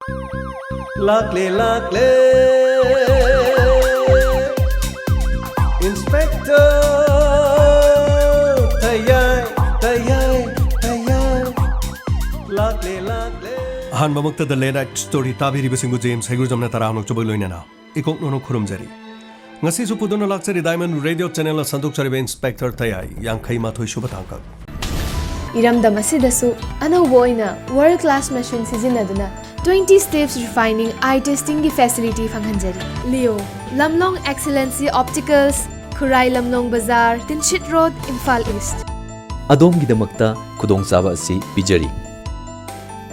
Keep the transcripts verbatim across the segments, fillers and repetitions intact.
ꯂꯥꯛꯂꯦ, ꯂꯥꯛꯂꯦ, Inspector ꯇꯌꯥꯏ, ꯇꯌꯥꯏ, ꯇꯌꯥꯏ꯫ ꯂꯥꯛꯂꯦ, ꯂꯥꯛꯂꯦ꯫ ꯑꯍꯥꯟꯕꯃꯛꯇꯗ Late Night Story ꯇꯥꯕꯤꯔꯤꯕꯁꯤꯡꯕꯨ ꯖꯦꯝꯁ ꯍꯩꯒ꯭ꯔꯨꯖꯝꯅ ꯇꯔꯥꯝꯅ ꯑꯣꯛꯆꯕꯒ ꯂꯣꯏꯅꯅ ꯏꯀꯣꯛ ꯅꯣꯅꯣ ꯈꯨꯔꯨꯝꯖꯔꯤ꯫ ꯉꯁꯤꯁꯨ ꯄꯨꯗꯨꯅ ꯂꯥꯛꯆꯔꯤ Diamond Radio Channelꯅ ꯁꯟꯗꯣꯛꯆꯔꯤꯕ Inspector ꯇꯌꯥꯏ ꯌꯥꯡꯈꯩ ꯃꯥꯊꯣꯏ ꯁꯨꯕ ꯇꯥꯡꯀꯛ꯫ ꯏꯔꯝꯗꯝ ꯑꯁꯤꯗꯁꯨ ꯑꯅꯧꯕ ꯑꯣꯏꯅ world class machine ꯁꯤꯖꯤꯟꯅꯗꯨꯅ twenty steps refining eye testingꯒꯤ facility ꯐꯪꯍꯟꯖꯔꯤ꯫ Leo, Lamlong Excellency Opticals, ꯈꯨꯔꯥꯏ ꯂꯝꯂꯣꯡ ꯕꯖꯥꯔ, ꯇꯤꯟꯁꯤꯠ ꯔꯣꯗ, ꯏꯝꯐꯥꯜ ꯏꯁ꯭ꯠ꯫ ꯑꯗꯣꯝꯒꯤꯗꯃꯛꯇ ꯈꯨꯗꯣꯡꯆꯥꯕ ꯑꯁꯤ ꯄꯤꯖꯔꯤ꯫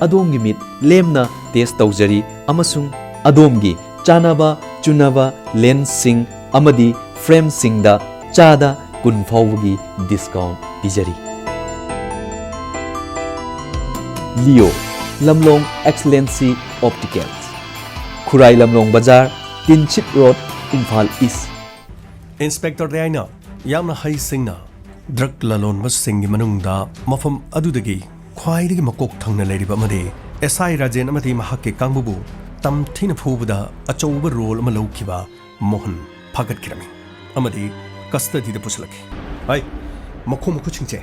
ꯑꯗꯣꯝꯒꯤ ꯃꯤꯠ ꯂꯦꯝꯅ test ꯇꯧꯖꯔꯤ ꯑꯃꯁꯨꯡ ꯑꯗꯣꯝꯒꯤ ꯆꯥꯅꯕ ꯆꯨꯅꯕ lensꯁꯤꯡ ꯑꯃꯗꯤ frameꯁꯤꯡꯗ ꯆꯥꯗ ꯀꯨꯟ ꯐꯥꯎꯕꯒꯤ discount ꯄꯤꯖꯔꯤ꯫ Leo, Lamlong Excellency Opticals, ꯈꯨꯔꯥꯏ ꯂꯝꯂꯣꯡ ꯕꯖꯥꯔ, Tinsid road, Imphal east. Inspector ꯇꯌꯥꯏꯅ ꯌꯥꯝꯅ ꯍꯩꯁꯤꯡꯅ drug ꯂꯂꯣꯟꯕꯁꯤꯡꯒꯤ ꯃꯅꯨꯡꯗ ꯃꯐꯝ ꯑꯗꯨꯗꯒꯤ ꯈ꯭ꯋꯥꯏꯗꯒꯤ ꯃꯀꯣꯛ ꯊꯪꯅ ꯂꯩꯔꯤꯕ ꯑꯃꯗꯤ ꯑꯦꯁ ꯑꯥꯏ ꯔꯥꯖꯦꯟ ꯑꯃꯗꯤ ꯃꯍꯥꯛꯀꯤ ꯀꯥꯡꯕꯨꯕꯨ ꯇꯝꯊꯤꯅ ꯐꯨꯕꯗ ꯑꯆꯧꯕ role ꯑꯃ ꯂꯧꯈꯤꯕ ꯃꯣꯍꯟ ꯐꯥꯒꯠꯈꯤꯔꯝꯃꯤ ꯑꯃꯗꯤ custodyꯗ ꯄꯨꯁꯤꯜꯂꯛꯈꯤ꯫ ꯍꯥꯏ, ꯃꯈꯣꯡ ꯃꯈꯨꯠꯁꯤꯡꯁꯦ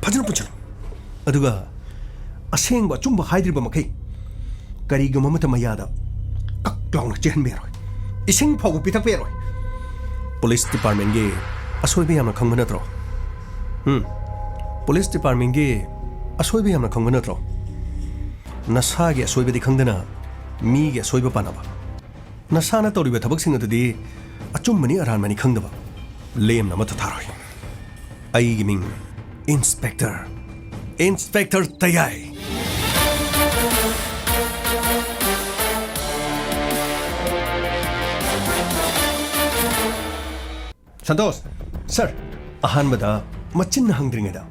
ꯐꯖꯅ ꯄꯨꯟꯁꯤꯜꯂꯨ꯫ ꯑꯗꯨꯒ ꯑꯁꯦꯡꯕ ꯑꯆꯨꯝꯕ ꯍꯥꯏꯗ꯭ꯔꯤꯕ ꯃꯈꯩ ꯀꯔꯤꯒꯨꯝꯕ ꯑꯃꯠꯇ ꯃꯌꯥꯗ ꯀꯛ ꯂꯥꯎꯅ ꯆꯦꯟꯍꯟꯕ ꯌꯥꯔꯣꯏ꯫ ꯏꯁꯤꯡ ꯐꯥꯎꯕ ꯄꯤꯊꯛꯄ ꯌꯥꯔꯣꯏ꯫ Police Departmentꯀꯤ ꯑꯁꯣꯏꯕ ꯌꯥꯝꯅ ꯈꯪꯕ ꯅꯠꯇ꯭ꯔꯣ? ꯎꯝ꯫ Police Departmentꯀꯤ ꯑꯁꯣꯏꯕ ꯌꯥꯝꯅ ꯈꯪꯕ ꯅꯠꯇ꯭ꯔꯣ? ꯅꯁꯥꯒꯤ ꯑꯁꯣꯏꯕꯗꯤ ꯈꯪꯗꯅ ꯃꯤꯒꯤ ꯑꯁꯣꯏꯕ ꯄꯥꯟꯅꯕ꯫ ꯅꯁꯥꯅ ꯇꯧꯔꯤꯕ ꯊꯕꯛꯁꯤꯡ ꯑꯗꯨꯗꯤ ꯑꯆꯨꯝꯕꯅꯤ ꯑꯔꯥꯟꯕꯅꯤ ꯈꯪꯗꯕ ꯂꯦꯝꯅ ꯑꯃꯠꯇ ꯊꯥꯔꯣꯏ꯫ ꯑꯩꯒꯤ ꯃꯤꯡ Inspector, Inspector ꯇꯌꯥꯏ꯫ ꯁꯟꯇꯣꯁ, sir, ꯑꯍꯥꯟꯕꯗ ꯃꯆꯤꯟꯅ ꯍꯪꯗ꯭ꯔꯤꯉꯩꯗ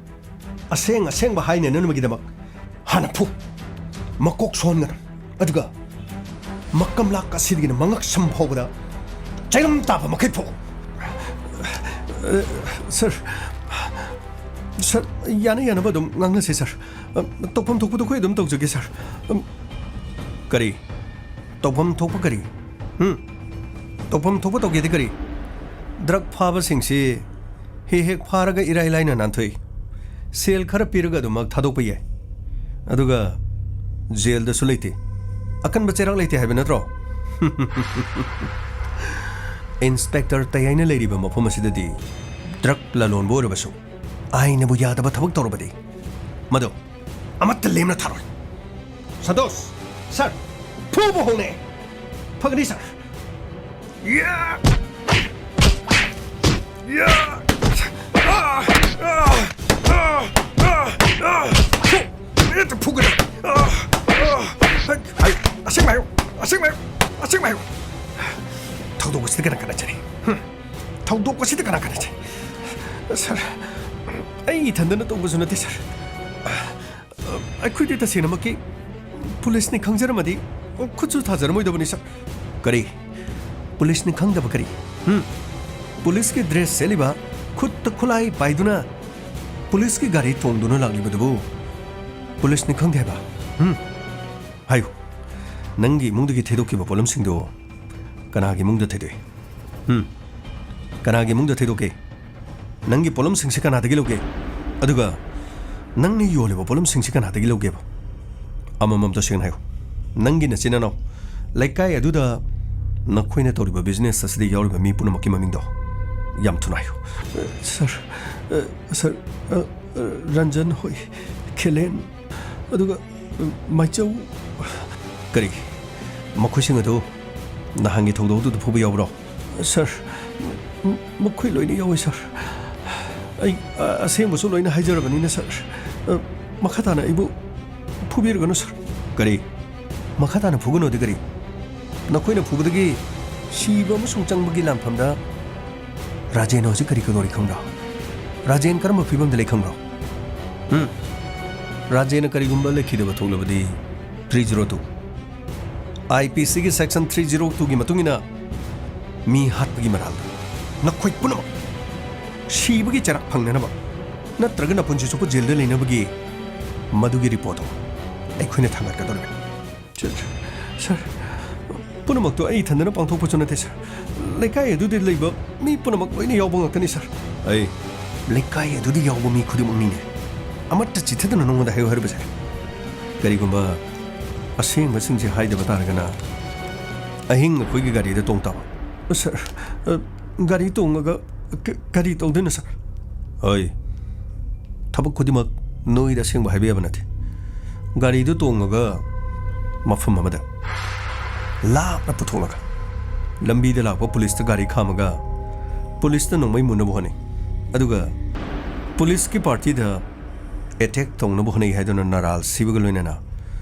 ꯑꯁꯦꯡ ꯑꯁꯦꯡꯕ ꯍꯥꯏꯅꯅꯕꯒꯤꯗꯃꯛ ꯍꯥꯟꯅ ꯐꯨ꯫ ꯃꯀꯣꯛ ꯁꯣꯟꯒꯅꯨ꯫ ꯑꯗꯨꯒ ꯃꯀꯝꯂꯥꯛ ꯑꯁꯤꯗꯒꯤꯅ ꯃꯉꯛ ꯁꯝ ꯐꯥꯎꯕꯗ ꯆꯩꯔꯝ ꯇꯥꯕ ꯃꯈꯩ ꯐꯨ꯫ Sir, sir, ꯌꯥꯅ ꯌꯥꯅꯕ ꯑꯗꯨꯝ ꯉꯥꯡꯅꯁꯦ, sir꯫ ꯇꯧꯐꯝ ꯊꯣꯛꯄꯗꯣ ꯑꯩꯈꯣꯏ ꯑꯗꯨꯝ ꯇꯧꯖꯒꯦ, sir꯫ ꯀꯔꯤ? ꯇꯧꯐꯝ ꯊꯣꯛꯄ ꯀꯔꯤ? ꯍꯨꯝ? ꯇꯧꯐꯝ ꯊꯣꯛꯄ ꯇꯧꯒꯦꯗꯤ ꯀꯔꯤ? ꯗ꯭ꯔꯒ ꯐꯥꯕꯁꯤꯡꯁꯤ ꯍꯦꯛ ꯍꯦꯛ ꯐꯥꯔꯒ ꯏꯔꯥꯏ ꯂꯥꯏꯅ ꯅꯥꯟꯊꯣꯛꯏ꯫ ꯁꯦꯜ ꯈꯔ ꯄꯤꯔꯒ ꯑꯗꯨꯃꯛ ꯊꯥꯗꯣꯛꯄ ꯌꯥꯏ꯫ ꯑꯗꯨꯒ ꯖꯦꯜꯗꯁꯨ ꯂꯩꯇꯦ꯫ ꯑꯀꯟꯕ ꯆꯩꯔꯥꯛ ꯂꯩꯇꯦ ꯍꯥꯏꯕ ꯅꯠꯇ꯭ꯔꯣ? ꯏꯟꯁꯄꯦꯛꯇꯔ ꯇꯌꯥꯏꯅ ꯂꯩꯔꯤꯕ ꯃꯐꯝ ꯑꯁꯤꯗꯗꯤ ꯗ꯭ꯔꯒ ꯂꯂꯣꯟꯕ ꯑꯣꯏꯔꯕꯁꯨ ꯑꯥꯏꯟꯅꯕꯨ ꯌꯥꯗꯕ ꯊꯕꯛ ꯇꯧꯔꯕꯗꯤ ꯃꯗꯨ ꯑꯃꯠꯇ ꯂꯦꯝꯅ ꯊꯥꯔꯣꯏ꯫ ꯁꯟꯇꯣꯁ! ꯁꯥꯔ! ꯐꯨꯕ ꯍꯧꯅꯦ! ꯐꯒꯅꯤ, ꯁꯥꯔ! ꯌꯥ! ꯌꯥ! ꯑꯥ! ꯑꯥ! ꯑꯥ! ꯑꯥ! ꯑꯥ! ꯐꯨ! ꯃꯤꯅꯠꯇ ꯐꯨꯒꯅꯤ! ꯑꯥ! ꯑꯥ! ꯍꯥꯏ! ꯑꯁꯦꯡꯕ ꯍꯥꯏꯌꯨ! ꯑꯁꯦꯡꯕ ꯍꯥꯏꯌꯨ! ꯑꯁꯦꯡꯕ ꯍꯥꯏꯌꯨ! ꯊꯧꯗꯣꯛ ꯑꯁꯤꯗ ꯀꯅꯥ ꯀꯅꯥ ꯆꯠꯂꯤ? ꯍꯨꯝ! ꯊꯧꯗꯣꯛ ꯑꯁꯤꯗ ꯀꯅꯥ ꯀꯅꯥ ꯆꯠꯂꯤ? ꯁꯥꯔ, ꯑꯩ ꯏꯊꯟꯗꯅ ꯇꯧꯕꯁꯨ ꯅꯠꯇꯦ, ꯁꯥꯔ꯫ ꯑꯩꯈꯣꯏꯗꯤ ꯇꯁꯦꯡꯅꯃꯛꯀꯤ ꯄꯨꯂꯤꯁꯅꯤ ꯈꯪꯖꯔꯝꯃꯗꯤ ꯈꯨꯠꯁꯨ ꯊꯥꯖꯔꯝꯃꯣꯏꯗꯕꯅꯤ, ꯁꯥꯔ꯫ ꯀꯔꯤ? ꯄꯨꯂꯤꯁꯅꯤ ꯈꯪꯗꯕ ꯀꯔꯤ? ꯍꯨꯝ? ꯄꯨꯂꯤꯁꯀꯤ ꯗ꯭ꯔꯦꯁ ꯁꯦꯠꯂꯤꯕ, ꯈꯨꯠꯇ ꯈꯨꯠꯂꯥꯏ ꯄꯥꯏꯗꯨꯅ ꯄꯨꯂꯤꯁꯀꯤ ꯒꯥꯔꯤ ꯇꯣꯡꯗꯨꯅ ꯂꯥꯛꯂꯤꯕꯗꯨꯕꯨ ꯄꯨꯂꯤꯁꯅꯤ ꯈꯪꯗꯦ ꯍꯥꯏꯕ? ꯍꯨꯝ? ꯍꯥꯏꯌꯨ, ꯅꯪꯒꯤ ꯏꯃꯨꯡꯗꯒꯤ ꯊꯩꯗꯣꯛꯈꯤꯕ ꯄꯣꯠꯂꯝꯁꯤꯡꯗꯨ ꯀꯅꯥꯒꯤ ꯏꯃꯨꯡꯗ ꯊꯩꯗꯣꯛꯏ? ꯍꯨꯝ? ꯀꯅꯥꯒꯤ ꯏꯃꯨꯡꯗ ꯊꯩꯗꯣꯛꯀꯦ? ꯅꯪꯒꯤ ꯄꯣꯠꯂꯝꯁꯤꯡꯁꯤ ꯀꯅꯥꯗꯒꯤ ꯂꯧꯒꯦ? ꯑꯗꯨꯒ ꯅꯪꯅ ꯌꯣꯜꯂꯤꯕ ꯄꯣꯠꯂꯝꯁꯤꯡꯁꯤ ꯀꯅꯥꯗꯒꯤ ꯂꯧꯒꯦꯕ? ꯑꯃꯃꯝ ꯇꯁꯦꯡꯅ ꯍꯥꯏꯌꯨ꯫ ꯅꯪꯒꯤ ꯅꯆꯤꯟ ꯅꯅꯥꯎ, ꯂꯩꯀꯥꯏ ꯑꯗꯨꯗ ꯅꯈꯣꯏꯅ ꯇꯧꯔꯤꯕ ꯕꯤꯖꯤꯅꯦꯁ ꯑꯁꯤꯗ ꯌꯥꯎꯔꯤꯕ ꯃꯤ ꯄꯨꯝꯅꯃꯛꯀꯤ ꯃꯃꯤꯡꯗꯣ ꯌꯥꯝ ꯊꯨꯅ ꯍꯥꯏꯌꯨ꯫ ꯁꯥꯔ, ꯑ, ꯁꯥꯔ, ꯑ, ꯑ, ꯔꯟꯖꯟ ꯍꯣꯏ, ꯈꯦꯂꯦꯟ, ꯑꯗꯨꯒ, ꯑ, ꯃꯥꯏꯆꯧ꯫ ꯀꯔꯤ? ꯃꯈꯣꯏꯁꯤꯡ ꯑꯗꯨ ꯅꯍꯥꯟꯒꯤ ꯊꯧꯗꯣꯛꯇꯨꯗ ꯐꯨꯕ ꯌꯥꯎꯕ꯭ꯔꯣ? ꯁꯥꯔ, ꯃ-, ꯃꯈꯣꯏ ꯂꯣꯏꯅ ꯌꯥꯎꯋꯤ, ꯁꯥꯔ꯫ ꯑꯩ, ꯑ, ꯑꯁꯦꯡꯕꯁꯨ ꯂꯣꯏꯅ ꯍꯥꯏꯖꯔꯕꯅꯤꯅ, ꯁꯥꯔ꯫ ꯑ, ꯃꯈꯥ ꯇꯥꯅ ꯑꯩꯕꯨ ꯐꯨꯕꯤꯔꯒꯅꯨ, ꯁꯥꯔ꯫ ꯀꯔꯤ? ꯃꯈꯥ ꯇꯥꯅ ꯐꯨꯒꯅꯨꯗꯤ ꯀꯔꯤ? ꯅꯈꯣꯏꯅ ꯐꯨꯕꯗꯒꯤ ꯁꯤꯕ ꯑꯃꯁꯨꯡ ꯆꯪꯕꯒꯤ ꯂꯥꯟꯐꯝꯗ ꯔꯥꯖꯦꯟ ꯍꯧꯖꯤꯛ ꯀꯔꯤ ꯀꯗꯧꯔꯤ ꯈꯪꯕ꯭ꯔꯣ? ꯔꯥꯖꯦꯟ ꯀꯔꯝꯕ ꯐꯤꯕꯝꯗ ꯂꯩ ꯈꯪꯕ꯭ꯔꯣ? ꯎꯝ? ꯔꯥꯖꯦꯟꯅ ꯀꯔꯤꯒꯨꯝꯕ ꯂꯩꯈꯤꯗꯕ ꯊꯣꯛꯂꯕꯗꯤ, three zero two, IPCꯒꯤ section three zero twoꯒꯤ ꯃꯇꯨꯡ ꯏꯟꯅ ꯃꯤ ꯍꯥꯠꯄꯒꯤ ꯃꯔꯥꯜꯗ ꯅꯈꯣꯏ ꯄꯨꯝꯅꯃꯛ ꯁꯤꯕꯒꯤ ꯆꯩꯔꯥꯛ ꯐꯪꯅꯅꯕ ꯅꯠꯇ꯭ꯔꯒ ꯅꯄꯨꯟꯁꯤ ꯆꯨꯞꯄ ꯖꯦꯜꯗ ꯂꯩꯅꯕꯒꯤ ꯃꯗꯨꯒꯤ ꯔꯤꯄꯣꯔꯠꯇꯣ ꯑꯩꯈꯣꯏꯅ ꯊꯥꯡꯒꯠꯀꯗꯧꯔꯤꯕꯅꯤ꯫ ꯁꯥꯔ, ꯁꯥꯔ, ꯄꯨꯝꯅꯃꯛꯇꯣ ꯑꯩ ꯏꯊꯟꯗꯅ ꯄꯥꯡꯊꯣꯛꯄꯁꯨ ꯅꯠꯇꯦ, ꯁꯥꯔ꯫ ꯂꯩꯀꯥꯏ ꯑꯗꯨꯗ ꯂꯩꯕ ꯃꯤ ꯄꯨꯝꯅꯃꯛ ꯂꯣꯏꯅ ꯌꯥꯎꯕ ꯉꯥꯛꯇꯅꯤ, ꯁꯥꯔ꯫ ꯑꯩ ꯂꯩꯀꯥꯏ ꯑꯗꯨꯗ ꯌꯥꯎꯕ ꯃꯤ ꯈꯨꯗꯤꯡꯃꯛꯅꯤꯅꯦ꯫ ꯑꯃꯠꯇ ꯆꯤꯠꯊꯗꯅ ꯅꯉꯣꯟꯗ ꯍꯥꯏꯌꯨ ꯍꯥꯏꯔꯤꯕꯁꯦ꯫ ꯀꯔꯤꯒꯨꯝꯕ ꯑꯁꯦꯡꯕꯁꯤꯡꯁꯦ ꯍꯥꯏꯗꯕ ꯇꯥꯔꯒꯅ, ꯑꯍꯤꯡ ꯑꯩꯈꯣꯏꯒꯤ ꯒꯥꯔꯤꯗ ꯇꯣꯡ ꯇꯥꯕ꯫ ꯁꯥꯔ, ꯑ, ꯒꯥꯔꯤ ꯇꯣꯡꯉꯒ ꯀ-, ꯀꯔꯤ ꯇꯧꯗꯣꯏꯅꯣ, ꯁꯥꯔ? ꯍꯣꯏ, ꯊꯕꯛ ꯈꯨꯗꯤꯡꯃꯛ ꯅꯣꯏꯗ ꯑꯁꯦꯡꯕ ꯍꯥꯏꯕ ꯌꯥꯕ ꯅꯠꯇꯦ꯫ ꯒꯥꯔꯤꯗꯨ ꯇꯣꯡꯉꯒ ꯃꯐꯝ ꯑꯃꯗ ꯂꯥꯞꯅ ꯄꯨꯊꯣꯛꯂꯒ, ꯂꯝꯕꯤꯗ ꯂꯥꯛꯄ ꯄꯨꯂꯤꯁꯇ ꯒꯥꯔꯤ ꯈꯥꯝꯃꯒ, ꯄꯨꯂꯤꯁꯇ ꯅꯣꯡꯃꯩ ꯃꯨꯟꯅꯕ ꯍꯣꯠꯅꯩ꯫ ꯑꯗꯨꯒ ꯄꯨꯂꯤꯁꯀꯤ ꯄꯥꯔꯇꯤꯗ ꯑꯦꯇꯦꯛ ꯇꯧꯅꯕ ꯍꯣꯠꯅꯩ ꯍꯥꯏꯗꯨꯅ ꯅꯔꯥꯜ ꯁꯤꯕꯒ ꯂꯣꯏꯅꯅ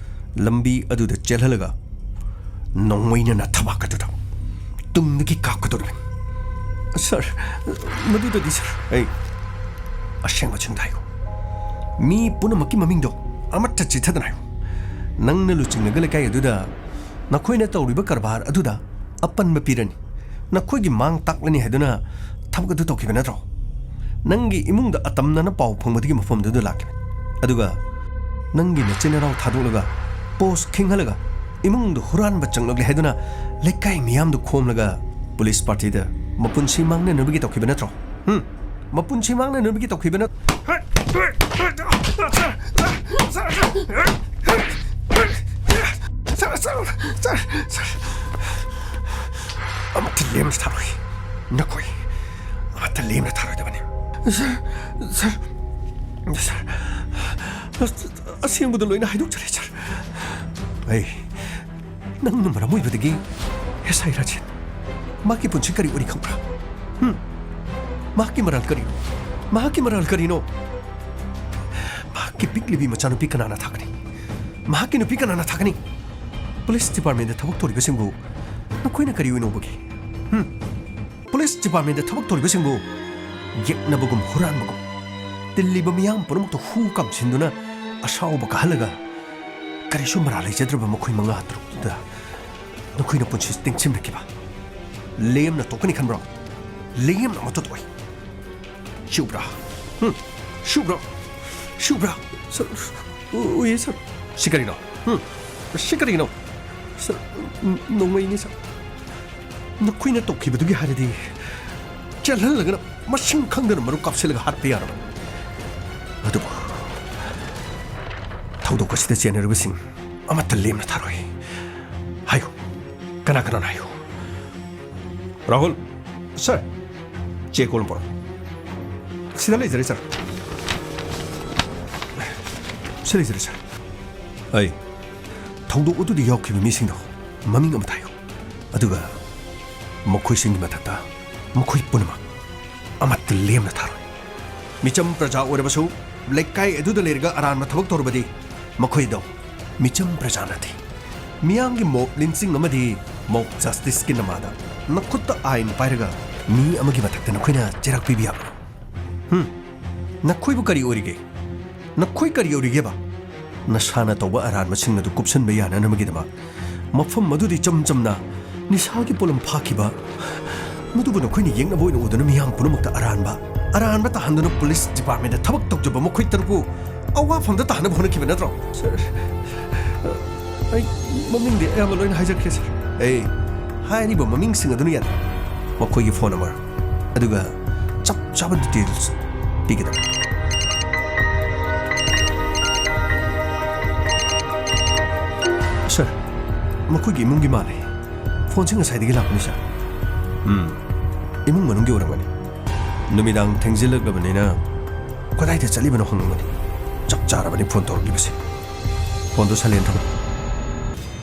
ꯂꯝꯕꯤ ꯑꯗꯨꯗ ꯆꯦꯜꯍꯜꯂꯒ ꯅꯣꯡꯃꯩꯅ ꯅꯊꯕꯥꯛ ꯑꯗꯨꯗ ꯇꯨꯡꯗꯒꯤ ꯀꯥꯞꯀꯗꯧꯔꯤꯕꯅꯤ꯫ ꯁꯥꯔ, ꯃꯗꯨꯗꯗꯤ ꯁꯥꯔ, ꯑꯩ ꯑꯁꯦꯡꯕꯁꯤꯡꯗ ꯍꯥꯏꯌꯨ꯫ ꯃꯤ ꯄꯨꯝꯅꯃꯛꯀꯤ ꯃꯃꯤꯡꯗꯣ ꯑꯃꯠꯇ ꯆꯤꯠꯊꯗꯅ ꯍꯥꯏꯌꯨ꯫ ꯅꯪꯅ ꯂꯨꯆꯤꯡꯂꯒ ꯂꯩꯀꯥꯏ ꯑꯗꯨꯗ ꯅꯈꯣꯏꯅ ꯇꯧꯔꯤꯕ ꯀꯔꯕꯥꯔ ꯑꯗꯨꯗ ꯑꯄꯟꯕ ꯄꯤꯔꯅꯤ, ꯅꯈꯣꯏꯒꯤ ꯃꯥꯡ ꯇꯥꯛꯂꯅꯤ ꯍꯥꯏꯗꯨꯅ ꯊꯕꯛ ꯑꯗꯨ ꯇꯧꯈꯤꯕ ꯅꯠꯇ꯭ꯔꯣ? ꯅꯪꯒꯤ ꯏꯃꯨꯡꯗ ꯑꯇꯝꯅꯅ ꯄꯥꯎ ꯐꯪꯕꯗꯒꯤ ꯃꯐꯝꯗꯨꯗ ꯂꯥꯛꯈꯤꯕꯅꯤ꯫ ꯑꯗꯨꯒ ꯅꯪꯒꯤ ꯅꯆꯤꯟ ꯅꯅꯥꯎ ꯊꯥꯗꯣꯛꯂꯒ, ꯄꯣꯁ ꯈꯤꯡꯍꯜꯂꯒ, ꯏꯃꯨꯡꯗ ꯍꯨꯔꯥꯟꯕ ꯆꯪꯂꯛꯂꯦ ꯍꯥꯏꯗꯨꯅ ꯂꯩꯀꯥꯏ ꯃꯤꯌꯥꯝꯗ ꯈꯣꯝꯂꯒ ꯄꯨꯂꯤꯁ ꯄꯥꯔꯇꯤꯗ ꯃꯄꯨꯟꯁꯤ ꯃꯥꯡꯅꯅꯕꯒꯤ ꯇꯧꯈꯤꯕ ꯅꯠꯇ꯭ꯔꯣ? ꯍꯨꯝ? ꯃꯄꯨꯟꯁꯤ ꯃꯥꯡꯅꯅꯕꯒꯤ ꯇꯧꯈꯤꯕ ꯅꯠ-, ꯁꯥꯔ, ꯁꯥꯔ, ꯁꯥꯔ, ꯁꯥꯔ, ꯁꯥꯔ, ꯁꯥꯔ, ꯑꯃꯠꯇ ꯂꯦꯝꯅ ꯊꯥꯔꯣꯏ꯫ ꯅꯈꯣꯏ ꯑꯃꯠꯇ ꯂꯦꯝꯅ ꯊꯥꯔꯣꯏꯗꯕꯅꯤ꯫ ꯁꯥꯔ, ꯁꯥꯔ, ꯁꯥꯔ, ꯑꯁꯦꯡꯕꯗꯨ ꯂꯣꯏꯅ ꯍꯥꯏꯗꯣꯛꯆꯔꯦ, ꯁꯥꯔ꯫ ꯑꯩ ꯅꯪꯅ ꯃꯔꯝ ꯑꯣꯏꯕꯗꯒꯤ ꯑꯦꯁ ꯑꯥꯏ ꯔꯥꯖꯦꯟ, ꯃꯍꯥꯛꯀꯤ ꯄꯨꯟꯁꯤ ꯀꯔꯤ ꯑꯣꯏꯔꯤ ꯈꯪꯕ꯭ꯔꯥ? ꯍꯨꯝ? ꯃꯍꯥꯛꯀꯤ ꯃꯔꯥꯜ ꯀꯔꯤꯅꯣ? ꯃꯍꯥꯛꯀꯤ ꯃꯔꯥꯜ ꯀꯔꯤꯅꯣ? ꯃꯍꯥꯛꯀꯤ ꯄꯤꯛꯂꯤꯕꯤ ꯃꯆꯥꯅꯨꯄꯤ ꯀꯅꯥꯅ ꯊꯥꯒꯅꯤ? ꯃꯍꯥꯛꯀꯤ ꯅꯨꯄꯤ ꯀꯅꯥꯅ ꯊꯥꯒꯅꯤ? ꯄꯨꯂꯤꯁ ꯗꯤꯄꯥꯔꯠꯃꯦꯟꯗ ꯊꯕꯛ ꯇꯧꯔꯤꯕꯁꯤꯡꯕꯨ ꯅꯈꯣꯏꯅ ꯀꯔꯤ ꯑꯣꯏꯅ ꯎꯕꯒꯦ? ꯍꯨꯝ? ꯄꯨꯂꯤꯁ ꯗꯤꯄꯥꯔꯠꯃꯦꯟꯗ ꯊꯕꯛ ꯇꯧꯔꯤꯕꯁꯤꯡꯕꯨ ꯌꯦꯛꯅꯕꯒꯨꯝ, ꯍꯨꯔꯥꯟꯕꯒꯨꯝ, ꯇꯤꯜꯂꯤꯕ ꯃꯤꯌꯥꯝ ꯄꯨꯝꯅꯃꯛꯇ ꯍꯨ ꯀꯥꯝꯁꯤꯟꯗꯨꯅ ꯑꯁꯥꯎꯕ ꯀꯥꯍꯜꯂꯒ ꯀꯔꯤꯁꯨ ꯃꯔꯥꯜ ꯂꯩꯖꯗ꯭ꯔꯕ ꯃꯈꯣꯏ ꯃꯉꯥ ꯇꯔꯨꯛꯇꯨꯗ ꯅꯈꯣꯏꯅ ꯄꯨꯟꯁꯤ ꯇꯦꯡꯁꯤꯟꯅꯈꯤꯕ ꯂꯦꯝꯅ ꯇꯣꯛꯀꯅꯤ ꯈꯟꯕ꯭ꯔꯣ? ꯂꯦꯝꯅ ꯑꯃꯠꯇ ꯇꯣꯛꯑꯣꯏ꯫ ꯁꯤ ꯎꯕ꯭ꯔꯥ? ꯍꯨꯝ? ꯁꯤ ꯎꯕ꯭ꯔꯥ? ꯁꯤ ꯎꯕ꯭ꯔꯥ? ꯁꯥꯔ, ꯎ-, ꯎꯏꯌꯦ, ꯁꯥꯔ꯫ ꯁꯤ ꯀꯔꯤꯅꯣ? ꯍꯨꯝ? ꯁꯤ ꯀꯔꯤꯅꯣ? ꯁꯥꯔ, ꯅꯣꯡꯃꯩꯅꯤ, ꯁꯥꯔ꯫ ꯅꯈꯣꯏꯅ ꯇꯧꯈꯤꯕꯗꯨꯒꯤ ꯍꯥꯏꯔꯗꯤ, ꯆꯦꯜꯍꯜꯂꯒꯅ ꯃꯁꯤꯡ ꯈꯪꯗꯅ ꯃꯔꯨꯞ ꯀꯥꯞꯁꯤꯜꯂꯒ ꯍꯥꯠꯄ ꯌꯥꯔꯕꯅꯤ꯫ ꯑꯗꯨꯕꯨ ꯊꯧꯗꯣꯛ ꯑꯁꯤꯗ ꯆꯦꯟꯅꯔꯤꯕꯁꯤꯡ ꯑꯃꯠꯇ ꯂꯦꯝꯅ ꯊꯥꯔꯣꯏ꯫ ꯍꯥꯏꯌꯨ, ꯀꯅꯥ ꯀꯅꯥꯅꯣ ꯍꯥꯏꯌꯨ꯫ ꯔꯥꯍꯨꯜ꯫ ꯁꯥꯔ꯫ ꯆꯦ ꯀꯣꯂꯣꯝ ꯄꯨꯔꯛꯎ꯫ ꯁꯤꯗ ꯂꯩꯖꯔꯦ, ꯁꯥꯔ꯫ ꯁꯤ ꯂꯩꯖꯔꯦ, ꯁꯥꯔ꯫ ꯑꯩ ꯊꯧꯗꯣꯛ ꯑꯗꯨꯗ ꯌꯥꯎꯈꯤꯕ ꯃꯤꯁꯤꯡꯗꯣ ꯃꯃꯤꯡ ꯑꯃ ꯊꯥꯌꯨ꯫ ꯑꯗꯨꯒ ꯃꯈꯣꯏꯁꯤꯡꯒꯤ ꯃꯊꯛꯇ ꯃꯈꯣꯏ ꯄꯨꯝꯅꯃꯛ ꯑꯃꯠꯇ ꯂꯦꯝꯅ ꯊꯥꯔꯣꯏ꯫ ꯃꯤꯆꯝ ꯄ꯭ꯔꯖꯥ ꯑꯣꯏꯔꯕꯁꯨ ꯂꯩꯀꯥꯏ ꯑꯗꯨꯗ ꯂꯩꯔꯒ ꯑꯔꯥꯟꯕ ꯊꯕꯛ ꯇꯧꯔꯕꯗꯤ ꯃꯈꯣꯏꯗꯣ ꯃꯤꯆꯝ ꯄ꯭ꯔꯖꯥ ꯅꯠꯇꯦ꯫ ꯃꯤꯌꯥꯝꯒꯤ ꯃꯣꯞ ꯂꯤꯟꯆꯤꯡ ꯑꯃꯗꯤ ꯃꯣꯞ ꯖꯁꯇꯤꯁꯀꯤ ꯅꯃꯥꯗ ꯅꯈꯨꯠꯇ ꯑꯥꯏꯟ ꯄꯥꯏꯔꯒ ꯃꯤ ꯑꯃꯒꯤ ꯃꯊꯛꯇ ꯅꯈꯣꯏꯅ ꯆꯩꯔꯥꯛ ꯄꯤꯕ ꯌꯥꯕ꯭ꯔꯣ? ꯍꯨꯝ? ꯅꯈꯣꯏꯕꯨ ꯀꯔꯤ ꯑꯣꯏꯔꯤꯒꯦ? ꯅꯈꯣꯏ ꯀꯔꯤ ꯑꯣꯏꯔꯤꯒꯦꯕ? ꯅꯁꯥꯅ ꯇꯧꯕ ꯑꯔꯥꯟꯕꯁꯤꯡ ꯑꯗꯨ ꯀꯨꯞꯁꯟꯕ ꯌꯥꯅꯅꯕꯒꯤꯗꯃꯛ ꯃꯐꯝ ꯑꯗꯨꯗ ꯏꯆꯝ ꯆꯝꯅ ꯅꯤꯁꯥꯒꯤ ꯄꯣꯠꯂꯝ ꯐꯥꯈꯤꯕ, ꯃꯗꯨꯕꯨ ꯅꯈꯣꯏꯅ ꯌꯦꯛꯅꯕ ꯑꯣꯏꯅ ꯎꯗꯨꯅ ꯃꯤꯌꯥꯝ ꯄꯨꯝꯅꯃꯛꯇ ꯑꯔꯥꯟꯕ, ꯑꯔꯥꯟꯕ ꯇꯥꯍꯟꯗꯨꯅ ꯄꯨꯂꯤꯁ ꯗꯤꯄꯥꯔꯠꯃꯦꯟꯗ ꯊꯕꯛ ꯇꯧꯖꯕ ꯃꯈꯣꯏ ꯇꯔꯨꯛꯄꯨ ꯑꯋꯥꯐꯝꯗ ꯇꯥꯍꯟꯅꯕ ꯍꯣꯠꯅꯈꯤꯕ ꯅꯠꯇ꯭ꯔꯣ? ꯁꯥꯔ, ꯑꯩ ꯃꯃꯤꯡꯗꯤ ꯑꯌꯥꯝꯕ ꯂꯣꯏꯅ ꯍꯥꯏꯖꯈ꯭ꯔꯦ, ꯁꯥꯔ꯫ ꯑꯦ, ꯍꯥꯏꯔꯤꯕ ꯃꯃꯤꯡꯁꯤꯡ ꯑꯗꯨꯅ ꯌꯥꯗꯦ꯫ ꯃꯈꯣꯏꯒꯤ ꯐꯣꯟ ꯅꯝꯕꯔ, ꯑꯗꯨꯒ ꯆꯞ ꯆꯥꯕ ꯗꯤꯇꯦꯜꯁ ꯄꯤꯒꯗꯕ꯫ ꯁꯥꯔ, ꯃꯈꯣꯏꯒꯤ ꯏꯃꯨꯡꯒꯤ ꯃꯥꯜꯂꯦ꯫ ꯐꯣꯟꯁꯤ ꯉꯁꯥꯏꯗꯒꯤ ꯂꯥꯛꯄꯅꯤ, ꯁꯥꯔ꯫ ꯎꯝ, ꯏꯃꯨꯡ ꯃꯅꯨꯡꯒꯤ ꯑꯣꯏꯔꯝꯒꯅꯤ꯫ ꯅꯨꯃꯤꯗꯥꯡ ꯊꯦꯡꯖꯤꯜꯂꯛꯂꯕꯅꯤꯅ ꯀꯗꯥꯏꯗ ꯆꯠꯂꯤꯕꯅꯣ ꯍꯪꯉꯝꯒꯅꯤ꯫ ꯆꯞ ꯆꯥꯔꯕꯅꯤ ꯐꯣꯟ ꯇꯧꯔꯛꯂꯤꯕꯁꯦ꯫ ꯐꯣꯟꯗꯣ ꯁꯥꯏꯂꯦꯟ ꯊꯝꯃꯨ꯫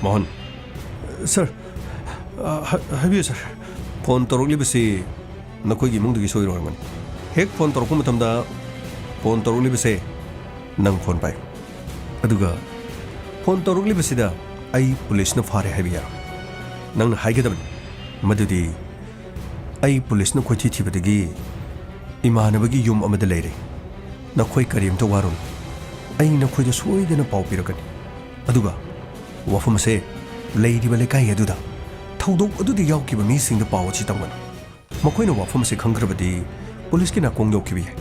ꯃꯣꯍꯟ꯫ ꯁꯥꯔ, ꯑ, ꯍꯥ-, ꯍꯥꯏꯕꯤꯌꯨ, ꯁꯥꯔ꯫ ꯐꯣꯟ ꯇꯧꯔꯛꯂꯤꯕꯁꯤ ꯅꯈꯣꯏꯒꯤ ꯏꯃꯨꯡꯗꯒꯤ ꯁꯣꯏꯔꯣꯏ ꯑꯣꯏꯔꯝꯒꯅꯤ꯫ ꯍꯦꯛ ꯐꯣꯟ ꯇꯧꯔꯛꯄ ꯃꯇꯝꯗ ꯐꯣꯟ ꯇꯧꯔꯛꯂꯤꯕꯁꯦ ꯅꯪ ꯐꯣꯟ ꯄꯥꯏ꯫ ꯑꯗꯨꯒ ꯐꯣꯟ ꯇꯧꯔꯛꯂꯤꯕꯁꯤꯗ "ꯑꯩ ꯄꯨꯂꯤꯁꯅ ꯐꯥꯔꯦ" ꯍꯥꯏꯕ ꯌꯥꯔꯣꯏ꯫ ꯅꯪꯅ ꯍꯥꯏꯒꯗꯕꯅꯤ ꯃꯗꯨꯗꯤ, "ꯑꯩ ꯄꯨꯂꯤꯁꯅ ꯀꯣꯏꯊꯤ ꯊꯤꯕꯗꯒꯤ ꯏꯃꯥꯟꯅꯕꯒꯤ ꯌꯨꯝ ꯑꯃꯗ ꯂꯩꯔꯦ꯫ ꯅꯈꯣꯏ ꯀꯔꯤꯝꯇ ꯋꯥꯔꯨꯅꯨ꯫ ꯑꯩ ꯅꯈꯣꯏꯗ ꯁꯣꯏꯗꯅ ꯄꯥꯎ ꯄꯤꯔꯛꯀꯅꯤ꯫ ꯑꯗꯨꯒ ꯋꯥꯐꯝ ꯑꯁꯦ ꯂꯩꯔꯤꯕ ꯂꯩꯀꯥꯏ ꯑꯗꯨꯗ ꯊꯧꯗꯣꯛ ꯑꯗꯨꯗ ꯌꯥꯎꯈꯤꯕ ꯃꯤꯁꯤꯡꯗ ꯄꯥꯎ ꯑꯁꯤ ꯇꯝꯒꯅꯨ꯫ ꯃꯈꯣꯏꯅ ꯋꯥꯐꯝ ꯑꯁꯤ ꯈꯪꯈ꯭ꯔꯕꯗꯤ ꯄꯨꯂꯤꯁꯀꯤ ꯅꯥꯀꯣꯡ ꯌꯧꯈꯤꯕ ꯌꯥꯏ꯫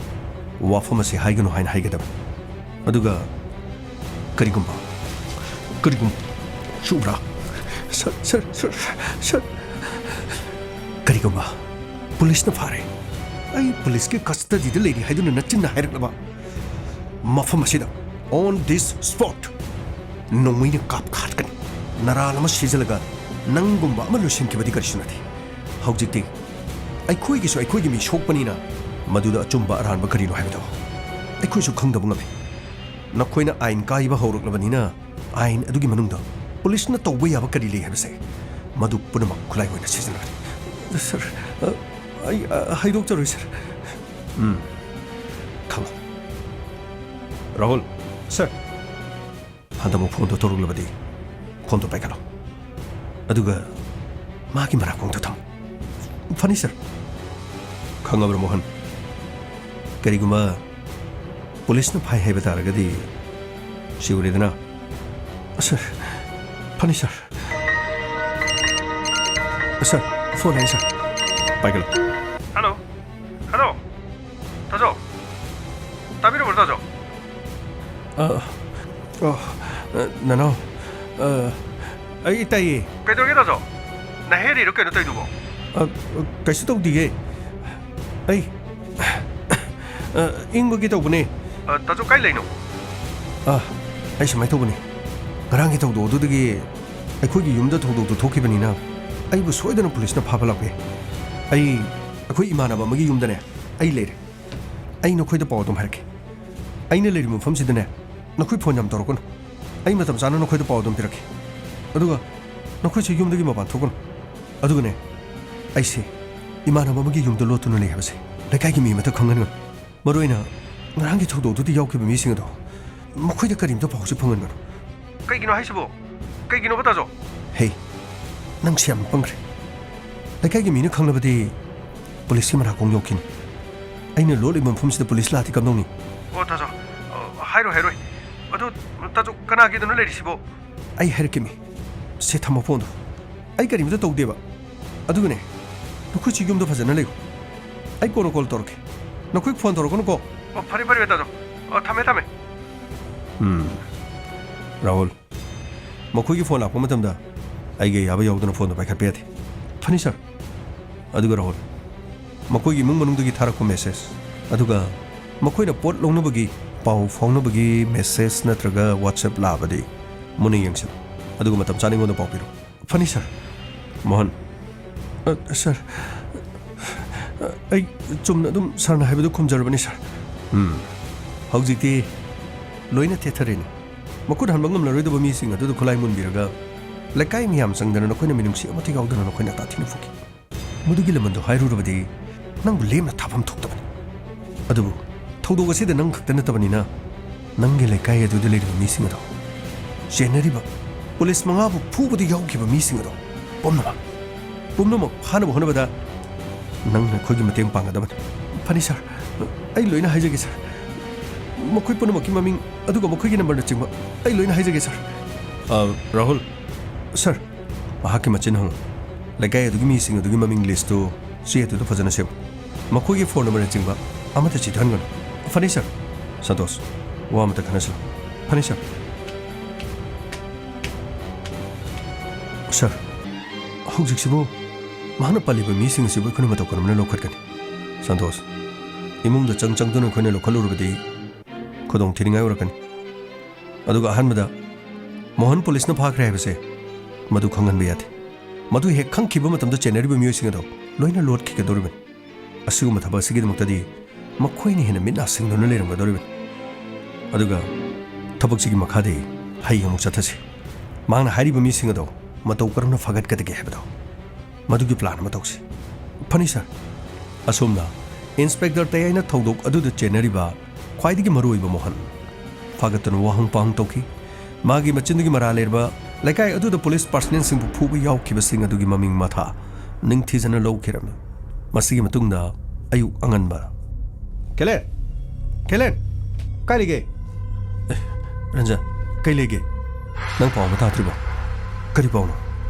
ꯋꯥꯐꯝ ꯑꯁꯤ ꯍꯥꯏꯒꯅꯨ ꯍꯥꯏꯅ ꯍꯥꯏꯒꯗꯕꯅꯤ꯫ ꯑꯗꯨꯒ ꯀꯔꯤꯒꯨꯝꯕ, ꯀꯔꯤꯒꯨꯝꯕ ꯆꯨꯕ꯭ꯔꯥ?" Sir, sir, sir, sir. ꯀꯔꯤꯒꯨꯝꯕ ꯄꯨꯂꯤꯁꯅ ꯐꯥꯔꯦ, ꯑꯩ ꯄꯨꯂꯤꯁꯀꯤ ꯀꯁꯇꯗꯤꯗ ꯂꯩꯔꯤ ꯍꯥꯏꯗꯨꯅ ꯅꯆꯤꯟꯅ ꯍꯥꯏꯔꯛꯂꯕ ꯃꯐꯝ ꯑꯁꯤꯗ, on this spot, ꯅꯣꯡꯃꯩꯅ ꯀꯥꯞꯈꯥꯠꯀꯅꯤ꯫ ꯅꯔꯥꯜ ꯑꯃ ꯁꯤꯖꯤꯜꯂꯒ ꯅꯪꯒꯨꯝꯕ ꯑꯃ ꯂꯣꯏꯁꯤꯟꯈꯤꯕꯗꯤ ꯀꯔꯤꯁꯨ ꯅꯠꯇꯦ꯫ ꯍꯧꯖꯤꯛꯇꯤ ꯑꯩꯈꯣꯏꯒꯤꯁꯨ ꯑꯩꯈꯣꯏꯒꯤ ꯃꯤ ꯁꯣꯛꯄꯅꯤꯅ ꯃꯗꯨꯗ ꯑꯆꯨꯝꯕ ꯑꯔꯥꯟꯕ ꯀꯔꯤꯅꯣ ꯍꯥꯏꯕꯗꯣ ꯑꯩꯈꯣꯏꯁꯨ ꯈꯪꯗꯕ ꯉꯝꯃꯤ꯫ ꯅꯈꯣꯏꯅ ꯑꯥꯏꯟ ꯀꯥꯏꯕ ꯍꯧꯔꯛꯂꯕꯅꯤꯅ ꯑꯥꯏꯟ ꯑꯗꯨꯒꯤ ꯃꯅꯨꯡꯗ ꯄꯨꯂꯤꯁꯅ ꯇꯧꯕ ꯌꯥꯕ ꯀꯔꯤ ꯂꯩ ꯍꯥꯏꯕꯁꯦ ꯃꯗꯨ ꯄꯨꯝꯅꯃꯛ ꯈꯨꯠꯂꯥꯏ ꯑꯣꯏꯅ ꯁꯤꯖꯤꯟꯅꯒꯅꯤ꯫ ꯁꯔ, ꯑ, ꯑꯩ, ꯑ, ꯍꯥꯏꯗꯣꯛꯆꯔꯣꯏ, ꯁꯔ꯫ ꯎꯝ, ꯊꯝꯃꯣ꯫ ꯔꯥꯍꯨꯜ꯫ ꯁꯔ꯫ ꯍꯟꯗꯛꯃꯨꯛ ꯐꯣꯟꯗꯣ ꯇꯧꯔꯛꯂꯕꯗꯤ ꯐꯣꯟꯗꯣ ꯄꯥꯏꯈꯠꯂꯣ꯫ ꯑꯗꯨꯒ ꯃꯥꯒꯤ ꯃꯅꯥꯀꯣꯡꯗꯣ ꯊꯝꯃꯨ꯫ ꯐꯅꯤ, ꯁꯔ꯫ ꯈꯪꯉꯕ꯭ꯔꯥ, ꯃꯣꯍꯟ? ꯀꯔꯤꯒꯨꯝꯕ ꯄꯨꯂꯤꯁꯅ ꯐꯥꯏ ꯍꯥꯏꯕ ꯇꯥꯔꯒꯗꯤ ꯁꯤꯎꯔꯦꯗꯅ꯫ ꯁꯔ, ꯐꯅꯤ, ꯁꯔ꯫ ꯁꯔ, ꯐꯣꯟ ꯂꯥꯛꯑꯦ, ꯁꯔ꯫ ꯄꯥꯏꯈꯠꯂꯣ꯫ ꯍꯜꯂꯣ꯫ ꯍꯜꯂꯣ꯫ ꯇꯥꯖꯣ꯫ ꯇꯥꯕꯤꯔꯕ꯭ꯔꯣ, ꯇꯥꯖꯣ? ꯑ, ꯑ, ꯑ, ꯅꯅꯥꯎ, ꯑ, ꯑꯩ ꯇꯥꯏꯌꯦ꯫ ꯀꯩꯗꯧꯔꯒꯦ, ꯇꯥꯖꯣ? ꯅꯍꯦꯔꯤꯔꯣ ꯀꯩꯅꯣ ꯇꯧꯔꯤꯗꯨꯕꯣ? ꯑ, ꯀꯩꯁꯨ ꯇꯧꯗꯤꯌꯦ꯫ ꯑꯩ, ꯑ, ꯏꯪꯕꯒꯤ ꯇꯧꯕꯅꯦ꯫ ꯑ, ꯇꯥꯖꯣ, ꯀꯥꯏ ꯂꯩꯅꯣ? ꯑ, ꯑꯩ ꯁꯨꯃꯥꯏꯅ ꯇꯧꯕꯅꯤ꯫ ꯉꯔꯥꯡꯒꯤ ꯊꯧꯗꯣꯛ ꯑꯗꯨꯗꯒꯤ ꯑꯩꯈꯣꯏꯒꯤ ꯌꯨꯝꯗ ꯊꯧꯗꯣꯛꯇꯨ ꯊꯣꯛꯈꯤꯕꯅꯤꯅ ꯑꯩꯕꯨ ꯁꯣꯏꯗꯅ ꯄꯨꯂꯤꯁꯅ ꯐꯥꯕ ꯂꯥꯛꯄ ꯌꯥꯏ꯫ ꯑꯩ ꯑꯩꯈꯣꯏ ꯏꯃꯥꯟꯅꯕ ꯑꯃꯒꯤ ꯌꯨꯝꯗꯅꯦ ꯑꯩ ꯂꯩꯔꯦ꯫ ꯑꯩ ꯅꯈꯣꯏꯗ ꯄꯥꯎ ꯑꯗꯨꯝ ꯍꯥꯏꯔꯛꯀꯦ꯫ ꯑꯩꯅ ꯂꯩꯔꯤꯕ ꯃꯐꯝꯁꯤꯗꯅꯦ ꯅꯈꯣꯏ ꯐꯣꯟ ꯌꯥꯝ ꯇꯧꯔꯛꯀꯅꯨ꯫ ꯑꯩ ꯃꯇꯝ ꯆꯥꯅ ꯅꯈꯣꯏꯗ ꯄꯥꯎ ꯑꯗꯨꯝ ꯄꯤꯔꯛꯀꯦ꯫ ꯑꯗꯨꯒ ꯅꯈꯣꯏꯁꯨ ꯌꯨꯝꯗꯒꯤ ꯃꯄꯥꯟ ꯊꯣꯛꯀꯅꯨ꯫ ꯑꯗꯨꯒꯅꯦ, ꯑꯩꯁꯦ ꯏꯃꯥꯟꯅꯕ ꯑꯃꯒꯤ ꯌꯨꯝꯗ ꯂꯣꯠꯇꯨꯅ ꯂꯩ ꯍꯥꯏꯕꯁꯦ ꯂꯩꯀꯥꯏꯒꯤ ꯃꯤ ꯑꯃꯠꯇ ꯈꯪꯍꯟꯒꯅꯨ꯫ ꯃꯔꯨꯑꯣꯏꯅ ꯉꯔꯥꯡꯒꯤ ꯊꯧꯗꯣꯛꯇꯨꯗ ꯌꯥꯎꯈꯤꯕ ꯃꯤꯁꯤꯡ ꯑꯗꯣ ꯃꯈꯣꯏꯗ ꯀꯔꯤꯝꯇ ꯄꯥꯎꯁꯨ ꯐꯪꯍꯟꯒꯅꯨ꯫ ꯀꯩꯒꯤꯅꯣ ꯍꯥꯏꯁꯤꯕꯣ? ꯀꯩꯒꯤꯅꯣꯕ, ꯇꯥꯖꯣ? ꯍꯦ, ꯅꯪꯁꯦ ꯌꯥꯝ ꯄꯪꯈ꯭ꯔꯦ꯫ ꯂꯩꯀꯥꯏꯒꯤ ꯃꯤꯅ ꯈꯪꯂꯕꯗꯤ ꯄꯨꯂꯤꯁꯀꯤ ꯃꯅꯥꯀꯣꯡ ꯌꯧꯈꯤꯅꯤ꯫ ꯑꯩꯅ ꯂꯣꯠꯂꯤꯕ ꯃꯐꯝꯁꯤꯗ ꯄꯨꯂꯤꯁ ꯂꯥꯛꯑꯗꯤ ꯀꯝꯗꯧꯅꯤ? ꯑꯣ, ꯇꯥꯖꯣ, ꯑ, ꯍꯥꯏꯔꯣꯏ, ꯍꯥꯏꯔꯣꯏ꯫ ꯑꯗꯣ, ꯇꯥꯖꯣ, ꯀꯅꯥꯒꯤꯗꯅꯣ ꯂꯩꯔꯤꯁꯤꯕꯣ? ꯑꯩ ꯍꯥꯏꯔꯛꯀꯦ ꯃꯤ꯫ ꯁꯦ, ꯊꯝꯃꯣ ꯐꯣꯟꯗꯣ꯫ ꯑꯩ ꯀꯔꯤꯝꯇ ꯇꯧꯗꯦꯕ꯫ ꯑꯗꯨꯒꯅꯦ, ꯅꯈꯣꯏꯁꯨ ꯌꯨꯝꯗ ꯐꯖꯅ ꯂꯩꯌꯨ꯫ ꯑꯩ ꯀꯣꯟꯅ ꯀꯣꯜ ꯇꯧꯔꯛꯀꯦ꯫ ꯅꯈꯣꯏ ꯐꯣꯟ ꯇꯧꯔꯛꯀꯅꯨꯀꯣ꯫ ꯑꯣ, ꯐꯔꯦ, ꯐꯔꯦ, ꯇꯥꯖꯣ꯫ ꯑꯣ, ꯊꯝꯃꯦ, ꯊꯝꯃꯦ꯫ ꯎꯝ꯫ ꯔꯥꯍꯨꯜ, ꯃꯈꯣꯏꯒꯤ ꯐꯣꯟ ꯂꯥꯛꯄ ꯃꯇꯝꯗ ꯑꯩꯒꯤ ꯑꯌꯥꯕ ꯌꯥꯎꯗꯅ ꯐꯣꯟꯗꯣ ꯄꯥꯏꯈꯠꯄ ꯌꯥꯗꯦ꯫ ꯐꯅꯤ ꯁꯥꯔ꯫ ꯑꯗꯨꯒ ꯔꯥꯍꯨꯜ, ꯃꯈꯣꯏꯒꯤ ꯏꯃꯨꯡ ꯃꯅꯨꯡꯗꯒꯤ ꯊꯥꯔꯛꯄ ꯃꯦꯁꯦꯖ, ꯑꯗꯨꯒ ꯃꯈꯣꯏꯅ ꯄꯣꯠ ꯂꯧꯅꯕꯒꯤ, ꯄꯥꯎ ꯐꯥꯎꯅꯕꯒꯤ ꯃꯦꯁꯦꯖ ꯅꯠꯇ꯭ꯔꯒ WhatsApp ꯂꯥꯛꯑꯕꯗꯤ ꯃꯨꯟꯅ ꯌꯦꯡꯁꯤꯜꯂꯨ, ꯑꯗꯨꯒ ꯃꯇꯝ ꯆꯥꯅ ꯑꯩꯉꯣꯟꯗ ꯄꯥꯎ ꯄꯤꯔꯛꯎ꯫ ꯐꯅꯤ ꯁꯥꯔ꯫ ꯃꯣꯍꯟ꯫ ꯑ, ꯁꯥꯔ, ꯑ, ꯑꯩ ꯆꯨꯝꯅ ꯑꯗꯨꯝ ꯁꯥꯔꯅ ꯍꯥꯏꯕꯗꯨ ꯈꯨꯝꯖꯔꯕꯅꯤ ꯁꯥꯔ꯫ ꯎꯝ꯫ ꯍꯧꯖꯤꯛꯇꯤ ꯂꯣꯏꯅ ꯊꯦꯠꯊꯔꯦꯅꯦ꯫ ꯃꯈꯨꯠ ꯍꯟꯕ ꯉꯝꯂꯔꯣꯏꯗꯕ ꯃꯤꯁꯤꯡ ꯑꯗꯨꯗ ꯈꯨꯠꯂꯥꯏ ꯃꯨꯟꯕꯤꯔꯒ ꯂꯩꯀꯥꯏ ꯃꯤꯌꯥꯝ ꯆꯪꯗꯅ ꯅꯈꯣꯏꯅ ꯃꯤꯅꯨꯡꯁꯤ ꯑꯃꯠꯇ ꯌꯥꯎꯗꯅ ꯅꯈꯣꯏꯅ ꯇꯥꯊꯤꯅ ꯐꯨꯈꯤ꯫ ꯃꯗꯨꯒꯤ ꯂꯃꯟꯗꯣ ꯍꯥꯏꯔꯨꯔꯕꯗꯤ ꯅꯪꯕꯨ ꯂꯦꯝꯅ ꯊꯥꯐꯝ ꯊꯣꯛꯇꯕꯅꯤ꯫ ꯑꯗꯨꯕꯨ ꯊꯧꯗꯣꯛ ꯑꯁꯤꯗ ꯅꯪ ꯈꯛꯇ ꯅꯠꯇꯕꯅꯤꯅ ꯅꯪꯒꯤ ꯂꯩꯀꯥꯏ ꯑꯗꯨꯗ ꯂꯩꯔꯤꯕ ꯃꯤꯁꯤꯡ ꯑꯗꯣ, ꯆꯦꯟꯅꯔꯤꯕ ꯄꯨꯂꯤꯁ ꯃꯉꯥꯕꯨ ꯐꯨꯕꯗ ꯌꯥꯎꯈꯤꯕ ꯃꯤꯁꯤꯡ ꯑꯗꯣ ꯄꯨꯝꯅꯃꯛ, ꯄꯨꯝꯅꯃꯛ ꯐꯥꯅꯕ ꯍꯣꯠꯅꯕꯗ ꯅꯪꯅ ꯑꯩꯈꯣꯏꯒꯤ ꯃꯇꯦꯡ ꯄꯥꯡꯒꯗꯕꯅꯤ꯫ ꯐꯅꯤ ꯁꯥꯔ, ꯑꯩ ꯂꯣꯏꯅ ꯍꯥꯏꯖꯒꯦ ꯁꯥꯔ꯫ ꯃꯈꯣꯏ ꯄꯨꯝꯅꯃꯛꯀꯤ ꯃꯃꯤꯡ ꯑꯗꯨꯒ ꯃꯈꯣꯏꯒꯤ ꯅꯝꯕꯔꯅꯆꯤꯡꯕ ꯑꯩ ꯂꯣꯏꯅ ꯍꯥꯏꯖꯒꯦ ꯁꯥꯔ꯫ ꯑ, ꯔꯥꯍꯨꯜ꯫ ꯁꯥꯔ, ꯃꯍꯥꯛꯀꯤ ꯃꯆꯤꯟ ꯍꯪꯉꯨ꯫ ꯂꯩꯀꯥꯏ ꯑꯗꯨꯒꯤ ꯃꯤꯁꯤꯡ ꯑꯗꯨꯒꯤ ꯃꯃꯤꯡ ꯂꯤꯁꯇꯨ ꯆꯦ ꯑꯗꯨꯗ ꯐꯖꯅ ꯁꯦꯝꯃꯨ꯫ ꯃꯈꯣꯏꯒꯤ ꯐꯣꯟ ꯅꯝꯕꯔꯅꯆꯤꯡꯕ ꯑꯃꯠꯇ ꯆꯤꯊꯍꯟꯒꯅꯨ꯫ ꯐꯅꯤ ꯁꯥꯔ꯫ ꯁꯟꯇꯣꯁ, ꯋꯥ ꯑꯃꯇ ꯈꯟꯅꯁꯤ꯫ ꯐꯅꯤ ꯁꯥꯔ꯫ ꯁꯥꯔ, ꯍꯧꯖꯤꯛꯁꯤꯕꯨ ꯃꯍꯥꯛꯅ ꯄꯜꯂꯤꯕ ꯃꯤꯁꯤꯡ ꯑꯁꯤꯕꯨ ꯑꯩꯈꯣꯏꯅ ꯃꯇꯧ ꯀꯔꯝꯅ ꯂꯧꯈꯠꯀꯅꯤ? ꯁꯟꯇꯣꯁ, ꯏꯃꯨꯡꯗ ꯆꯪ ꯆꯪꯗꯨꯅ ꯑꯩꯈꯣꯏꯅ ꯂꯧꯈꯠꯂꯨꯔꯕꯗꯤ ꯈꯨꯗꯣꯡ ꯊꯤꯅꯤꯡꯉꯥꯏ ꯑꯣꯏꯔꯛꯀꯅꯤ꯫ ꯑꯗꯨꯒ ꯑꯍꯥꯟꯕꯗ ꯃꯣꯍꯟ ꯄꯨꯂꯤꯁꯅ ꯐꯥꯈ꯭ꯔꯦ ꯍꯥꯏꯕꯁꯦ ꯃꯗꯨ ꯈꯪꯍꯟꯕ ꯌꯥꯗꯦ꯫ ꯃꯗꯨ ꯍꯦꯛ ꯈꯪꯈꯤꯕ ꯃꯇꯝꯗ ꯆꯦꯟꯅꯔꯤꯕ ꯃꯤꯑꯣꯏꯁꯤꯡ ꯑꯗꯣ ꯂꯣꯏꯅ ꯂꯣꯠꯈꯤꯒꯗꯧꯔꯤꯕꯅꯤ꯫ ꯑꯁꯤꯒꯨꯝꯕ ꯊꯕꯛ ꯑꯁꯤꯒꯤꯗꯃꯛꯇꯗꯤ ꯃꯈꯣꯏꯅ ꯍꯦꯟꯅ ꯃꯤꯠ ꯅꯥ ꯁꯤꯡꯗꯨꯅ ꯂꯩꯔꯝꯒꯗꯧꯔꯤꯕꯅꯤ꯫ ꯑꯗꯨꯒ ꯊꯕꯛꯁꯤꯒꯤ ꯃꯈꯥꯗꯤ ꯍꯌꯦꯡ ꯑꯃꯨꯛ ꯆꯠꯊꯁꯤ꯫ ꯃꯍꯥꯛꯅ ꯍꯥꯏꯔꯤꯕ ꯃꯤꯁꯤꯡ ꯑꯗꯣ ꯃꯇꯧ ꯀꯔꯝꯅ ꯐꯒꯠꯀꯗꯒꯦ ꯍꯥꯏꯕꯗꯣ, ꯃꯗꯨꯒꯤ ꯄ꯭ꯂꯥꯟ ꯑꯃ ꯇꯧꯁꯤ꯫ ꯐꯅꯤ ꯁꯥꯔ꯫ ꯑꯁꯣꯝꯅ ꯏꯟꯁꯄꯦꯛꯇꯔ ꯇꯌꯥꯏꯅ ꯊꯧꯗꯣꯛ ꯑꯗꯨꯗ ꯆꯦꯟꯅꯔꯤꯕ ꯈ꯭ꯋꯥꯏꯗꯒꯤ ꯃꯔꯨꯑꯣꯏꯕ ꯃꯣꯍꯟ ꯐꯥꯒꯠꯇꯨꯅ ꯋꯥꯍꯪ ꯄꯥꯎꯍꯪ ꯇꯧꯈꯤ꯫ ꯃꯥꯒꯤ ꯃꯆꯤꯟꯗꯨꯒꯤ ꯃꯔꯥꯜ ꯂꯩꯔꯕ ꯂꯩꯀꯥꯏ ꯑꯗꯨꯗ ꯄꯨꯂꯤꯁ ꯄꯥꯔꯁꯅꯦꯜꯁꯤꯡꯕꯨ ꯐꯨꯕ ꯌꯥꯎꯈꯤꯕꯁꯤꯡ ꯑꯗꯨꯒꯤ ꯃꯃꯤꯡ ꯃꯊꯥ ꯅꯤꯡꯊꯤꯖꯅ ꯂꯧꯈꯤꯔꯝꯃꯤ꯫ ꯃꯁꯤꯒꯤ ꯃꯇꯨꯡꯗ ꯑꯌꯨꯛ ꯑꯉꯟꯕ꯫ ꯀꯦꯂꯦꯟ! ꯀꯦꯂꯦꯟ! ꯀꯥꯏ ꯂꯩꯒꯦ? ꯑꯦ, ꯔꯟꯖꯟ, ꯀꯩ ꯂꯩꯒꯦ? ꯅꯪ ꯄꯥꯎ ꯑꯃ ꯇꯥꯗ꯭ꯔꯤꯕꯣ? ꯀꯔꯤ ꯄꯥꯎꯅꯣ?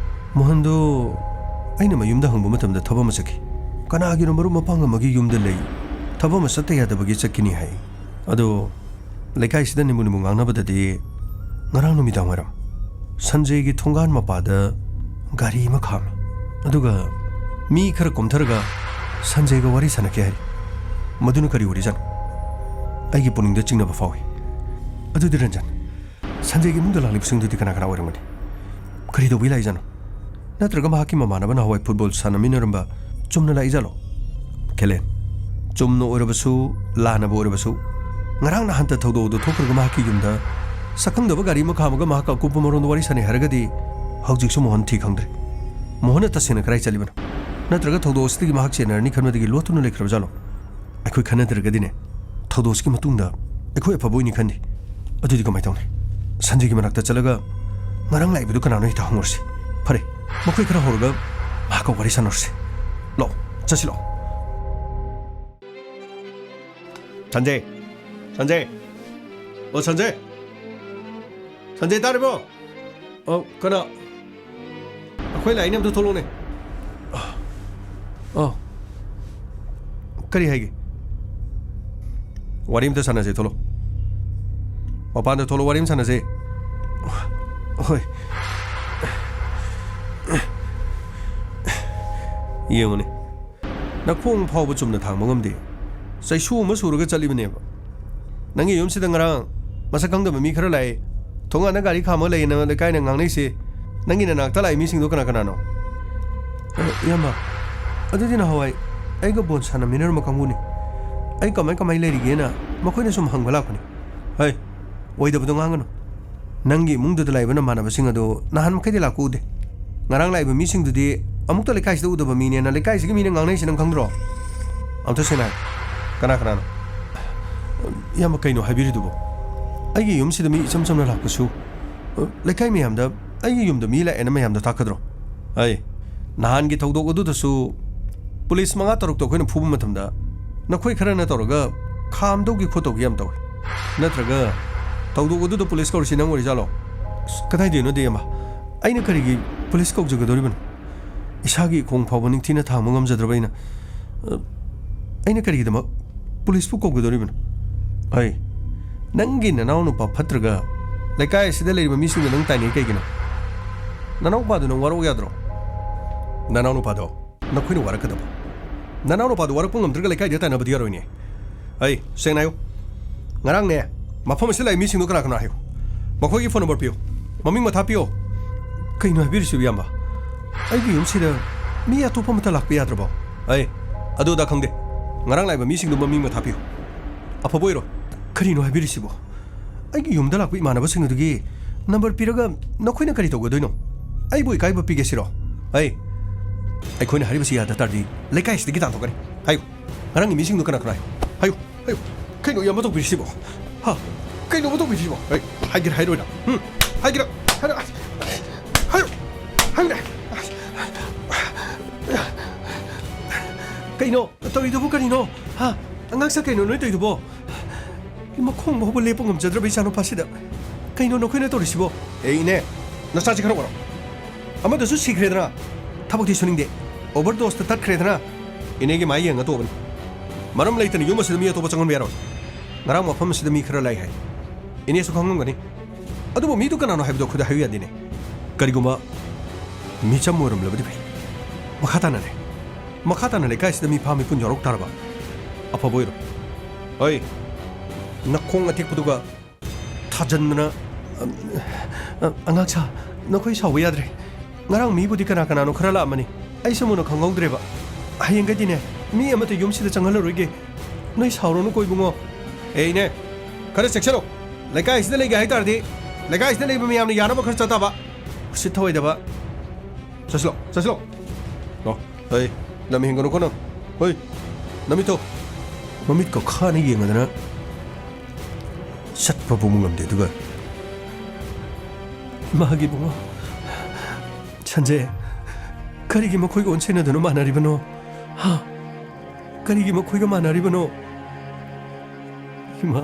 ꯃꯣꯍꯟꯗꯣ ꯑꯩꯅ ꯃꯌꯨꯝꯗ ꯍꯪꯕ ꯃꯇꯝꯗ ꯊꯕꯛ ꯑꯃ ꯆꯠꯈꯤ꯫ ꯀꯅꯥꯒꯤꯅꯣ ꯃꯔꯨꯞ ꯃꯄꯥꯡ ꯑꯃꯒꯤ ꯌꯨꯝꯗ ꯂꯩ꯫ ꯊꯕꯛ ꯑꯃ ꯆꯠꯇ ꯌꯥꯗꯕꯒꯤ ꯆꯠꯈꯤꯅꯤ ꯍꯥꯏ꯫ ꯑꯗꯣ ꯂꯩꯀꯥꯏꯁꯤꯗ ꯅꯤꯃꯨ ꯅꯤꯃꯨ ꯉꯥꯡꯅꯕꯗꯗꯤ ꯉꯔꯥꯡ ꯅꯨꯃꯤꯗꯥꯡ ꯋꯥꯏꯔꯝ ꯁꯟꯖꯦꯒꯤ ꯊꯣꯡꯒꯥꯟ ꯃꯄꯥꯗ ꯒꯥꯔꯤ ꯑꯃ ꯈꯥꯝꯃꯤ꯫ ꯑꯗꯨꯒ ꯃꯤ ꯈꯔ ꯀꯣꯝꯊꯔꯒ ꯁꯟꯖꯦꯒ ꯋꯥꯔꯤ ꯁꯥꯟꯅꯈꯤ ꯍꯥꯏꯔꯤ꯫ ꯃꯗꯨꯅ ꯀꯔꯤ ꯑꯣꯏꯔꯤꯖꯥꯠꯅꯣ? ꯑꯩꯒꯤ ꯄꯨꯛꯅꯤꯡꯗ ꯆꯤꯡꯅꯕ ꯐꯥꯎꯏ꯫ ꯑꯗꯨꯗꯤ ꯔꯟꯖꯟ, ꯁꯟꯖꯦꯒꯤ ꯏꯃꯨꯡꯗ ꯂꯥꯛꯂꯤꯕꯁꯤꯡꯗꯨꯗꯤ ꯀꯅꯥ ꯀꯅꯥ ꯑꯣꯏꯔꯝꯒꯅꯤ? ꯀꯔꯤ ꯇꯧꯕꯩ ꯂꯥꯛꯏꯖꯥꯠꯅꯣ? ꯅꯠꯇ꯭ꯔꯒ ꯃꯍꯥꯛꯀꯤ ꯃꯃꯥꯟꯅꯕ ꯅꯍꯥꯟꯋꯥꯏ ꯐꯨꯠꯕꯣꯜ ꯁꯥꯟꯅꯃꯤꯟꯅꯔꯝꯕ ꯆꯨꯝꯅ ꯂꯥꯛꯏꯖꯥꯠꯂꯣ? ꯈꯦꯂꯦꯟ, ꯆꯨꯝꯅ ꯑꯣꯏꯔꯕꯁꯨ, ꯂꯥꯟꯅꯕ ꯑꯣꯏꯔꯕꯁꯨ, ꯉꯔꯥꯡ ꯅꯍꯥꯟꯇ ꯊꯧꯗꯣꯛ ꯑꯗꯨ ꯊꯣꯛꯈ꯭ꯔꯒ ꯃꯍꯥꯛꯀꯤ ꯌꯨꯝꯗ ꯁꯛꯈꯪꯗꯕ ꯒꯥꯔꯤ ꯑꯃ ꯈꯥꯝꯃꯒ ꯃꯍꯥꯛꯀ ꯑꯀꯨꯞꯄ ꯃꯔꯣꯟꯗ ꯋꯥꯔꯤ ꯁꯥꯟꯅꯩ ꯍꯥꯏꯔꯒꯗꯤ ꯍꯧꯖꯤꯛꯁꯨ ꯃꯣꯍꯟ ꯊꯤ ꯈꯪꯗ꯭ꯔꯤ꯫ ꯃꯣꯍꯟꯅ ꯇꯁꯦꯡꯅ ꯀꯗꯥꯏ ꯆꯠꯂꯤꯕꯅꯣ? ꯅꯠꯇ꯭ꯔꯒ ꯊꯧꯗꯣꯛ ꯑꯁꯤꯗꯒꯤ ꯃꯍꯥꯛ ꯆꯦꯟꯅꯔꯅꯤ ꯈꯟꯕꯗꯒꯤ ꯂꯣꯠꯇꯨꯅ ꯂꯩꯈ꯭ꯔꯕꯖꯥꯠꯂꯣ? ꯑꯩꯈꯣꯏ ꯈꯟꯅꯗ꯭ꯔꯒꯗꯤꯅꯦ, ꯊꯧꯗꯣꯛꯁꯤꯒꯤ ꯃꯇꯨꯡꯗ ꯑꯩꯈꯣꯏ ꯑꯐꯕ ꯑꯣꯏꯅꯤ ꯈꯟꯗꯦ꯫ ꯑꯗꯨꯗꯤ ꯀꯃꯥꯏ ꯇꯧꯅꯤ? ꯁꯟꯖꯦꯒꯤ ꯃꯅꯥꯛꯇ ꯆꯠꯂꯒ ꯉꯔꯥꯡ ꯂꯥꯛꯏꯕꯗꯨ ꯀꯅꯥꯅꯣ ꯍꯦꯛꯇ ꯍꯪꯉꯨꯔꯁꯤ꯫ ꯐꯔꯦ, ꯃꯈꯣꯏ ꯈꯔ ꯍꯧꯔꯒ ꯃꯍꯥꯛꯀ ꯋꯥꯔꯤ ꯁꯥꯟꯅꯔꯁꯤ꯫ ꯂꯥꯛꯑꯣ, ꯆꯠꯁꯤ ꯂꯥꯛꯑꯣ꯫ ꯁꯟꯖꯦ! ꯁꯟꯖꯦ! ꯑꯣ, ꯁꯟꯖꯦ! ꯁꯟꯖꯦ, ꯇꯥꯔꯤꯕꯣ? ꯑꯣ, ꯀꯅꯥ? ꯑꯩꯈꯣꯏ ꯂꯥꯛꯏꯅꯦ, ꯑꯝꯇ ꯊꯣꯛꯂꯛꯎꯅꯦ꯫ ꯑꯣ, ꯀꯔꯤ ꯍꯥꯏꯒꯦ? ꯋꯥꯔꯤ ꯑꯝꯇ ꯁꯥꯟꯅꯁꯦ, ꯊꯣꯛꯂꯛꯑꯣ꯫ ꯃꯄꯥꯟꯗ ꯊꯣꯛꯂꯛꯑꯣ, ꯋꯥꯔꯤ ꯑꯃ ꯁꯥꯟꯅꯁꯦ꯫ ꯍꯣꯏ꯫ ꯌꯦꯡꯉꯨꯅꯦ, ꯅꯈꯣꯡ ꯐꯥꯎꯕ ꯆꯨꯝꯅ ꯊꯥꯡꯕ ꯉꯝꯗꯦ꯫ ꯆꯩꯁꯨ ꯑꯃ ꯁꯨꯔꯒ ꯆꯠꯂꯤꯕꯅꯦꯕ꯫ ꯅꯪꯒꯤ ꯌꯨꯝꯁꯤꯗ ꯉꯔꯥꯡ ꯃꯁꯛ ꯈꯪꯗꯕ ꯃꯤ ꯈꯔ ꯂꯥꯛꯑꯦ, ꯊꯣꯡꯒꯥꯟꯗ ꯒꯥꯔꯤ ꯈꯥꯝꯃꯒ ꯂꯩꯌꯦꯅ ꯂꯩꯀꯥꯏꯅ ꯉꯥꯡꯅꯩꯁꯦ꯫ ꯅꯪꯒꯤ ꯅꯅꯥꯛꯇ ꯂꯥꯛꯏ ꯃꯤꯁꯤꯡꯗꯣ ꯀꯅꯥ ꯀꯅꯥꯅꯣ? ꯑ, ꯏꯌꯥꯝꯕ, ꯑꯗꯨꯗꯤ ꯅꯍꯥꯟꯋꯥꯏ ꯑꯩꯒ ꯕꯣꯜ ꯁꯥꯟꯅꯃꯤꯟꯅꯔꯝꯕ ꯀꯥꯡꯕꯨꯅꯤ꯫ ꯑꯩ ꯀꯃꯥꯏ ꯀꯃꯥꯏ ꯂꯩꯔꯤꯒꯦꯅ ꯃꯈꯣꯏꯅ ꯁꯨꯝ ꯍꯪꯕ ꯂꯥꯛꯄꯅꯤ꯫ ꯍꯩ, ꯑꯣꯏꯗꯕꯗꯣ ꯉꯥꯡꯒꯅꯨ꯫ ꯅꯪꯒꯤ ꯏꯃꯨꯡꯗꯨꯗ ꯂꯥꯛꯏꯕ ꯅꯃꯥꯟꯅꯕꯁꯤꯡ ꯑꯗꯨ ꯅꯍꯥꯟ ꯃꯈꯩꯗꯤ ꯂꯥꯛꯄ ꯎꯗꯦ꯫ ꯉꯔꯥꯡ ꯂꯥꯛꯏꯕ ꯃꯤꯁꯤꯡꯗꯨꯗꯤ ꯑꯃꯨꯛꯇ ꯂꯩꯀꯥꯏꯁꯤꯗ ꯎꯗꯕ ꯃꯤꯅꯦꯅ ꯂꯩꯀꯥꯏꯁꯤꯒꯤ ꯃꯤꯅ ꯉꯥꯡꯅꯩꯁꯤ ꯅꯪ ꯈꯪꯗ꯭ꯔꯣ? ꯑꯝꯇ ꯁꯦꯡꯅ ꯍꯥꯏ꯫ ꯀꯅꯥ ꯀꯅꯥꯅꯣ? ꯏꯌꯥꯝꯕ, ꯀꯩꯅꯣ ꯍꯥꯏꯕꯤꯔꯤꯗꯨꯕꯣ? ꯑꯩꯒꯤ ꯌꯨꯝꯁꯤꯗ ꯃꯤ ꯏꯆꯝ ꯆꯝꯅ ꯂꯥꯛꯄꯁꯨ, ꯂꯩꯀꯥꯏ ꯃꯌꯥꯝꯗ ꯑꯩꯒꯤ ꯌꯨꯝꯗ ꯃꯤ ꯂꯥꯛꯑꯦꯅ ꯃꯌꯥꯝꯗ ꯇꯥꯛꯀꯗ꯭ꯔꯣ? ꯑꯩ ꯅꯍꯥꯟꯒꯤ ꯊꯧꯗꯣꯛ ꯑꯗꯨꯗꯁꯨ ꯄꯨꯂꯤꯁ ꯃꯉꯥ ꯇꯔꯨꯛꯇꯣ ꯑꯩꯈꯣꯏꯅ ꯐꯨꯕ ꯃꯇꯝꯗ ꯅꯈꯣꯏ ꯈꯔꯅ ꯇꯧꯔꯒ ꯈꯥꯝꯗꯧꯒꯤ ꯈꯣꯠꯇꯧꯒꯤ ꯌꯥꯝ ꯇꯧꯏ꯫ ꯅꯠꯇ꯭ꯔꯒ ꯊꯧꯗꯣꯛ ꯑꯗꯨꯗ ꯄꯨꯂꯤꯁ ꯀꯧꯔꯤꯁꯤ ꯅꯪ ꯑꯣꯏꯔꯤꯖꯥꯠꯂꯣ? ꯑꯁ, ꯀꯗꯥꯏꯗꯩꯅꯣꯗ, ꯏꯌꯥꯝꯕ? ꯑꯩꯅ ꯀꯔꯤꯒꯤ ꯄꯨꯂꯤꯁ ꯀꯧꯖꯒꯗꯧꯔꯤꯕꯅꯣ? ꯏꯁꯥꯒꯤ ꯈꯣꯡ ꯐꯥꯎꯕ ꯅꯤꯡꯊꯤꯅ ꯊꯥꯡꯕ ꯉꯝꯖꯗ꯭ꯔꯕ ꯑꯩꯅ, ꯑ, ꯑꯩꯅ ꯀꯔꯤꯒꯤꯗꯃꯛ ꯄꯨꯂꯤꯁꯄꯨ ꯀꯧꯒꯗꯧꯔꯤꯕꯅꯣ? ꯑꯩ, ꯅꯪꯒꯤ ꯅꯅꯥꯎ ꯅꯨꯄꯥ ꯐꯠꯇ꯭ꯔꯒ ꯂꯩꯀꯥꯏ ꯑꯁꯤꯗ ꯂꯩꯔꯤꯕ ꯃꯤꯁꯤꯡꯒ ꯅꯪ ꯇꯥꯏꯅꯩ ꯀꯩꯒꯤꯅꯣ? ꯅꯅꯥꯎꯄꯥꯗꯨ ꯅꯪ ꯋꯥꯔꯛꯎ ꯌꯥꯗ꯭ꯔꯣ? ꯅꯅꯥꯎ ꯅꯨꯄꯥꯗꯣ ꯅꯈꯣꯏꯅ ꯋꯥꯔꯛꯀꯗꯕ꯫ ꯅꯅꯥꯎ ꯅꯨꯄꯥꯗꯨ ꯋꯥꯔꯛꯄ ꯉꯝꯗ꯭ꯔꯒ ꯂꯩꯀꯥꯏꯗ ꯇꯥꯏꯅꯕꯗꯤ ꯌꯥꯔꯣꯏꯅꯦ꯫ ꯑꯩ ꯁꯦꯡꯅ ꯍꯥꯏꯌꯨ, ꯉꯔꯥꯡꯅꯦ, ꯃꯐꯝ ꯑꯁꯤꯗ ꯂꯥꯛꯏ ꯃꯤꯁꯤꯡꯗꯣ ꯀꯅꯥ ꯀꯅꯥ ꯍꯥꯏꯌꯨ꯫ ꯃꯈꯣꯏꯒꯤ ꯐꯣꯟ ꯅꯝꯕꯔ ꯄꯤꯌꯨ, ꯃꯃꯤꯡ ꯃꯊꯥ ꯄꯤꯌꯨ꯫ ꯀꯩꯅꯣ ꯍꯥꯏꯕꯤꯔꯤꯁꯤꯕꯨ, ꯏꯌꯥꯝꯕ? ꯑꯩꯒꯤ ꯌꯨꯝꯁꯤꯗ ꯃꯤ ꯑꯇꯣꯞꯄ ꯑꯃꯠꯇ ꯂꯥꯛꯄ ꯌꯥꯗ꯭ꯔꯕꯣ? ꯑꯩ ꯑꯗꯨ ꯑꯗꯥ ꯈꯪꯗꯦ꯫ ꯉꯔꯥꯡ ꯂꯥꯛꯏꯕ ꯃꯤꯁꯤꯡꯗꯣ ꯃꯃꯤꯡ ꯃꯊꯥ ꯄꯤꯌꯨ꯫ ꯑꯐꯕ ꯑꯣꯏꯔꯣ꯫ ꯀꯔꯤꯅꯣ ꯍꯥꯏꯕꯤꯔꯤꯁꯤꯕꯣ? ꯑꯩꯒꯤ ꯌꯨꯝꯗ ꯂꯥꯛꯄ ꯏꯃꯥꯟꯅꯕꯁꯤꯡ ꯑꯗꯨꯒꯤ ꯅꯝꯕꯔ ꯄꯤꯔꯒ ꯅꯈꯣꯏꯅ ꯀꯔꯤ ꯇꯧꯒꯗꯣꯏꯅꯣ? ꯑꯩꯕꯨ ꯏꯀꯥꯏꯕ ꯄꯤꯒꯦ ꯁꯤꯔꯣ? ꯑꯩ, ꯑꯩꯈꯣꯏꯅ ꯍꯥꯏꯔꯤꯕꯁꯤ ꯌꯥꯗ ꯇꯥꯔꯗꯤ ꯂꯩꯀꯥꯏꯁꯤꯗꯒꯤ ꯇꯥꯟꯊꯣꯛꯀꯅꯤ꯫ ꯍꯥꯏꯌꯨ, ꯉꯔꯥꯡꯒꯤ ꯃꯤꯁꯤꯡꯗꯣ ꯀꯅꯥ ꯀꯅꯥ? ꯍꯥꯏꯌꯨ, ꯍꯥꯏꯌꯨ꯫ ꯀꯩꯅꯣ ꯏꯌꯥꯝꯕ ꯇꯧꯕꯤꯔꯤꯁꯤꯕꯣ? ꯍꯥ? ꯀꯩꯅꯣꯕ ꯇꯧꯕꯤꯔꯤꯁꯤꯕꯣ? ꯑꯩ ꯍꯥꯏꯒꯦꯔꯥ ꯍꯥꯏꯔꯣꯏꯔꯥ? ꯎꯝ? ꯍꯥꯏꯒꯦꯔꯥ? ꯍꯥꯏꯔꯣ-, ꯍꯥꯏꯌꯨ, ꯍꯥꯏꯌꯨꯅꯦ꯫ ꯀꯩꯅꯣ ꯇꯧꯔꯤꯗꯨꯕꯨ ꯀꯔꯤꯅꯣ? ꯍꯥ? ꯑꯉꯥꯡꯁꯥ ꯀꯩꯅꯣ ꯅꯣꯏ ꯇꯧꯔꯤꯗꯨꯕꯣ? ꯃꯈꯣꯡ ꯐꯥꯎꯕ ꯂꯦꯞꯄ ꯉꯝꯖꯗ꯭ꯔꯕ ꯏꯆꯥꯅꯨꯄꯥꯁꯤꯗ ꯀꯩꯅꯣ ꯅꯈꯣꯏꯅ ꯇꯧꯔꯤꯁꯤꯕꯣ? ꯑꯦ ꯏꯅꯦ, ꯅꯆꯥꯁꯤ ꯈꯔ ꯋꯥꯔꯣ꯫ ꯑꯃꯗꯨꯁꯨ ꯁꯤꯈ꯭ꯔꯦꯗꯅ, ꯊꯕꯛꯇꯤ ꯁꯨꯅꯤꯡꯗꯦ꯫ ꯑꯣꯚꯔ ꯗꯣꯁꯇ ꯇꯠꯈ꯭ꯔꯦꯗꯅ, ꯏꯅꯦꯒꯤ ꯃꯥꯏ ꯌꯦꯡꯉ ꯇꯣꯛꯑꯕꯅꯤ꯫ ꯃꯔꯝ ꯂꯩꯇꯅ ꯌꯨꯝ ꯑꯁꯤꯗ ꯃꯤ ꯑꯇꯣꯞꯄ ꯆꯪꯍꯟꯕ ꯌꯥꯔꯣꯏ꯫ ꯉꯔꯥꯡ ꯃꯐꯝ ꯑꯁꯤꯗ ꯃꯤ ꯈꯔ ꯂꯥꯛꯏ ꯍꯥꯏ꯫ ꯏꯅꯦꯁꯨ ꯈꯪꯉꯝꯒꯅꯤ꯫ ꯑꯗꯨꯕꯨ ꯃꯤꯗꯨ ꯀꯅꯥꯅꯣ ꯍꯥꯏꯕꯗꯨ ꯑꯩꯈꯣꯏꯗ ꯍꯥꯏꯌꯨ ꯌꯥꯗꯦꯅꯦ꯫ ꯀꯔꯤꯒꯨꯝꯕ ꯃꯤꯆꯝ ꯑꯣꯏꯔꯝꯂꯕꯗꯤ ꯐꯩ꯫ ꯃꯈꯥ ꯇꯥꯅꯅꯦ, ꯃꯈꯥ ꯇꯥꯅ ꯂꯩꯀꯥꯏꯁꯤꯗ ꯃꯤ ꯐꯥ ꯃꯤꯄꯨꯟ ꯌꯥꯎꯔꯛ ꯇꯥꯔꯕ? ꯑꯐꯕ ꯑꯣꯏꯔꯣ꯫ ꯍꯣꯏ, ꯅꯈꯣꯡ ꯑꯇꯦꯛꯄꯗꯨꯒ ꯊꯥꯖꯟꯗꯅ, ꯑ, ꯑ, ꯑꯉꯥꯡꯁꯥ, ꯅꯈꯣꯏ ꯁꯥꯎꯕ ꯌꯥꯗ꯭ꯔꯦ꯫ ꯉꯔꯥꯡ ꯃꯤꯕꯨꯗꯤ ꯀꯅꯥ ꯀꯅꯥꯅꯣ ꯈꯔ ꯂꯥꯛꯑꯝꯃꯅꯤ꯫ ꯑꯩꯁꯨ ꯃꯨꯟꯅ ꯈꯪꯍꯧꯗ꯭ꯔꯦꯕ꯫ ꯍꯌꯦꯡꯈꯩꯗꯤꯅꯦ, ꯃꯤ ꯑꯃꯠꯇ ꯌꯨꯝꯁꯤꯗ ꯆꯪꯍꯜꯂꯔꯣꯏꯒꯦ꯫ ꯅꯣꯏ ꯁꯥꯎꯔꯅꯨꯀꯣ ꯏꯕꯨꯡꯉꯣ꯫ ꯑꯦ ꯏꯅꯦ, ꯈꯔ ꯆꯦꯛꯁꯤꯜꯂꯣ꯫ ꯂꯩꯀꯥꯏꯁꯤꯗ ꯂꯩꯒꯦ ꯍꯥꯏ ꯇꯥꯔꯗꯤ, ꯂꯩꯀꯥꯏꯁꯤꯗ ꯂꯩꯕ ꯃꯌꯥꯝꯅ ꯌꯥꯅꯕ ꯈꯔ ꯆꯠ ꯇꯥꯕ꯫ ꯎꯁꯤꯠ ꯊꯑꯣꯏꯗꯕ꯫ ꯆꯠꯁꯤꯜꯂꯣ, ꯆꯠꯁꯤꯜꯂꯣ꯫ ꯂꯥꯛꯑꯣ꯫ ꯍꯩ, ꯂꯝ ꯍꯦꯟꯒꯅꯨꯀꯣ ꯅꯪ꯫ ꯍꯣꯏ, ꯅꯃꯤꯠꯇꯣ꯫ ꯃꯃꯤꯠꯀ ꯈꯥꯅ ꯌꯦꯡꯉꯗꯅ ꯆꯠꯄꯕꯨ ꯉꯝꯗꯦ, ꯑꯗꯨꯒ ꯏꯃꯥꯒꯤ ꯏꯕꯨꯡꯉꯣ, ꯁꯟꯖꯦ, ꯀꯔꯤꯒꯤ ꯃꯈꯣꯏꯒ ꯑꯣꯟꯁꯤꯟꯅꯗꯨꯅ ꯃꯥꯟꯅꯔꯤꯕꯅꯣ? ꯍꯥ? ꯀꯔꯤꯒꯤ ꯃꯈꯣꯏꯒ ꯃꯥꯟꯅꯔꯤꯕꯅꯣ? ꯏꯃꯥ,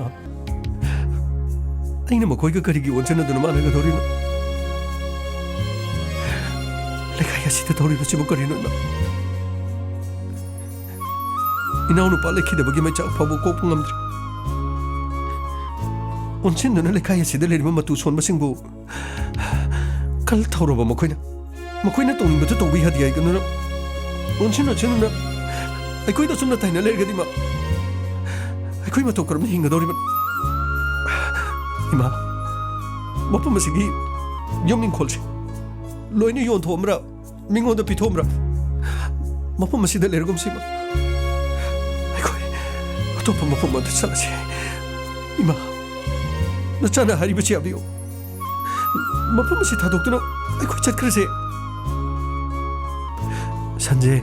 ꯑꯩꯅ ꯃꯈꯣꯏꯒ ꯀꯔꯤꯒꯤ ꯑꯣꯟꯁꯤꯟꯅꯗꯨꯅ ꯃꯥꯟꯅꯒꯗꯧꯔꯤꯅꯣ? ꯂꯩꯀꯥꯏ ꯑꯁꯤꯗ ꯇꯧꯔꯤꯕꯁꯤꯕꯨ ꯀꯔꯤꯅꯣ, ꯏꯃꯥ? ꯏꯅꯥꯎꯅꯨꯄꯥ ꯂꯩꯈꯤꯗꯕꯒꯤ ꯃꯩꯆꯥꯛ ꯐꯥꯎꯕ ꯀꯣꯛꯄ ꯉꯝꯗ꯭ꯔꯤ꯫ ꯑꯣꯟꯁꯤꯟꯗꯨꯅ ꯂꯩꯀꯥꯏ ꯑꯁꯤꯗ ꯂꯩꯔꯤꯕ ꯃꯇꯨ ꯁꯣꯟꯕꯁꯤꯡꯕꯨ ꯀꯜ ꯊꯧꯔꯕ ꯃꯈꯣꯏꯅ, ꯃꯈꯣꯏꯅ ꯇꯧꯅꯤꯡꯕꯗꯨ ꯇꯧꯕꯤ ꯍꯥꯏꯗꯤ ꯍꯥꯏꯒꯅꯨꯅ, ꯑꯣꯟꯁꯤꯟ ꯑꯣꯟꯁꯤꯟꯗꯨꯅ ꯑꯩꯈꯣꯏꯗ ꯁꯨꯝꯅ ꯇꯥꯏꯅ ꯂꯩꯔꯒꯗꯤ ꯃꯥ ꯑꯩꯈꯣꯏ ꯃꯇꯧ ꯀꯔꯝꯅ ꯍꯤꯡꯒꯗꯧꯔꯤꯕꯅꯣ? ꯏꯃꯥ, ꯃꯐꯝ ꯑꯁꯤꯒꯤ ꯌꯨꯝ ꯏꯪꯈꯣꯜꯁꯦ ꯂꯣꯏꯅ ꯌꯣꯟꯊꯣꯛꯑꯝꯕ꯭ꯔꯥ? ꯃꯤꯉꯣꯟꯗ ꯄꯤꯊꯣꯛꯑꯝꯕ꯭ꯔꯥ? ꯃꯐꯝ ꯑꯁꯤꯗ ꯂꯩꯔꯒꯨꯝꯁꯤ, ꯏꯃꯥ꯫ ꯑꯩꯈꯣꯏ ꯑꯇꯣꯞꯄ ꯃꯐꯝ ꯑꯃꯗ ꯆꯠꯂꯁꯤ꯫ ꯏꯃꯥ, ꯅꯆꯥꯅ ꯍꯥꯏꯔꯤꯕꯁꯤ ꯌꯥꯕꯤꯌꯨ꯫ ꯃꯐꯝ ꯑꯁꯤ ꯊꯥꯗꯣꯛꯇꯨꯅ ꯑꯩꯈꯣꯏ ꯆꯠꯈ꯭ꯔꯁꯦ꯫ ꯁꯟꯖꯦ,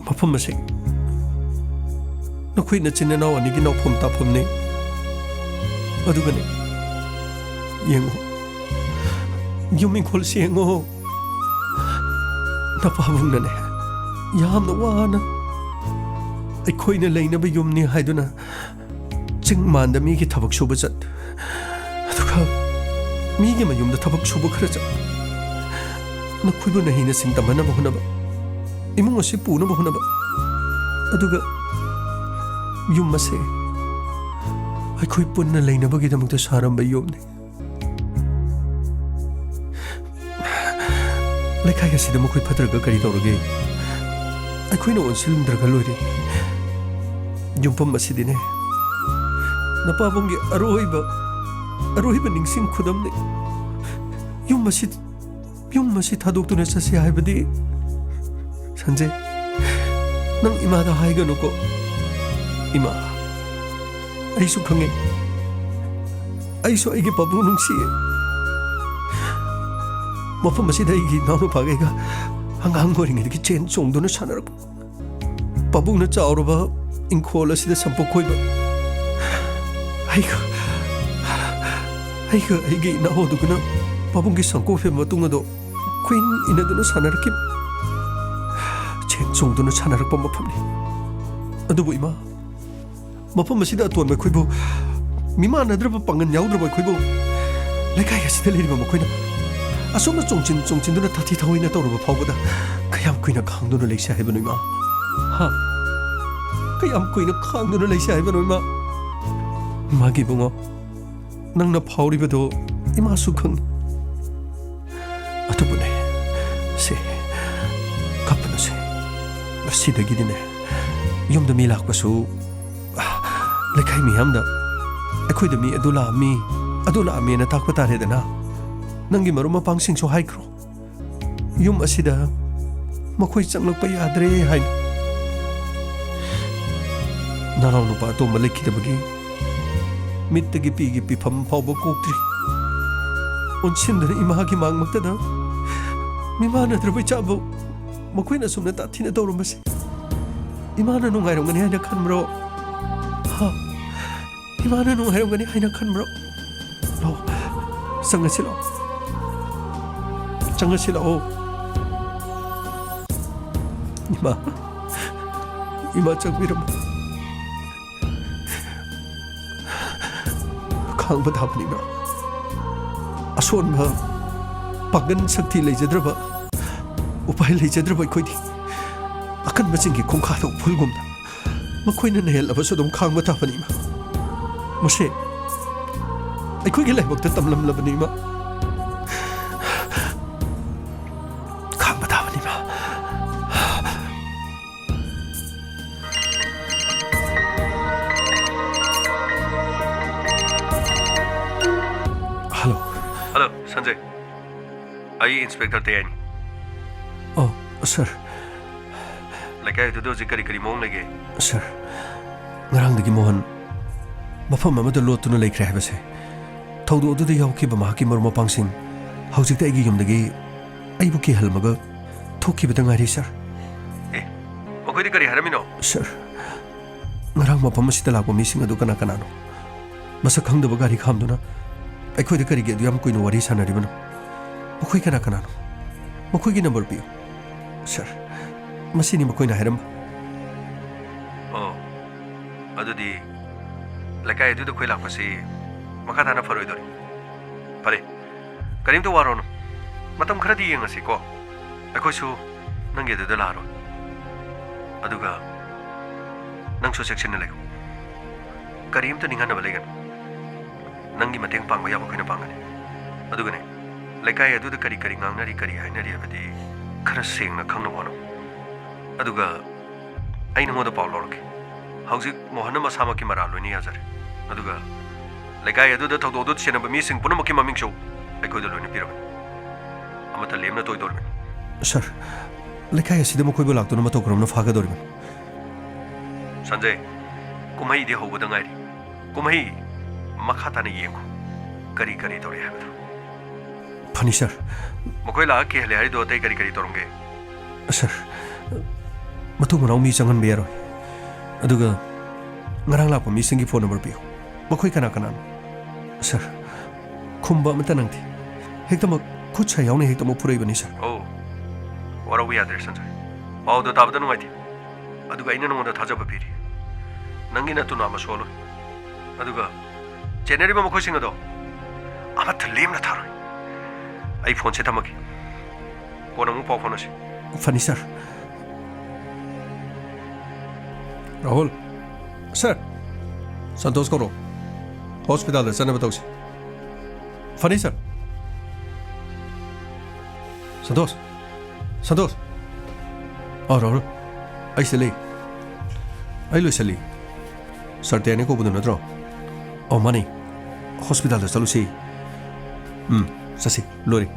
ꯃꯐꯝ ꯑꯁꯤ ꯅꯈꯣꯏ ꯅꯆꯤꯟ ꯅꯅꯥꯎ ꯑꯅꯤꯒꯤ ꯅꯥꯎꯐꯝ ꯇꯥꯐꯝꯅꯤ꯫ ꯑꯗꯨꯒꯅꯦ, ꯌꯦꯡꯉꯨ, ꯌꯨꯝ ꯏꯪꯈꯣꯜꯁꯤ ꯌꯦꯡꯉꯨ꯫ ꯅꯄꯥꯕꯨꯡꯅꯅꯦ, ꯌꯥꯝꯅ ꯋꯥꯅ ꯑꯩꯈꯣꯏꯅ ꯂꯩꯅꯕ ꯌꯨꯝꯅꯤ ꯍꯥꯏꯗꯨꯅ ꯆꯤꯡ ꯃꯥꯟꯗ ꯃꯤꯒꯤ ꯊꯕꯛ ꯁꯨꯕ ꯆꯠ, ꯑꯗꯨꯒ ꯃꯤꯒꯤ ꯃꯌꯨꯝꯗ ꯊꯕꯛ ꯁꯨꯕ ꯈꯔ ꯆꯠ, ꯅꯈꯣꯏꯕꯨ ꯅꯍꯩꯅ ꯁꯤꯡ ꯇꯝꯍꯟꯅꯕ ꯍꯣꯠꯅꯕ, ꯏꯃꯨꯡ ꯑꯁꯤ ꯄꯨꯅꯕ ꯍꯣꯠꯅꯕ, ꯑꯗꯨꯒ ꯌꯨꯝ ꯑꯁꯦ ꯑꯩꯈꯣꯏ ꯄꯨꯟꯅ ꯂꯩꯅꯕꯒꯤꯗꯃꯛꯇ ꯁꯥꯔꯝꯕ ꯌꯨꯝꯅꯤ꯫ ꯂꯩꯀꯥꯏ ꯑꯁꯤꯗ ꯃꯈꯣꯏ ꯐꯠꯇ꯭ꯔꯒ ꯀꯔꯤ ꯇꯧꯔꯒꯦ? ꯑꯩꯈꯣꯏꯅ ꯑꯣꯟꯁꯤꯟꯗ꯭ꯔꯒ ꯂꯣꯏꯔꯦ꯫ ꯌꯨꯝꯐꯝ ꯑꯁꯤꯗꯤꯅꯦ, ꯅꯄꯥꯕꯨꯡꯒꯤ ꯑꯔꯣꯏꯕ, ꯑꯔꯣꯏꯕ ꯅꯤꯡꯁꯤꯡ ꯈꯨꯗꯝꯅꯤ꯫ ꯌꯨꯝ ꯑꯁꯤ, ꯌꯨꯝ ꯑꯁꯤ ꯊꯥꯗꯣꯛꯇꯨꯅ ꯆꯠꯁꯤ ꯍꯥꯏꯕꯗꯤ, ꯁꯟꯖꯦ, ꯅꯪ ꯏꯃꯥꯗ ꯍꯥꯏꯒꯅꯨꯀꯣ꯫ ꯏꯃꯥ, ꯑꯩꯁꯨ ꯈꯪꯉꯤ꯫ ꯑꯩꯁꯨ ꯑꯩꯒꯤ ꯄꯥꯕꯨꯡ ꯅꯨꯡꯁꯤꯌꯦ꯫ ꯃꯐꯝ ꯑꯁꯤꯗ ꯑꯩꯒꯤ ꯏꯅꯥꯎꯅꯨꯄꯥꯒ ꯑꯩꯒ ꯑꯉꯥꯡ ꯑꯣꯏꯔꯤꯉꯩꯗꯒꯤ ꯆꯦꯟ ꯆꯣꯡꯗꯨꯅ ꯁꯥꯟꯅꯔꯛꯄ꯫ ꯄꯥꯕꯨꯡꯅ ꯆꯥꯎꯔꯕ ꯏꯪꯈꯣꯜ ꯑꯁꯤꯗ ꯁꯝꯄꯣꯛ ꯈꯣꯏꯕ꯫ ꯑꯩꯒ, ꯑꯩꯒ ꯑꯩꯒꯤ ꯏꯅꯥꯎ ꯑꯗꯨꯒꯅ ꯄꯥꯕꯨꯡꯒꯤ ꯁꯪꯀꯣ ꯐꯦꯝ ꯃꯇꯨꯡ ꯑꯗꯣ ꯀꯨꯏꯟ ꯏꯟꯅꯗꯨꯅ ꯁꯥꯟꯅꯔꯛꯈꯤꯕ꯫ ꯆꯦꯟ ꯆꯣꯡꯗꯨꯅ ꯁꯥꯟꯅꯔꯛꯄ ꯃꯐꯝꯅꯤ꯫ ꯑꯗꯨꯕꯨ ꯏꯃꯥ, ꯃꯐꯝ ꯑꯁꯤꯗ ꯑꯇꯣꯟꯕ ꯑꯩꯈꯣꯏꯕꯨ, ꯃꯤꯃꯥꯟꯅꯗ꯭ꯔꯕ ꯄꯥꯡꯒꯜ ꯌꯥꯎꯗ꯭ꯔꯕ ꯑꯩꯈꯣꯏꯕꯨ, ꯂꯩꯀꯥꯏ ꯑꯁꯤꯗ ꯂꯩꯔꯤꯕ ꯃꯈꯣꯏꯅ ꯑꯁꯨꯝꯅ ꯆꯣꯡꯁꯤꯟ ꯆꯣꯡꯁꯤꯟꯗꯨꯅ ꯇꯥꯊꯤ ꯇꯥꯑꯣꯏꯅ ꯇꯧꯔꯕ ꯐꯥꯎꯕꯗ ꯀꯌꯥꯝ ꯀꯨꯏꯅ ꯈꯥꯡꯗꯨꯅ ꯂꯩꯁꯦ ꯍꯥꯏꯕꯅꯣ, ꯏꯃꯥ? ꯍꯥ? ꯀꯌꯥꯝ ꯀꯨꯏꯅ ꯈꯥꯡꯗꯨꯅ ꯂꯩꯁꯦ ꯍꯥꯏꯕꯅꯣ, ꯏꯃꯥ? ꯏꯃꯥꯒꯤ ꯏꯕꯨꯡꯉꯣ, ꯅꯪꯅ ꯐꯥꯎꯔꯤꯕꯗꯣ ꯏꯃꯥꯁꯨ ꯈꯪꯏ꯫ ꯁꯤꯗꯒꯤꯗꯤꯅꯦ, ꯌꯨꯝꯗ ꯃꯤ ꯂꯥꯛꯄꯁꯨ, ꯂꯩꯀꯥꯏ ꯃꯤꯌꯥꯝꯗ ꯑꯩꯈꯣꯏꯗ ꯃꯤ ꯑꯗꯨ ꯂꯥꯛꯑꯝꯃꯤ, ꯑꯗꯨ ꯂꯥꯛꯑꯝꯃꯦꯅ ꯇꯥꯛꯄ ꯇꯥꯔꯦꯗꯅ꯫ ꯅꯪꯒꯤ ꯃꯔꯨꯞ ꯃꯄꯥꯡꯁꯤꯡꯁꯨ ꯍꯥꯏꯈ꯭ꯔꯣ, ꯌꯨꯝ ꯑꯁꯤꯗ ꯃꯈꯣꯏ ꯆꯪꯂꯛꯄ ꯌꯥꯗ꯭ꯔꯦ ꯍꯥꯏꯅ꯫ ꯅꯅꯥꯎ ꯅꯨꯄꯥ ꯑꯇꯣꯝꯕ ꯂꯩꯈꯤꯗꯕꯒꯤ ꯃꯤꯠꯇꯒꯤ ꯄꯤꯒꯤ ꯄꯤꯐꯝ ꯐꯥꯎꯕ ꯀꯣꯛꯇ꯭ꯔꯤ꯫ ꯑꯣꯟꯁꯤꯟꯗꯨꯅ ꯏꯃꯥꯒꯤ ꯃꯥꯡꯃꯛꯇꯗ ꯃꯤꯃꯥꯟꯅꯗ꯭ꯔꯕ ꯏꯆꯥꯕꯨ ꯃꯈꯣꯏꯅ ꯑꯁꯨꯝꯅ ꯇꯥꯊꯤꯅ ꯇꯧꯔꯝꯕꯁꯦ ꯏꯃꯥꯅ ꯅꯨꯡꯉꯥꯏꯔꯝꯒꯅꯤ ꯍꯥꯏꯅ ꯈꯟꯕ꯭ꯔꯣ? ꯍꯥ? ꯏꯃꯥꯅ ꯅꯨꯡꯉꯥꯏꯔꯝꯒꯅꯤ ꯍꯥꯏꯅ ꯈꯟꯕ꯭ꯔꯣ? ꯂꯥꯛꯑꯣ, ꯆꯪꯉꯁꯤ ꯂꯥꯛꯑꯣ꯫ ꯆꯪꯉꯁꯤ ꯂꯥꯛꯑꯣ꯫ ꯏꯃꯥ, ꯏꯃꯥ ꯆꯪꯕꯤꯔꯝꯃꯣ꯫ ꯈꯥꯡꯕ ꯇꯥꯕꯅꯤ ꯏꯃꯥ꯫ ꯑꯁꯣꯟꯕ, ꯄꯥꯡꯒꯟ ꯁꯛꯇꯤ ꯂꯩꯖꯗ꯭ꯔꯕ, ꯎꯄꯥꯏ ꯂꯩꯖꯗ꯭ꯔꯕ ꯑꯩꯈꯣꯏꯗꯤ ꯑꯀꯟꯕꯁꯤꯡꯒꯤ ꯈꯣꯡꯈꯥꯗ ꯎꯐꯨꯜꯒꯨꯝꯅ ꯃꯈꯣꯏꯅ ꯅꯩꯍꯜꯂꯕꯁꯨ ꯑꯗꯨꯝ ꯈꯥꯡꯕ ꯇꯥꯕꯅꯤ ꯏꯃꯥ꯫ ꯃꯁꯦ ꯑꯩꯈꯣꯏꯒꯤ ꯂꯥꯏꯕꯛꯇ ꯇꯝꯂꯝꯂꯕꯅꯤ ꯏꯃꯥ꯫ ꯈꯥꯡꯕ ꯇꯥꯕꯅꯤ ꯏꯃꯥ꯫ ꯍꯜꯂꯣ꯫ ꯍꯜꯂꯣ, ꯁꯟꯖꯌ꯫ ꯑꯩ ꯏꯟꯁꯄꯦꯛꯇꯔ ꯇꯦꯌꯥꯏꯅꯤ꯫ ꯑꯣ, ꯁꯥꯔ꯫ ꯂꯩꯀꯥꯏ ꯑꯗꯨꯗ ꯍꯧꯖꯤꯛ ꯀꯔꯤ ꯀꯔꯤ ꯃꯑꯣꯡ ꯂꯩꯒꯦ? ꯁꯥꯔ, ꯉꯔꯥꯡꯗꯒꯤ ꯃꯣꯍꯟ ꯃꯐꯝ ꯑꯃꯗ ꯂꯣꯠꯇꯨꯅ ꯂꯩꯈ꯭ꯔꯦ ꯍꯥꯏꯕꯁꯦ, ꯊꯧꯗꯣꯛ ꯑꯗꯨꯗ ꯌꯥꯎꯈꯤꯕ ꯃꯍꯥꯛꯀꯤ ꯃꯔꯨꯞ ꯃꯄꯥꯡꯁꯤꯡ ꯍꯧꯖꯤꯛꯇ ꯑꯩꯒꯤ ꯌꯨꯝꯗꯒꯤ ꯑꯩꯕꯨ ꯀꯤꯍꯜꯂꯝꯃꯒ ꯊꯣꯛꯈꯤꯕꯗ ꯉꯥꯏꯔꯤ, ꯁꯥꯔ꯫ ꯑꯦ, ꯃꯈꯣꯏꯗꯤ ꯀꯔꯤ ꯍꯥꯏꯔꯝꯃꯤꯅꯣ? ꯁꯥꯔ, ꯉꯔꯥꯡ ꯃꯐꯝ ꯑꯁꯤꯗ ꯂꯥꯛꯄ ꯃꯤꯁꯤꯡ ꯑꯗꯨ ꯀꯅꯥ ꯀꯅꯥꯅꯣ? ꯃꯁꯛ ꯈꯪꯗꯕ ꯒꯥꯔꯤ ꯈꯥꯝꯗꯨꯅ ꯑꯩꯈꯣꯏꯗ ꯀꯔꯤꯒꯤ ꯑꯗꯨ ꯌꯥꯝ ꯀꯨꯏꯅ ꯋꯥꯔꯤ ꯁꯥꯟꯅꯔꯤꯕꯅꯣ? ꯃꯈꯣꯏ ꯀꯅꯥ ꯀꯅꯥꯅꯣ? ꯃꯈꯣꯏꯒꯤ ꯅꯝꯕꯔ ꯄꯤꯌꯨ꯫ ꯁꯥꯔ, ꯃꯁꯤꯅꯤ ꯃꯈꯣꯏꯅ ꯍꯥꯏꯔꯝꯕ꯫ ꯑꯣ, ꯑꯗꯨꯗꯤ ꯂꯩꯀꯥꯏ ꯑꯗꯨꯗ ꯑꯩꯈꯣꯏ ꯂꯥꯛꯄꯁꯤ ꯃꯈꯥ ꯇꯥꯅ ꯐꯔꯣꯏꯗꯣꯔꯤ꯫ ꯐꯔꯦ, ꯀꯔꯤꯝꯇ ꯋꯥꯔꯨꯔꯅꯨ꯫ ꯃꯇꯝ ꯈꯔꯗꯤ ꯌꯦꯡꯉꯁꯤꯀꯣ꯫ ꯑꯩꯈꯣꯏꯁꯨ ꯅꯪꯒꯤ ꯑꯗꯨꯗ ꯂꯥꯛꯑꯔꯣꯏ꯫ ꯑꯗꯨꯒ ꯅꯪꯁꯨ ꯆꯦꯛꯁꯤꯟꯅ ꯂꯩꯌꯨ꯫ ꯀꯔꯤꯝꯇ ꯅꯤꯡꯍꯟꯅꯕ ꯂꯩꯒꯅꯨ꯫ ꯅꯪꯒꯤ ꯃꯇꯦꯡ ꯄꯥꯡꯕ ꯌꯥꯕ ꯑꯩꯈꯣꯏꯅ ꯄꯥꯡꯒꯅꯤ꯫ ꯑꯗꯨꯒꯅꯦ, ꯂꯩꯀꯥꯏ ꯑꯗꯨꯗ ꯀꯔꯤ ꯀꯔꯤ ꯉꯥꯡꯅꯔꯤ, ꯀꯔꯤ ꯍꯥꯏꯅꯔꯤ ꯍꯥꯏꯕꯗꯤ ꯈꯔ ꯁꯦꯡꯅ ꯈꯪꯅꯕ ꯍꯣꯠꯅꯧ꯫ ꯑꯗꯨꯒ ꯑꯩ ꯅꯉꯣꯟꯗ ꯄꯥꯎ ꯂꯧꯔꯛꯀꯦ꯫ ꯍꯧꯖꯤꯛ ꯃꯣꯍꯟꯅ ꯃꯁꯥꯃꯛꯀꯤ ꯃꯔꯥꯜ ꯂꯣꯏꯅ ꯌꯥꯖꯔꯦ꯫ ꯑꯗꯨꯒ ꯂꯩꯀꯥꯏ ꯑꯗꯨꯗ ꯊꯧꯗꯣꯛ ꯑꯗꯨ ꯁꯦꯟꯅꯕ ꯃꯤꯁꯤꯡ ꯄꯨꯝꯅꯃꯛꯀꯤ ꯃꯃꯤꯡꯁꯨ ꯑꯩꯈꯣꯏꯗ ꯂꯣꯏꯅ ꯄꯤꯔꯕꯅꯤ꯫ ꯑꯃꯠꯇ ꯂꯦꯝꯅ ꯇꯣꯏꯗꯧꯔꯤꯕꯅꯤ꯫ ꯁꯥꯔ, ꯂꯩꯀꯥꯏ ꯑꯁꯤꯗ ꯃꯈꯣꯏꯕꯨ ꯂꯥꯛꯇꯨꯅ ꯃꯇꯧ ꯀꯔꯝꯅ ꯐꯥꯒꯗꯧꯔꯤꯕꯅꯤ? ꯁꯟꯖꯌ, ꯀꯨꯝꯍꯩꯗꯤ ꯍꯧꯕꯗ ꯉꯥꯏꯔꯤ꯫ ꯀꯨꯝꯍꯩ ꯃꯈꯥ ꯇꯥꯅ ꯌꯦꯡꯈꯣ꯫ ꯀꯔꯤ ꯀꯔꯤ ꯇꯧꯔꯤ ꯍꯥꯏꯕꯗꯨ꯫ ꯐꯅꯤ, ꯁꯥꯔ꯫ ꯃꯈꯣꯏ ꯂꯥꯛꯑ ꯀꯤꯍꯜꯂꯦ ꯍꯥꯏꯔꯤꯗꯣ ꯑꯇꯩ ꯀꯔꯤ ꯀꯔꯤ ꯇꯧꯔꯝꯒꯦ? ꯁꯥꯔ, ꯃꯇꯨꯡ ꯃꯅꯥꯎ ꯃꯤ ꯆꯪꯍꯟꯕ ꯌꯥꯔꯣꯏ꯫ ꯑꯗꯨꯒ ꯉꯔꯥꯡ ꯂꯥꯛꯄ ꯃꯤꯁꯤꯡꯒꯤ ꯐꯣꯟ ꯅꯝꯕꯔ ꯄꯤꯌꯨ꯫ ꯃꯈꯣꯏ ꯀꯅꯥ ꯀꯅꯥꯅꯣ? ꯁꯥꯔ, ꯈꯨꯝꯕ ꯑꯃꯠꯇ ꯅꯪꯗꯦ꯫ ꯍꯦꯛꯇꯃꯛ ꯈꯨꯠ ꯁꯥ ꯌꯥꯎꯅ ꯍꯦꯛꯇꯃꯛ ꯐꯨꯔꯛꯏꯕꯅꯤ, ꯁꯥꯔ꯫ ꯑꯣ, ꯋꯥꯔꯧꯕ ꯌꯥꯗ꯭ꯔꯦ, ꯁꯟꯖꯌ꯫ ꯄꯥꯎꯗꯣ ꯇꯥꯕꯗ ꯅꯨꯡꯉꯥꯏꯇꯦ꯫ ꯑꯗꯨꯒ ꯑꯩꯅ ꯅꯉꯣꯟꯗ ꯊꯥꯖꯕ ꯄꯤꯔꯤ꯫ ꯅꯪꯒꯤ ꯅꯇꯨ ꯅꯥꯝꯃ ꯁꯣꯜꯂꯣꯏ꯫ ꯑꯗꯨꯒ ꯆꯦꯟꯅꯔꯤꯕ ꯃꯈꯣꯏꯁꯤꯡ ꯑꯗꯣ ꯑꯃꯠꯇ ꯂꯦꯝꯅ ꯊꯥꯔꯣꯏ꯫ ꯑꯩ ꯐꯣꯟꯁꯦ ꯊꯝꯃꯒꯦ꯫ ꯀꯣꯟꯅ ꯑꯃꯨꯛ ꯄꯥꯎ ꯐꯥꯎꯅꯁꯤ꯫ ꯐꯅꯤ, ꯁꯥꯔ꯫ ꯔꯥꯍꯨꯜ꯫ ꯁꯥꯔ꯫ ꯁꯟꯇꯣꯁ ꯀꯧꯔꯣ꯫ ꯍꯣꯁꯄꯤꯇꯥꯜꯗ ꯆꯠꯅꯕ ꯇꯧꯁꯤ꯫ ꯐꯅꯤ, ꯁꯥꯔ꯫ ꯁꯟꯇꯣꯁ꯫ ꯁꯟꯇꯣꯁ꯫ ꯑꯥ, ꯔꯥꯍꯨꯜ꯫ ꯑꯩ ꯁꯤꯗ ꯂꯩ꯫ ꯑꯩ ꯂꯣꯏꯁꯜꯂꯤ꯫ ꯁꯥꯔ ꯇꯦꯅꯤ ꯀꯧꯕꯗꯨ ꯅꯠꯇ꯭ꯔꯣ? ꯑꯧ, ꯃꯥꯅꯤ꯫ ꯍꯣꯁꯄꯤꯇꯥꯜꯗ ꯆꯠꯂꯨꯁꯤ꯫ ꯎꯝ, ꯆꯠꯁꯤ꯫ ꯂꯣꯏꯔꯦ꯫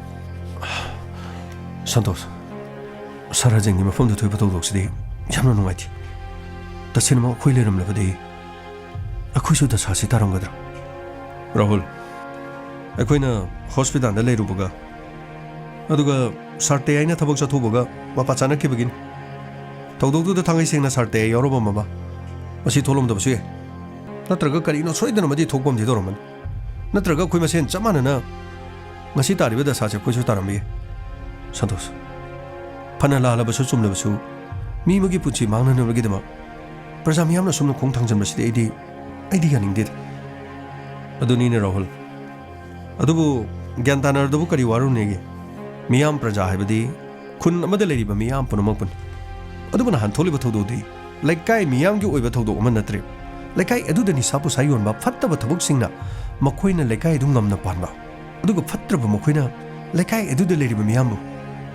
ꯁꯟꯇꯣꯁ, ꯁꯥꯔ ꯔꯥꯖꯦꯟꯒꯤ ꯃꯐꯝꯗ ꯊꯣꯛꯏꯕ ꯊꯧꯗꯣꯛꯁꯤꯗꯤ ꯌꯥꯝꯅ ꯅꯨꯡꯉꯥꯏꯇꯦ꯫ ꯇꯁꯦꯡꯅꯃꯛ ꯑꯩꯈꯣꯏ ꯂꯩꯔꯝꯂꯕꯗꯤ ꯑꯩꯈꯣꯏꯁꯨ ꯗꯁꯥꯁꯤ ꯇꯥꯔꯝꯒꯗ꯭ꯔꯥ? ꯔꯥꯍꯨꯜ, ꯑꯩꯈꯣꯏꯅ ꯍꯣꯁꯄꯤꯇꯥꯜꯗ ꯂꯩꯔꯨꯕꯒ, ꯑꯗꯨꯒ ꯁꯥꯔ ꯇꯦꯌꯥꯏꯅ ꯊꯕꯛ ꯆꯠꯊꯣꯛꯄꯒ ꯃꯄꯥ ꯆꯥꯅꯈꯤꯕꯒꯤꯅꯤ꯫ ꯊꯧꯗꯣꯛꯇꯨꯗ ꯊꯥꯡꯒꯩ ꯁꯦꯡꯅ ꯁꯥꯔ ꯇꯦꯌꯥꯏ ꯌꯥꯎꯔꯝꯃꯕ ꯃꯁꯤ ꯊꯣꯛꯂꯝꯗꯕꯁꯨ ꯌꯥꯏ꯫ ꯅꯠꯇ꯭ꯔꯒ ꯀꯔꯤꯅꯣ ꯁꯣꯏꯗꯅꯃꯗꯤ ꯊꯣꯛꯄ ꯑꯃꯗꯤ ꯇꯧꯔꯝꯃꯅꯤ꯫ ꯅꯠꯇ꯭ꯔꯒ ꯑꯩꯈꯣꯏ ꯃꯁꯦꯟ ꯆꯞ ꯃꯥꯟꯅꯅ ꯉꯁꯤ ꯇꯥꯔꯤꯕ ꯗꯁꯥꯁꯦ ꯑꯩꯈꯣꯏꯁꯨ ꯇꯥꯔꯝꯕ ꯌꯥꯏ꯫ ꯁꯟꯇꯣꯁ, ꯐꯅ ꯂꯥꯜꯂꯕꯁꯨ ꯆꯨꯝꯂꯕꯁꯨ, ꯃꯤ ꯑꯃꯒꯤ ꯄꯨꯟꯁꯤ ꯃꯥꯡꯅꯅꯕꯒꯤꯗꯃꯛ ꯄ꯭ꯔꯖꯥ ꯃꯤꯌꯥꯝꯅ ꯑꯁꯨꯝꯅ ꯈꯣꯡ ꯊꯥꯡꯖꯟꯕꯁꯤꯗꯤ ꯑꯩꯗꯤ, ꯑꯩꯗꯤ ꯌꯥꯅꯤꯡꯗꯦꯗ꯫ ꯑꯗꯨꯅꯤꯅꯦ ꯔꯥꯍꯨꯜ꯫ ꯑꯗꯨꯕꯨ ꯒ꯭ꯌꯥꯟ ꯇꯥꯅꯔꯗꯕꯨ ꯀꯔꯤ ꯋꯥꯔꯨꯅꯦꯒꯦ? ꯃꯤꯌꯥꯝ ꯄ꯭ꯔꯖꯥ ꯍꯥꯏꯕꯗꯤ ꯈꯨꯟ ꯑꯃꯗ ꯂꯩꯔꯤꯕ ꯃꯤꯌꯥꯝ ꯄꯨꯝꯅꯃꯛꯄꯨꯅꯤ꯫ ꯑꯗꯨꯕꯨ ꯅꯍꯥꯟ ꯊꯣꯛꯂꯤꯕ ꯊꯧꯗꯣꯛꯇꯤ ꯂꯩꯀꯥꯏ ꯃꯤꯌꯥꯝꯒꯤ ꯑꯣꯏꯕ ꯊꯧꯗꯣꯛ ꯑꯃ ꯅꯠꯇ꯭ꯔꯦ꯫ ꯂꯩꯀꯥꯏ ꯑꯗꯨꯗ ꯅꯤꯁꯥ ꯄꯨꯁꯥ ꯌꯣꯟꯕ ꯐꯠꯇꯕ ꯊꯕꯛꯁꯤꯡꯅ ꯃꯈꯣꯏꯅ ꯂꯩꯀꯥꯏ ꯑꯗꯨ ꯉꯝꯅ ꯄꯥꯟꯕ, ꯑꯗꯨꯒ ꯐꯠꯇ꯭ꯔꯕ ꯃꯈꯣꯏꯅ ꯂꯩꯀꯥꯏ ꯑꯗꯨꯗ ꯂꯩꯔꯤꯕ ꯃꯤꯌꯥꯝꯕꯨ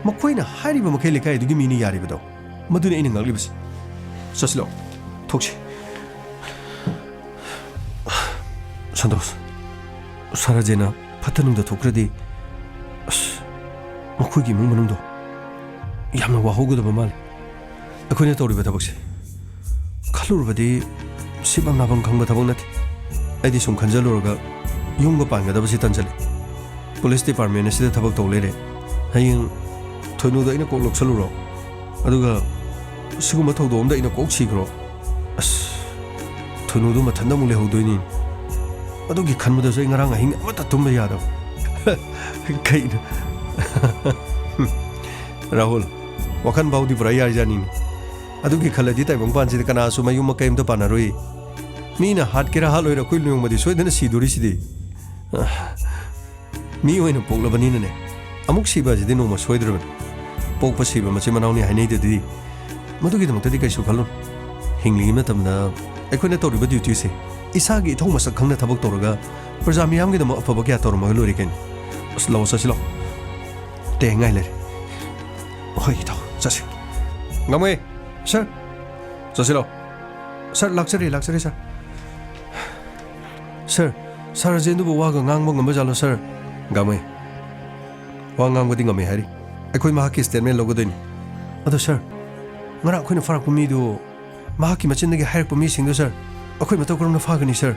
ꯃꯈꯣꯏꯅ ꯍꯥꯏꯔꯤꯕ ꯃꯈꯩ ꯂꯩꯀꯥꯏ ꯑꯗꯨꯒꯤ ꯃꯤꯅ ꯌꯥꯔꯤꯕꯗꯣ, ꯃꯗꯨꯅꯤ ꯑꯩꯅ ꯉꯛꯂꯤꯕꯁꯤ꯫ ꯆꯠꯁꯤꯂꯣ, ꯊꯣꯛꯁꯤ꯫ ꯁꯟꯇꯣꯁ, ꯁꯥꯔ ꯔꯥꯖꯦꯟꯅ ꯐꯠꯇ ꯅꯨꯡꯗ ꯊꯣꯛꯈ꯭ꯔꯗꯤ, ꯑꯁ, ꯃꯈꯣꯏꯒꯤ ꯏꯃꯨꯡ ꯃꯅꯨꯡꯗꯣ ꯌꯥꯝꯅ ꯋꯥꯍꯧꯒꯗꯕ ꯃꯥꯜꯂꯦ꯫ ꯑꯩꯈꯣꯏꯅ ꯇꯧꯔꯤꯕ ꯊꯕꯛꯁꯦ ꯈꯜꯂꯨꯔꯕꯗꯤ ꯁꯤꯐꯝ ꯅꯥꯐꯝ ꯈꯪꯕ ꯊꯕꯛ ꯅꯠꯇꯦ꯫ ꯑꯩꯗꯤ ꯁꯨꯝ ꯈꯟꯖꯜꯂꯨꯔꯒ ꯌꯨꯝꯒ ꯄꯥꯟꯒꯗꯕꯁꯤ ꯇꯟꯖꯜꯂꯦ꯫ ꯄꯨꯂꯤꯁ ꯗꯤꯄꯥꯔꯠꯃꯦꯟ ꯑꯁꯤꯗ ꯊꯕꯛ ꯇꯧ ꯂꯩꯔꯦ꯫ ꯍꯌꯦꯡ ꯊꯣꯏꯅꯨꯗꯣ ꯑꯩꯅ ꯀꯣꯛ ꯂꯧꯁꯜꯂꯨꯔꯣ, ꯑꯗꯨꯒ ꯁꯤꯒꯨꯝꯕ ꯊꯧꯗꯣꯛ ꯑꯝꯗ ꯑꯩꯅ ꯀꯣꯛ ꯁꯤꯈ꯭ꯔꯣ꯫ ꯑꯁ, ꯊꯣꯏꯅꯨꯗꯣ ꯃꯊꯟꯇ ꯑꯃꯨꯛ ꯂꯩꯍꯧꯗꯣꯏꯅꯤ꯫ ꯑꯗꯨꯒꯤ ꯈꯟꯕꯗꯁꯨ ꯑꯩ ꯉꯔꯥꯡ ꯑꯍꯤꯡ ꯑꯃꯠꯇ ꯇꯨꯝꯕ ꯌꯥꯗꯕ꯫ ꯀꯩꯅꯣ? ꯔꯥꯍꯨꯜ, ꯋꯥꯈꯜ ꯐꯥꯎꯗꯤ ꯄꯨꯔꯥ ꯌꯥꯏꯖꯥꯠꯅꯤꯅꯦ꯫ ꯑꯗꯨꯒꯤ ꯈꯜꯂꯗꯤ ꯇꯥꯏꯕꯪꯄꯥꯟꯁꯤꯗ ꯀꯅꯥꯁꯨ ꯃꯌꯨꯝ ꯃꯀꯩ ꯑꯝꯇ ꯄꯥꯟꯅꯔꯣꯏ꯫ ꯃꯤꯅ ꯍꯥꯠꯀꯦꯔꯥ ꯍꯥꯠꯂꯣꯏꯔꯥ ꯑꯩꯈꯣꯏ ꯅꯣꯡꯃꯗꯤ ꯁꯣꯏꯗꯅ ꯁꯤꯗꯣꯔꯤꯁꯤꯗꯤ꯫ ꯃꯤ ꯑꯣꯏꯅ ꯄꯣꯛꯂꯕꯅꯤꯅꯅꯦ, ꯑꯃꯨꯛ ꯁꯤꯕ ꯑꯁꯤꯗꯤ ꯅꯣꯡꯃ ꯁꯣꯏꯗ꯭ꯔꯕꯅꯤ꯫ ꯄꯣꯛꯄ ꯁꯤꯕ ꯃꯆꯤꯟ ꯃꯅꯥꯎꯅꯤ ꯍꯥꯏꯅꯩꯗꯨꯗꯤ꯫ ꯃꯗꯨꯒꯤꯗꯃꯛꯇꯗꯤ ꯀꯩꯁꯨ ꯈꯜꯂꯨꯅꯨ꯫ ꯍꯤꯡꯂꯤꯉꯩ ꯃꯇꯝꯗ ꯑꯩꯈꯣꯏꯅ ꯇꯧꯔꯤꯕ ꯗ꯭ꯌꯨꯇꯤꯁꯦ ꯏꯁꯥꯒꯤ ꯏꯊꯧ ꯃꯁꯛ ꯈꯪꯅ ꯊꯕꯛ ꯇꯧꯔꯒ ꯄ꯭ꯔꯖꯥ ꯃꯤꯌꯥꯝꯒꯤꯗꯃꯛ ꯑꯐꯕ ꯀꯌꯥ ꯇꯧꯔꯝꯃꯒ ꯂꯣꯏꯔꯦ ꯀꯩꯅꯣ꯫ ꯑꯁ, ꯂꯥꯛꯑꯣ ꯆꯠꯁꯤ ꯂꯥꯛꯑꯣ꯫ ꯇꯦꯡꯉꯥꯏ ꯂꯩꯔꯦ꯫ ꯍꯣꯏ ꯏꯇꯥꯎ, ꯆꯠꯁꯤ꯫ ꯉꯝꯃꯣꯏ, ꯁꯥꯔ꯫ ꯆꯠꯁꯤ ꯂꯥꯛꯑꯣ꯫ ꯁꯥꯔ, ꯂꯥꯛꯆꯔꯦ, ꯂꯥꯛꯆꯔꯦ, ꯁꯥꯔ꯫ ꯁꯥꯔ, ꯁꯥꯔ ꯔꯥꯖꯦꯟꯗꯨꯕꯨ ꯋꯥꯒ ꯉꯥꯡꯕ ꯉꯝꯕ ꯖꯥꯠꯂꯣ, ꯁꯥꯔ? ꯉꯝꯃꯦ꯫ ꯋꯥ ꯉꯥꯡꯕꯗꯤ ꯉꯝꯃꯦ ꯍꯥꯏꯔꯤ꯫ ꯑꯩꯈꯣꯏ ꯃꯍꯥꯛꯀꯤ ꯁ꯭ꯇꯦꯠꯃꯦꯟ ꯂꯧꯒꯗꯣꯏꯅꯤ꯫ ꯑꯗꯣ ꯁꯥꯔ, ꯉꯔꯥꯡ ꯑꯩꯈꯣꯏꯅ ꯐꯥꯔꯛꯄ ꯃꯤꯗꯨ, ꯃꯍꯥꯛꯀꯤ ꯃꯆꯤꯟꯗꯒꯤ ꯍꯥꯏꯔꯛꯄ ꯃꯤꯁꯤꯡꯗꯨ, ꯁꯥꯔ, ꯑꯩꯈꯣꯏ ꯃꯇꯧ ꯀꯔꯝꯅ ꯐꯥꯒꯅꯤ, ꯁꯥꯔ?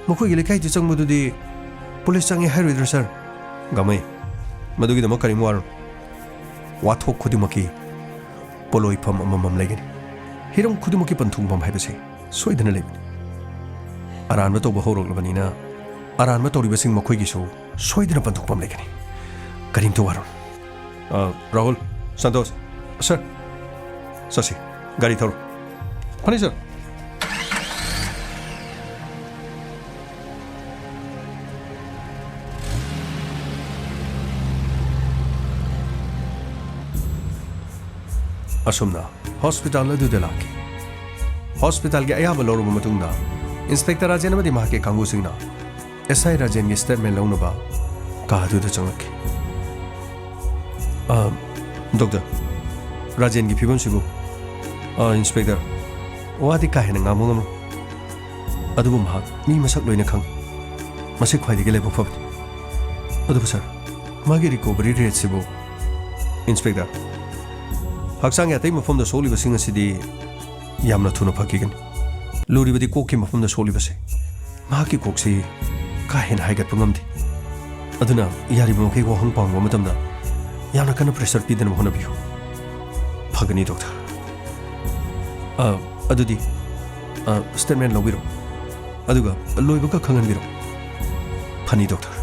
ꯃꯈꯣꯏꯒꯤ ꯂꯩꯀꯥꯏꯗ ꯆꯪꯕꯗꯨꯗꯤ ꯄꯨꯂꯤꯁ ꯆꯪꯉꯦ ꯍꯥꯏꯔꯣꯏꯗ꯭ꯔꯥ, ꯁꯥꯔ? ꯉꯝꯃꯦ꯫ ꯃꯗꯨꯒꯤꯗꯃꯛ ꯀꯔꯤꯝ ꯋꯥꯔꯨꯅꯨ꯫ ꯋꯥꯊꯣꯛ ꯈꯨꯗꯤꯡꯃꯛꯀꯤ ꯄꯣꯠꯂꯣꯏꯐꯝ ꯑꯃꯃꯝ ꯂꯩꯒꯅꯤ꯫ ꯍꯤꯔꯝ ꯈꯨꯗꯤꯡꯃꯛꯀꯤ ꯄꯟꯊꯨꯡꯐꯝ ꯍꯥꯏꯕꯁꯦ ꯁꯣꯏꯗꯅ ꯂꯩꯕꯅꯤ꯫ ꯑꯔꯥꯟꯕ ꯇꯧꯕ ꯍꯧꯔꯛꯂꯕꯅꯤꯅ ꯑꯔꯥꯟꯕ ꯇꯧꯔꯤꯕꯁꯤꯡ ꯃꯈꯣꯏꯒꯤꯁꯨ ꯁꯣꯏꯗꯅ ꯄꯟꯊꯨꯡꯐꯝ ꯂꯩꯒꯅꯤ꯫ ꯀꯔꯤꯝꯇ ꯋꯥꯔꯨꯅꯨ꯫ ꯑ, ꯔꯥꯍꯨꯜ, ꯁꯟꯇꯣꯁ, ꯁꯥꯔ, ꯆꯠꯁꯤ, ꯒꯥꯔꯤ ꯊꯧꯔꯣ꯫ ꯐꯅꯤ, ꯁꯥꯔ꯫ ꯑꯁꯨꯝꯅ ꯍꯣꯁꯄꯤꯇꯥꯜ ꯑꯗꯨꯗ ꯂꯥꯛꯈꯤ꯫ ꯍꯣꯁꯄꯤꯇꯥꯜꯒꯤ ꯑꯌꯥꯕ ꯂꯧꯔꯕ ꯃꯇꯨꯡꯗ, ꯏꯟꯁꯄꯦꯛꯇꯔ ꯔꯥꯖꯦꯟ ꯑꯃꯗꯤ ꯃꯍꯥꯛꯀꯤ ꯀꯥꯡꯕꯨꯁꯤꯡꯅ ꯑꯦꯁ ꯑꯥꯏ ꯔꯥꯖꯦꯟꯒꯤ ꯁ꯭ꯇꯦꯠꯃꯦꯟ ꯂꯧꯅꯕ ꯀꯥ ꯑꯗꯨꯗ ꯆꯪꯂꯛꯈꯤ꯫ ꯑ, ꯗꯣꯛꯇꯔ, ꯔꯥꯖꯦꯟꯒꯤ ꯐꯤꯕꯝꯁꯤꯕꯨ? ꯑ, ꯏꯟꯁꯄꯦꯛꯇꯔ, ꯋꯥꯗꯤ ꯀꯥ ꯍꯦꯟꯅ ꯉꯥꯡꯕ ꯉꯝꯂꯣꯏ꯫ ꯑꯗꯨꯕꯨ ꯃꯍꯥꯛ ꯃꯤ ꯃꯁꯛ ꯂꯣꯏꯅ ꯈꯪꯏ꯫ ꯃꯁꯤ ꯈ꯭ꯋꯥꯏꯗꯒꯤ ꯂꯥꯏꯕꯛ ꯐꯕꯅꯤ꯫ ꯑꯗꯨꯕꯨ ꯁꯥꯔ, ꯃꯥꯒꯤ ꯔꯤꯀꯣꯚꯔꯤ ꯔꯦꯠꯁꯤꯕꯨ? ꯏꯟꯁꯄꯦꯛꯇꯔ, ꯍꯛꯆꯥꯡꯒꯤ ꯑꯇꯩ ꯃꯐꯝꯗ ꯁꯣꯛꯂꯤꯕꯁꯤꯡ ꯑꯁꯤꯗꯤ ꯌꯥꯝꯅ ꯊꯨꯅ ꯐꯈꯤꯒꯅꯤ꯫ ꯂꯨꯔꯤꯕꯗꯤ ꯀꯣꯛꯀꯤ ꯃꯐꯝꯗ ꯁꯣꯛꯂꯤꯕꯁꯦ꯫ ꯃꯍꯥꯛꯀꯤ ꯀꯣꯛꯁꯤ ꯀꯥ ꯍꯦꯟꯅ ꯍꯥꯏꯒꯠꯄ ꯉꯝꯗꯦ꯫ ꯑꯗꯨꯅ ꯌꯥꯔꯤꯕ ꯃꯈꯩ ꯋꯥꯍꯪ ꯄꯥꯎꯍꯪꯕ ꯃꯇꯝꯗ ꯌꯥꯝꯅ ꯀꯟꯅ ꯄ꯭ꯔꯦꯁꯔ ꯄꯤꯗꯅꯕ ꯍꯣꯠꯅꯕꯤꯌꯨ꯫ ꯐꯒꯅꯤ, ꯗꯣꯛꯇꯔ꯫ ꯑ, ꯑꯗꯨꯗꯤ, ꯑ, ꯁ꯭ꯇꯦꯠꯃꯦꯟ ꯂꯧꯕꯤꯔꯣ꯫ ꯑꯗꯨꯒ ꯂꯣꯏꯕꯒ ꯈꯪꯍꯟꯕꯤꯔꯣ꯫ ꯐꯅꯤ, ꯗꯣꯛꯇꯔ꯫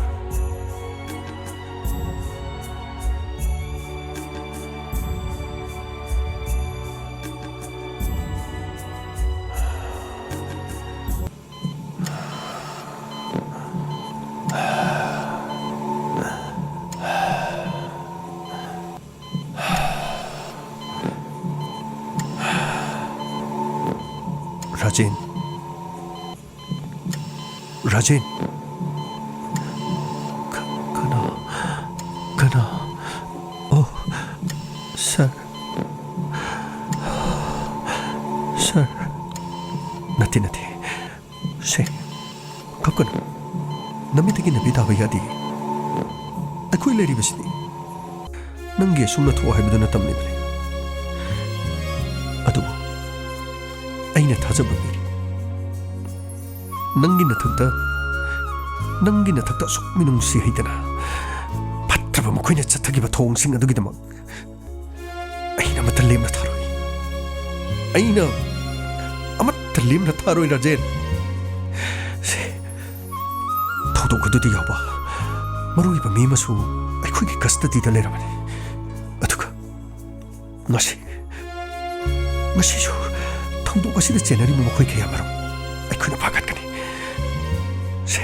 ꯔꯥꯖꯦꯟ꯫ ꯔꯥꯖꯦꯟ꯫ ꯀ-, ꯀꯅꯥ? ꯀꯅꯥ? ꯑꯣ, ꯁꯥꯔ꯫ ꯁꯥꯔ꯫ ꯅꯠꯇꯦ, ꯅꯠꯇꯦ꯫ ꯁꯦ, ꯀꯞꯀꯅꯨ꯫ ꯅꯃꯤꯠꯇꯒꯤ ꯅꯥꯄꯤ ꯇꯥꯕ ꯌꯥꯗꯦ꯫ ꯑꯩꯈꯣꯏ ꯂꯩꯔꯤꯕꯁꯤꯗꯤ ꯅꯪꯒꯤ ꯑꯁꯨꯝꯅ ꯊꯣꯛꯑꯣ ꯍꯥꯏꯕꯗꯨꯅ ꯇꯝꯂꯤꯕꯅꯤ꯫ ꯑꯗꯨꯕꯨ ꯑꯩꯅ ꯊꯥꯖꯕ ꯄꯤꯔꯤ꯫ ꯅꯪꯒꯤ ꯅꯊꯛꯇ, ꯅꯪꯒꯤ ꯅꯊꯛꯇ ꯑꯁꯨꯛ ꯃꯤꯅꯨꯡꯁꯤ ꯍꯩꯇꯅ ꯐꯠꯇ꯭ꯔꯕ ꯃꯈꯣꯏꯅ ꯆꯠꯊꯈꯤꯕ ꯊꯧꯑꯣꯡꯁꯤꯡ ꯑꯗꯨꯒꯤꯗꯃꯛ ꯑꯩꯅ ꯑꯃꯠꯇ ꯂꯦꯝꯅ ꯊꯥꯔꯣꯏ꯫ ꯑꯩꯅ ꯑꯃꯠꯇ ꯂꯦꯝꯅ ꯊꯥꯔꯣꯏ, ꯔꯥꯖꯦꯟ꯫ ꯁꯦ, ꯊꯧꯗꯣꯛ ꯑꯗꯨꯗ ꯌꯥꯎꯕ ꯃꯔꯨꯑꯣꯏꯕ ꯃꯤ ꯑꯃꯁꯨ ꯑꯩꯈꯣꯏꯒꯤ ꯀꯁꯇꯗꯤꯗ ꯂꯩꯔꯕꯅꯤ꯫ ꯑꯗꯨꯒ ꯉꯁꯤ, ꯉꯁꯤꯁꯨ ꯊꯧꯗꯣꯛ ꯑꯁꯤꯗ ꯆꯦꯟꯅꯔꯤꯕ ꯃꯈꯣꯏ ꯀꯌꯥꯃꯔꯨꯝ ꯑꯩꯈꯣꯏꯅ ꯐꯥꯒꯠꯀꯅꯤ꯫ ꯁꯦ,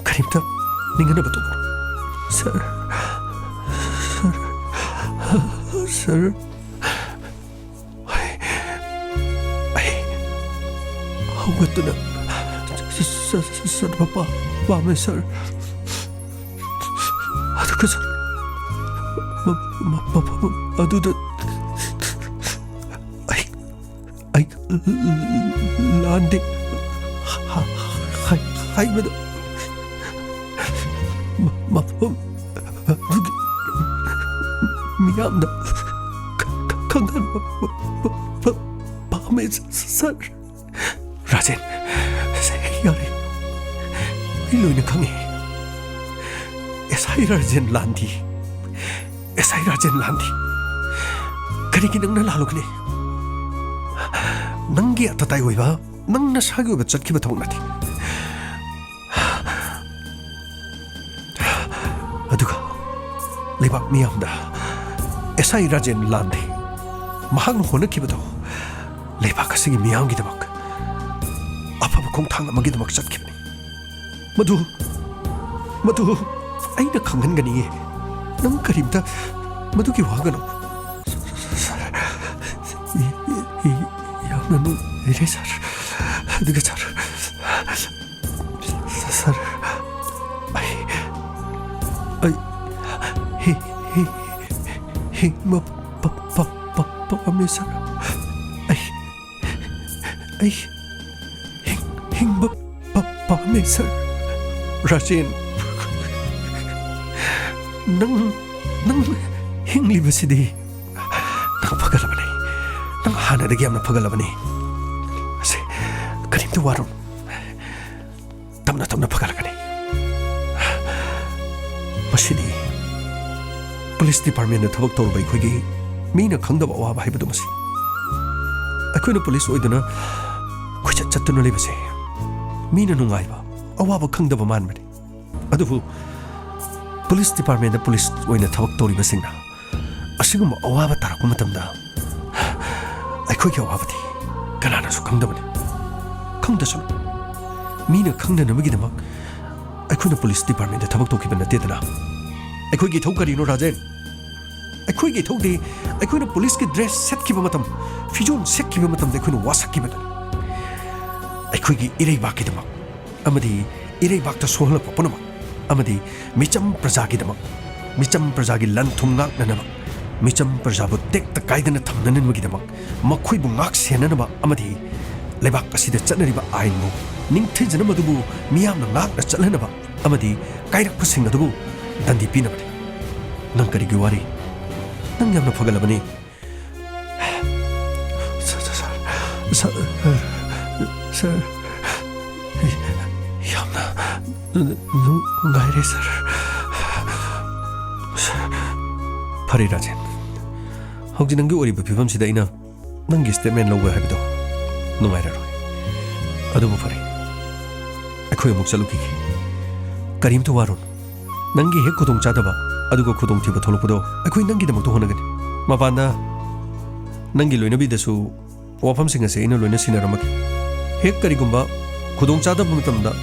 ꯀꯔꯤꯝꯇ ꯅꯤꯡꯍꯟꯅꯕ ꯇꯧꯒꯅꯨ꯫ ꯁꯥꯔ, ꯁꯥꯔ, ꯁꯥꯔ, ꯑꯩ, ꯑꯩ ꯍꯧꯒꯠꯇꯨꯅ ꯆ-, ꯆ-, ꯆ-, ꯆꯠꯄ ꯄꯥ-, ꯄꯥꯝꯃꯦ, ꯁꯥꯔ꯫ ꯑꯗꯨꯒ, ꯁꯥꯔ, ꯃ-, ꯃ-, ꯃꯐꯝ ꯑꯗꯨꯗ ꯑꯩ ꯑꯩ ꯂꯥꯟꯗꯦ ꯍꯥꯏꯕꯗꯨ ꯃꯐꯝ ꯑꯗꯨꯒꯤ ꯃꯤꯌꯥꯝꯅ ꯈꯪꯍꯟꯕ ꯄꯥꯝꯃꯦ, ꯁꯥꯔ꯫ ꯔꯥꯖꯦꯟ, ꯌꯥꯔꯦ꯫ ꯑꯩ ꯂꯣꯏꯅ ꯈꯪꯉꯦ꯫ ꯑꯦꯁ ꯑꯥꯏ ꯔꯥꯖꯦꯟ ꯂꯥꯟꯗꯤ꯫ ꯑꯦꯁ ꯑꯥꯏ ꯔꯥꯖꯦꯟ ꯂꯥꯟꯗꯤ꯫ ꯀꯔꯤꯒꯤ ꯅꯪꯅ ꯂꯥꯜꯂꯨꯒꯅꯤ? ꯅꯪꯒꯤ ꯑꯇꯇꯥꯏ ꯑꯣꯏꯕ, ꯅꯪ ꯅꯁꯥꯒꯤ ꯑꯣꯏꯕ ꯆꯠꯈꯤꯕ ꯊꯕꯛ ꯅꯠꯇꯦ꯫ ꯑꯗꯨꯒ ꯂꯩꯕꯥꯛ ꯃꯤꯌꯥꯝꯗ ꯑꯦꯁ ꯑꯥꯏ ꯔꯥꯖꯦꯟ ꯂꯥꯟꯗꯦ꯫ ꯃꯍꯥꯛꯅ ꯍꯣꯠꯅꯈꯤꯕꯗꯣ ꯂꯩꯕꯥꯛ ꯑꯁꯤꯒꯤ ꯃꯤꯌꯥꯝꯒꯤꯗꯃꯛ ꯑꯐꯕ ꯈꯣꯡꯊꯥꯡ ꯑꯃꯒꯤꯗꯃꯛ ꯆꯠꯈꯤꯕꯅꯤ꯫ ꯃꯗꯨ, ꯃꯗꯨ ꯑꯩꯅ ꯈꯪꯍꯟꯒꯅꯤꯌꯦ꯫ ꯅꯪ ꯀꯔꯤꯝꯇ ꯃꯗꯨꯒꯤ ꯋꯥꯒꯅꯨ꯫ ꯁꯥꯔ, ꯌꯥꯝꯅ ꯅꯨꯡꯉꯥꯏꯔꯦ, ꯁꯥꯔ꯫ ꯑꯗꯨꯒ, ꯁꯥꯔ, ꯁꯥꯔ, ꯑꯩ, ꯑꯩ ꯍꯤ-, ꯍꯤ-, ꯍꯤꯡꯕ ꯄ-, ꯄ-, ꯄ-, ꯄꯥꯝꯃꯦ, ꯁꯥꯔ꯫ ꯑꯩ, ꯑꯩ ꯍꯤꯡ-, ꯍꯤꯡꯕ ꯄ-, ꯄꯥꯝꯃꯦ, ꯁꯥꯔ꯫ ꯔꯥꯖꯦꯟ, ꯅꯪ, ꯅꯪ ꯍꯤꯡꯂꯤꯕꯁꯤꯗꯤ ꯅꯪ ꯐꯒꯠꯂꯕꯅꯤ꯫ ꯅꯪ ꯍꯥꯟꯅꯗꯒꯤ ꯌꯥꯝꯅ ꯐꯒꯠꯂꯕꯅꯤ꯫ ꯑꯁꯦ, ꯀꯔꯤꯝꯇ ꯋꯥꯔꯨꯅꯨ꯫ ꯇꯞꯅ ꯇꯞꯅ ꯐꯒꯠꯂꯛꯀꯅꯤ꯫ ꯃꯁꯤꯅꯤ ꯄꯨꯂꯤꯁ ꯗꯤꯄꯥꯔꯠꯃꯦꯟꯗ ꯊꯕꯛ ꯇꯧꯔꯨꯕ ꯑꯩꯈꯣꯏꯒꯤ ꯃꯤꯅ ꯈꯪꯗꯕ ꯑꯋꯥꯕ ꯍꯥꯏꯕꯗꯨ ꯃꯁꯤ꯫ ꯑꯩꯈꯣꯏꯅ ꯄꯨꯂꯤꯁ ꯑꯣꯏꯗꯨꯅ ꯀꯣꯏꯆꯠ ꯆꯠꯇꯨꯅ ꯂꯩꯕꯁꯦ ꯃꯤꯅ ꯅꯨꯡꯉꯥꯏꯕ, ꯑꯋꯥꯕ ꯈꯪꯗꯕ ꯃꯥꯟꯕꯅꯤ꯫ ꯑꯗꯨꯕꯨ ꯄꯨꯂꯤꯁ ꯗꯤꯄꯥꯔꯠꯃꯦꯟꯗ ꯄꯨꯂꯤꯁ ꯑꯣꯏꯅ ꯊꯕꯛ ꯇꯧꯔꯤꯕꯁꯤꯡꯅ ꯑꯁꯤꯒꯨꯝꯕ ꯑꯋꯥꯕ ꯇꯥꯔꯛꯄ ꯃꯇꯝꯗ ꯑꯩꯈꯣꯏꯒꯤ ꯑꯋꯥꯕꯗꯤ ꯀꯅꯥꯅꯁꯨ ꯈꯪꯗꯕꯅꯤ꯫ ꯈꯪꯗꯁꯅꯨ꯫ ꯃꯤꯅ ꯈꯪꯅꯅꯕꯒꯤꯗꯃꯛ ꯑꯩꯈꯣꯏꯅ ꯄꯨꯂꯤꯁ ꯗꯤꯄꯥꯔꯠꯃꯦꯟꯗ ꯊꯕꯛ ꯇꯧꯈꯤꯕ ꯅꯠꯇꯦꯗꯅ꯫ ꯑꯩꯈꯣꯏꯒꯤ ꯏꯊꯧ ꯀꯔꯤꯅꯣ, ꯔꯥꯖꯦꯟ? ꯑꯩꯈꯣꯏꯒꯤ ꯏꯊꯧꯗꯤ ꯑꯩꯈꯣꯏꯅ ꯄꯨꯂꯤꯁꯀꯤ ꯗ꯭ꯔꯦꯁ ꯁꯦꯠꯈꯤꯕ ꯃꯇꯝ, ꯐꯤꯖꯣꯜ ꯁꯦꯠꯈꯤꯕ ꯃꯇꯝꯗ ꯑꯩꯈꯣꯏꯅ ꯋꯥꯁꯛꯈꯤꯕꯗꯨꯅꯤ꯫ ꯑꯩꯈꯣꯏꯒꯤ ꯏꯔꯩꯕꯥꯛꯀꯤꯗꯃꯛ ꯑꯃꯗꯤ ꯏꯔꯩꯕꯥꯛꯇ ꯁꯣꯛꯍꯜꯂꯛꯄ ꯄꯨꯝꯅꯃꯛ ꯑꯃꯗꯤ ꯃꯤꯆꯝ ꯄ꯭ꯔꯖꯥꯒꯤꯗꯃꯛ, ꯃꯤꯆꯝ ꯄ꯭ꯔꯖꯥꯒꯤ ꯂꯟ ꯊꯨꯝ ꯉꯥꯛꯅꯅꯕ ꯃꯤꯆꯝ ꯄ꯭ꯔꯖꯥꯕꯨ ꯇꯦꯛꯇ ꯀꯥꯏꯗꯅ ꯊꯝꯅꯅꯕꯒꯤꯗꯃꯛ, ꯃꯈꯣꯏꯕꯨ ꯉꯥꯛ ꯁꯦꯟꯅꯅꯕ ꯑꯃꯗꯤ ꯂꯩꯕꯥꯛ ꯑꯁꯤꯗ ꯆꯠꯅꯔꯤꯕ ꯑꯥꯏꯟꯕꯨ ꯅꯤꯡꯊꯤꯖꯅ ꯃꯗꯨꯕꯨ ꯃꯤꯌꯥꯝꯅ ꯉꯥꯛꯅ ꯆꯠꯍꯟꯅꯕ ꯑꯃꯗꯤ ꯀꯥꯏꯔꯛꯄꯁꯤꯡ ꯑꯗꯨꯕꯨ ꯗꯟꯗꯤ ꯄꯤꯅꯕꯅꯤ꯫ ꯅꯪ ꯀꯔꯤꯒꯤ ꯋꯥꯔꯤ? ꯅꯪ ꯌꯥꯝꯅ ꯐꯒꯠꯂꯕꯅꯤ꯫ Sir, sir, sir, sir, sir, ꯌꯥꯝꯅ ꯅꯨꯡꯉꯥꯏꯔꯦ, ꯁꯔ꯫ ꯁꯔ, ꯐꯔꯦ, ꯔꯥꯖꯦꯟ꯫ ꯍꯧꯖꯤꯛ ꯅꯪꯒꯤ ꯑꯣꯏꯔꯤꯕ ꯐꯤꯕꯝꯁꯤꯗ ꯑꯩꯅ ꯅꯪꯒꯤ ꯁ꯭ꯇꯦꯠꯃꯦꯟ ꯂꯧꯕ ꯍꯥꯏꯕꯗꯣ ꯅꯨꯡꯉꯥꯏꯔꯔꯣꯏ꯫ ꯑꯗꯨꯕꯨ ꯐꯔꯦ, ꯑꯩꯈꯣꯏ ꯑꯃꯨꯛ ꯆꯠꯂꯨꯈꯤꯒꯦ꯫ ꯀꯔꯤꯝꯇ ꯋꯥꯔꯨꯅꯨ꯫ ꯅꯪꯒꯤ ꯍꯦꯛ ꯈꯨꯗꯣꯡꯆꯥꯗꯕ ꯑꯗꯨꯒ ꯈꯨꯗꯣꯡꯊꯤꯕ ꯊꯣꯛꯂꯛꯄꯗꯣ, ꯑꯩꯈꯣꯏ ꯅꯪꯒꯤꯗꯃꯛꯇ ꯍꯣꯠꯅꯒꯅꯤ꯫ ꯃꯄꯥꯟꯗ ꯅꯪꯒꯤ ꯂꯣꯏꯅꯕꯤꯗꯁꯨ ꯋꯥꯐꯝꯁꯤꯡ ꯑꯁꯤ ꯑꯩꯅ ꯂꯣꯏꯅ ꯁꯤꯟꯅꯔꯝꯃꯒꯦ꯫ ꯍꯦꯛ ꯀꯔꯤꯒꯨꯝꯕ ꯈꯨꯗꯣꯡꯆꯥꯗꯕ ꯃꯇꯝꯗ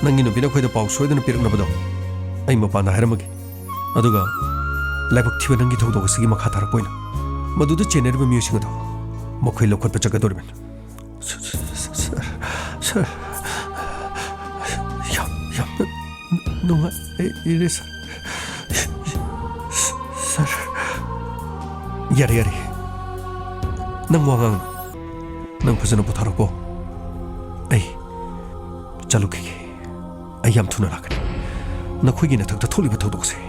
ꯅꯪꯒꯤ ꯅꯨꯄꯤꯅ ꯑꯩꯈꯣꯏꯗ ꯄꯥꯎ ꯁꯣꯏꯗꯅ ꯄꯤꯔꯛꯅꯕꯗꯣ ꯑꯩ ꯃꯄꯥꯟꯗ ꯍꯥꯏꯔꯝꯃꯒꯦ꯫ ꯑꯗꯨꯒ ꯂꯥꯏꯕꯛ ꯊꯤꯕ ꯅꯪꯒꯤ ꯊꯧꯗꯣꯛ ꯑꯁꯤꯒꯤ ꯃꯈꯥ ꯇꯥꯔꯛꯄ ꯑꯣꯏꯅ ꯃꯗꯨꯗ ꯆꯦꯟꯅꯔꯤꯕ ꯃꯤꯑꯣꯏꯁꯤꯡ ꯑꯗꯨ ꯃꯈꯣꯏ ꯂꯧꯈꯠꯄ ꯆꯠꯀꯗꯧꯔꯤꯕꯅꯤ꯫ ꯁ-, ꯁ-, ꯁ-, ꯁꯔ, ꯁꯔ, ꯌꯥꯝ, ꯌꯥꯝꯅ ꯅꯨꯡꯉꯥꯏꯔꯦ, ꯁꯔ꯫ ꯁꯔ, ꯌꯥꯔꯦ, ꯌꯥꯔꯦ꯫ ꯅꯪ ꯋꯥ ꯉꯥꯡꯅꯨ꯫ ꯅꯪ ꯐꯖꯅ ꯄꯣꯊꯥꯔꯣꯀꯣ꯫ ꯑꯩ ꯆꯠꯂꯨꯈꯤꯒꯦ꯫ ꯑꯩ ꯌꯥꯝ ꯊꯨꯅ ꯂꯥꯛꯀꯅꯤ꯫ ꯅꯈꯣꯏꯒꯤ ꯅꯊꯛꯇ ꯊꯣꯛꯂꯤꯕ ꯊꯧꯗꯣꯛꯁꯦ,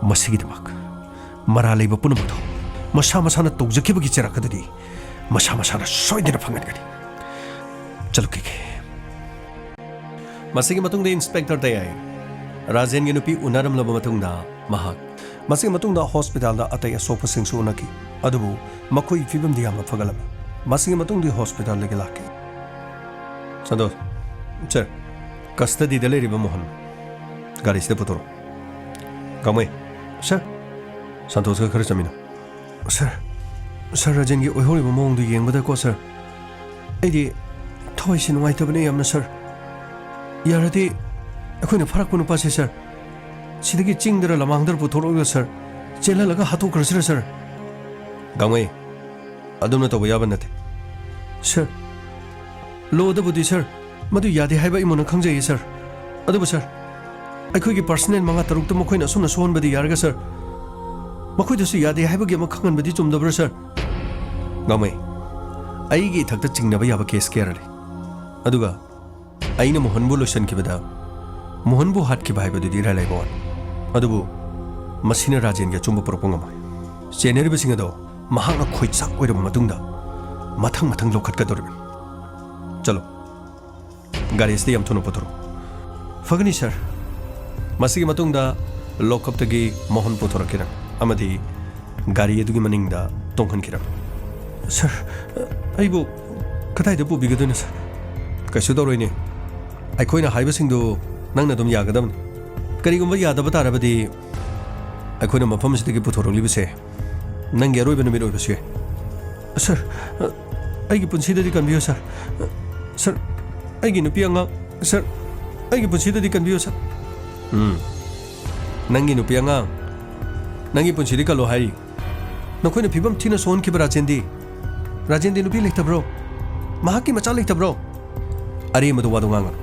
ꯃꯁꯤꯒꯤꯗꯃꯛ ꯃꯔꯥꯜ ꯂꯩꯕ ꯄꯨꯝꯅꯃꯛꯇꯣ ꯃꯁꯥ ꯃꯁꯥꯅ ꯇꯧꯖꯈꯤꯕꯒꯤ ꯆꯩꯔꯛ ꯑꯗꯨꯗꯤ ꯃꯁꯥ ꯃꯁꯥꯅ ꯁꯣꯏꯗꯅ ꯐꯪꯍꯟꯒꯅꯤ꯫ ꯆꯠꯂꯨꯈꯤꯒꯦ꯫ ꯃꯁꯤꯒꯤ ꯃꯇꯨꯡꯗ ꯏꯟꯁꯄꯦꯛꯇꯔ ꯗꯌꯥꯏ ꯔꯥꯖꯦꯟꯒꯤ ꯅꯨꯄꯤ ꯎꯅꯔꯝꯂꯕ ꯃꯇꯨꯡꯗ ꯃꯍꯥꯛ, ꯃꯁꯤꯒꯤ ꯃꯇꯨꯡꯗ ꯍꯣꯁꯄꯤꯇꯥꯜꯗ ꯑꯇꯩ ꯑꯁꯣꯛꯄꯁꯤꯡꯁꯨ ꯎꯅꯈꯤ, ꯑꯗꯨꯕꯨ ꯃꯈꯣꯏꯒꯤ ꯐꯤꯕꯝꯗꯤ ꯌꯥꯝꯅ ꯐꯒꯠꯂꯝꯃꯤ꯫ ꯃꯁꯤꯒꯤ ꯃꯇꯨꯡꯗꯤ ꯍꯣꯁꯄꯤꯇꯥꯜꯗꯒꯤ ꯂꯥꯛꯈꯤ꯫ ꯁꯟꯇꯣꯁ, ꯁꯔ, ꯀꯁꯇꯗꯤꯗ ꯂꯩꯔꯤꯕ ꯃꯣꯍꯟ ꯒꯥꯔꯤꯁꯤꯗ ꯄꯨꯊꯣꯔꯛꯎ꯫ ꯀꯥꯃꯩ, ꯁꯔ꯫ ꯁꯟꯇꯣꯁꯀ ꯈꯔ ꯆꯠꯃꯤꯟꯅꯧ꯫ ꯁꯔ, ꯁꯔ ꯔꯥꯖꯦꯟꯒꯤ ꯑꯣꯏꯍꯧꯔꯤꯕ ꯃꯑꯣꯡꯗꯨ ꯌꯦꯡꯕꯗꯀꯣ, ꯁꯔ, ꯑꯩꯗꯤ ꯊꯋꯥꯏꯁꯤ ꯅꯨꯡꯉꯥꯏꯇꯕꯅ ꯌꯥꯝꯅ, ꯁꯔ꯫ ꯌꯥꯔꯗꯤ ꯑꯩꯈꯣꯏꯅ ꯐꯥꯔꯛꯄ ꯅꯨꯄꯥꯁꯦ, ꯁꯔ, ꯁꯤꯗꯒꯤ ꯆꯤꯡꯗꯔ ꯂꯃꯥꯡꯗꯔ ꯄꯨꯊꯣꯔꯛꯂꯒ, ꯁꯔ, ꯆꯦꯜꯍꯜꯂꯒ ꯍꯥꯠꯇꯣꯛꯈ꯭ꯔꯁꯤꯔ, ꯁꯔ? ꯒꯥꯡꯃꯩ, ꯑꯗꯨꯝꯅ ꯇꯧꯕ ꯌꯥꯕ ꯅꯠꯇꯦ꯫ ꯁꯔ, ꯂꯣꯗꯕꯨꯗꯤ, ꯁꯔ, ꯃꯗꯨ ꯌꯥꯗꯦ ꯍꯥꯏꯕ ꯑꯩ ꯃꯨꯟꯅ ꯈꯪꯖꯩꯌꯦ, ꯁꯔ꯫ ꯑꯗꯨꯕꯨ, ꯁꯔ, ꯑꯩꯈꯣꯏꯒꯤ ꯄꯔꯁꯅꯦꯜ ꯃꯉꯥ ꯇꯔꯨꯛꯇ ꯃꯈꯣꯏꯅ ꯑꯁꯨꯝꯅ ꯁꯣꯛꯍꯟꯕꯗꯤ ꯌꯥꯔꯒ, ꯁꯔ, ꯃꯈꯣꯏꯗꯁꯨ ꯌꯥꯗꯦ ꯍꯥꯏꯕꯒꯤ ꯑꯃ ꯈꯪꯍꯟꯕꯗꯤ ꯆꯨꯝꯗꯕ꯭ꯔꯥ, ꯁꯥꯔ? ꯉꯝꯃꯣꯏ꯫ ꯑꯩꯒꯤ ꯏꯊꯛꯇ ꯆꯤꯡꯅꯕ ꯌꯥꯕ ꯀꯦꯁ ꯀꯌꯥꯔ ꯂꯩ꯫ ꯑꯗꯨꯒ ꯑꯩꯅ ꯃꯣꯍꯟꯕꯨ ꯂꯣꯏꯁꯤꯟꯈꯤꯕꯗ ꯃꯣꯍꯟꯕꯨ ꯍꯥꯠꯈꯤꯕ ꯍꯥꯏꯕꯗꯨꯗꯤ ꯏꯔꯥꯏ ꯂꯥꯏꯕ ꯋꯥꯅꯤ꯫ ꯑꯗꯨꯕꯨ ꯃꯁꯤꯅ ꯔꯥꯖꯦꯟꯒꯤ ꯑꯆꯨꯝꯕ ꯄꯨꯔꯛꯄ ꯉꯝꯃꯣꯏ꯫ ꯆꯦꯟꯅꯔꯤꯕꯁꯤꯡ ꯑꯗꯣ ꯃꯍꯥꯛꯅ ꯈꯣꯏꯆꯥꯛ ꯑꯣꯏꯔꯕ ꯃꯇꯨꯡꯗ ꯃꯊꯪ ꯃꯊꯪ ꯂꯧꯈꯠꯀꯗꯧꯔꯤꯕꯅꯤ꯫ ꯆꯠꯂꯣ, ꯒꯥꯔꯤ ꯑꯁꯤꯗ ꯌꯥꯝ ꯊꯨꯅ ꯄꯨꯊꯣꯔꯛꯎ꯫ ꯐꯒꯅꯤ, ꯁꯥꯔ꯫ ꯃꯁꯤꯒꯤ ꯃꯇꯨꯡꯗ ꯂꯣꯀꯞꯇꯒꯤ ꯃꯣꯍꯟ ꯄꯨꯊꯣꯔꯛꯈꯤꯔꯝꯃꯤ ꯑꯃꯗꯤ ꯒꯥꯔꯤ ꯑꯗꯨꯒꯤ ꯃꯅꯤꯡꯗ ꯇꯣꯡꯍꯟꯈꯤꯔꯝꯃꯤ꯫ ꯁꯥꯔ, ꯑꯩꯕꯨ ꯀꯗꯥꯏꯗ ꯄꯨꯕꯤꯒꯗꯣꯏꯅꯣ, ꯁꯥꯔ? ꯀꯩꯁꯨ ꯇꯧꯔꯣꯏꯅꯦ꯫ ꯑꯩꯈꯣꯏꯅ ꯍꯥꯏꯕꯁꯤꯡꯗꯨ ꯅꯪꯅ ꯑꯗꯨꯝ ꯌꯥꯒꯗꯕꯅꯤ꯫ ꯀꯔꯤꯒꯨꯝꯕ ꯌꯥꯗꯕ ꯇꯥꯔꯕꯗꯤ ꯑꯩꯈꯣꯏꯅ ꯃꯐꯝ ꯑꯁꯤꯗꯒꯤ ꯄꯨꯊꯣꯔꯛꯂꯤꯕꯁꯦ ꯅꯪꯒꯤ ꯑꯔꯣꯏꯕ ꯅꯨꯃꯤꯠ ꯑꯣꯏꯕꯁꯨ ꯌꯥꯏ꯫ ꯁꯥꯔ, ꯑꯩꯒꯤ ꯄꯨꯟꯁꯤꯗꯗꯤ ꯀꯟꯕꯤꯌꯨ, ꯁꯥꯔ꯫ ꯁꯥꯔ, ꯑꯩꯒꯤ ꯅꯨꯄꯤ ꯑꯉꯥꯡ, ꯁꯥꯔ, ꯑꯩꯒꯤ ꯄꯨꯟꯁꯤꯗꯗꯤ ꯀꯟꯕꯤꯌꯨ, ꯁꯥꯔ꯫ ꯎꯝ, ꯅꯪꯒꯤ ꯅꯨꯄꯤ ꯑꯉꯥꯡ, ꯅꯪꯒꯤ ꯄꯨꯟꯁꯤꯗꯤ ꯀꯜꯂꯣ ꯍꯥꯏꯔꯤ꯫ ꯅꯈꯣꯏꯅ ꯐꯤꯕꯝ ꯊꯤꯅ ꯁꯣꯛꯍꯟꯈꯤꯕ ꯔꯥꯖꯦꯟꯗꯤ? ꯔꯥꯖꯦꯟꯗꯤ ꯅꯨꯄꯤ ꯂꯩꯇꯕ꯭ꯔꯣ? ꯃꯍꯥꯛꯀꯤ ꯃꯆꯥ ꯂꯩꯇꯕ꯭ꯔꯣ? ꯑꯔꯦꯝꯕꯗ ꯋꯥꯗꯣ ꯉꯥꯡꯒꯅꯨ꯫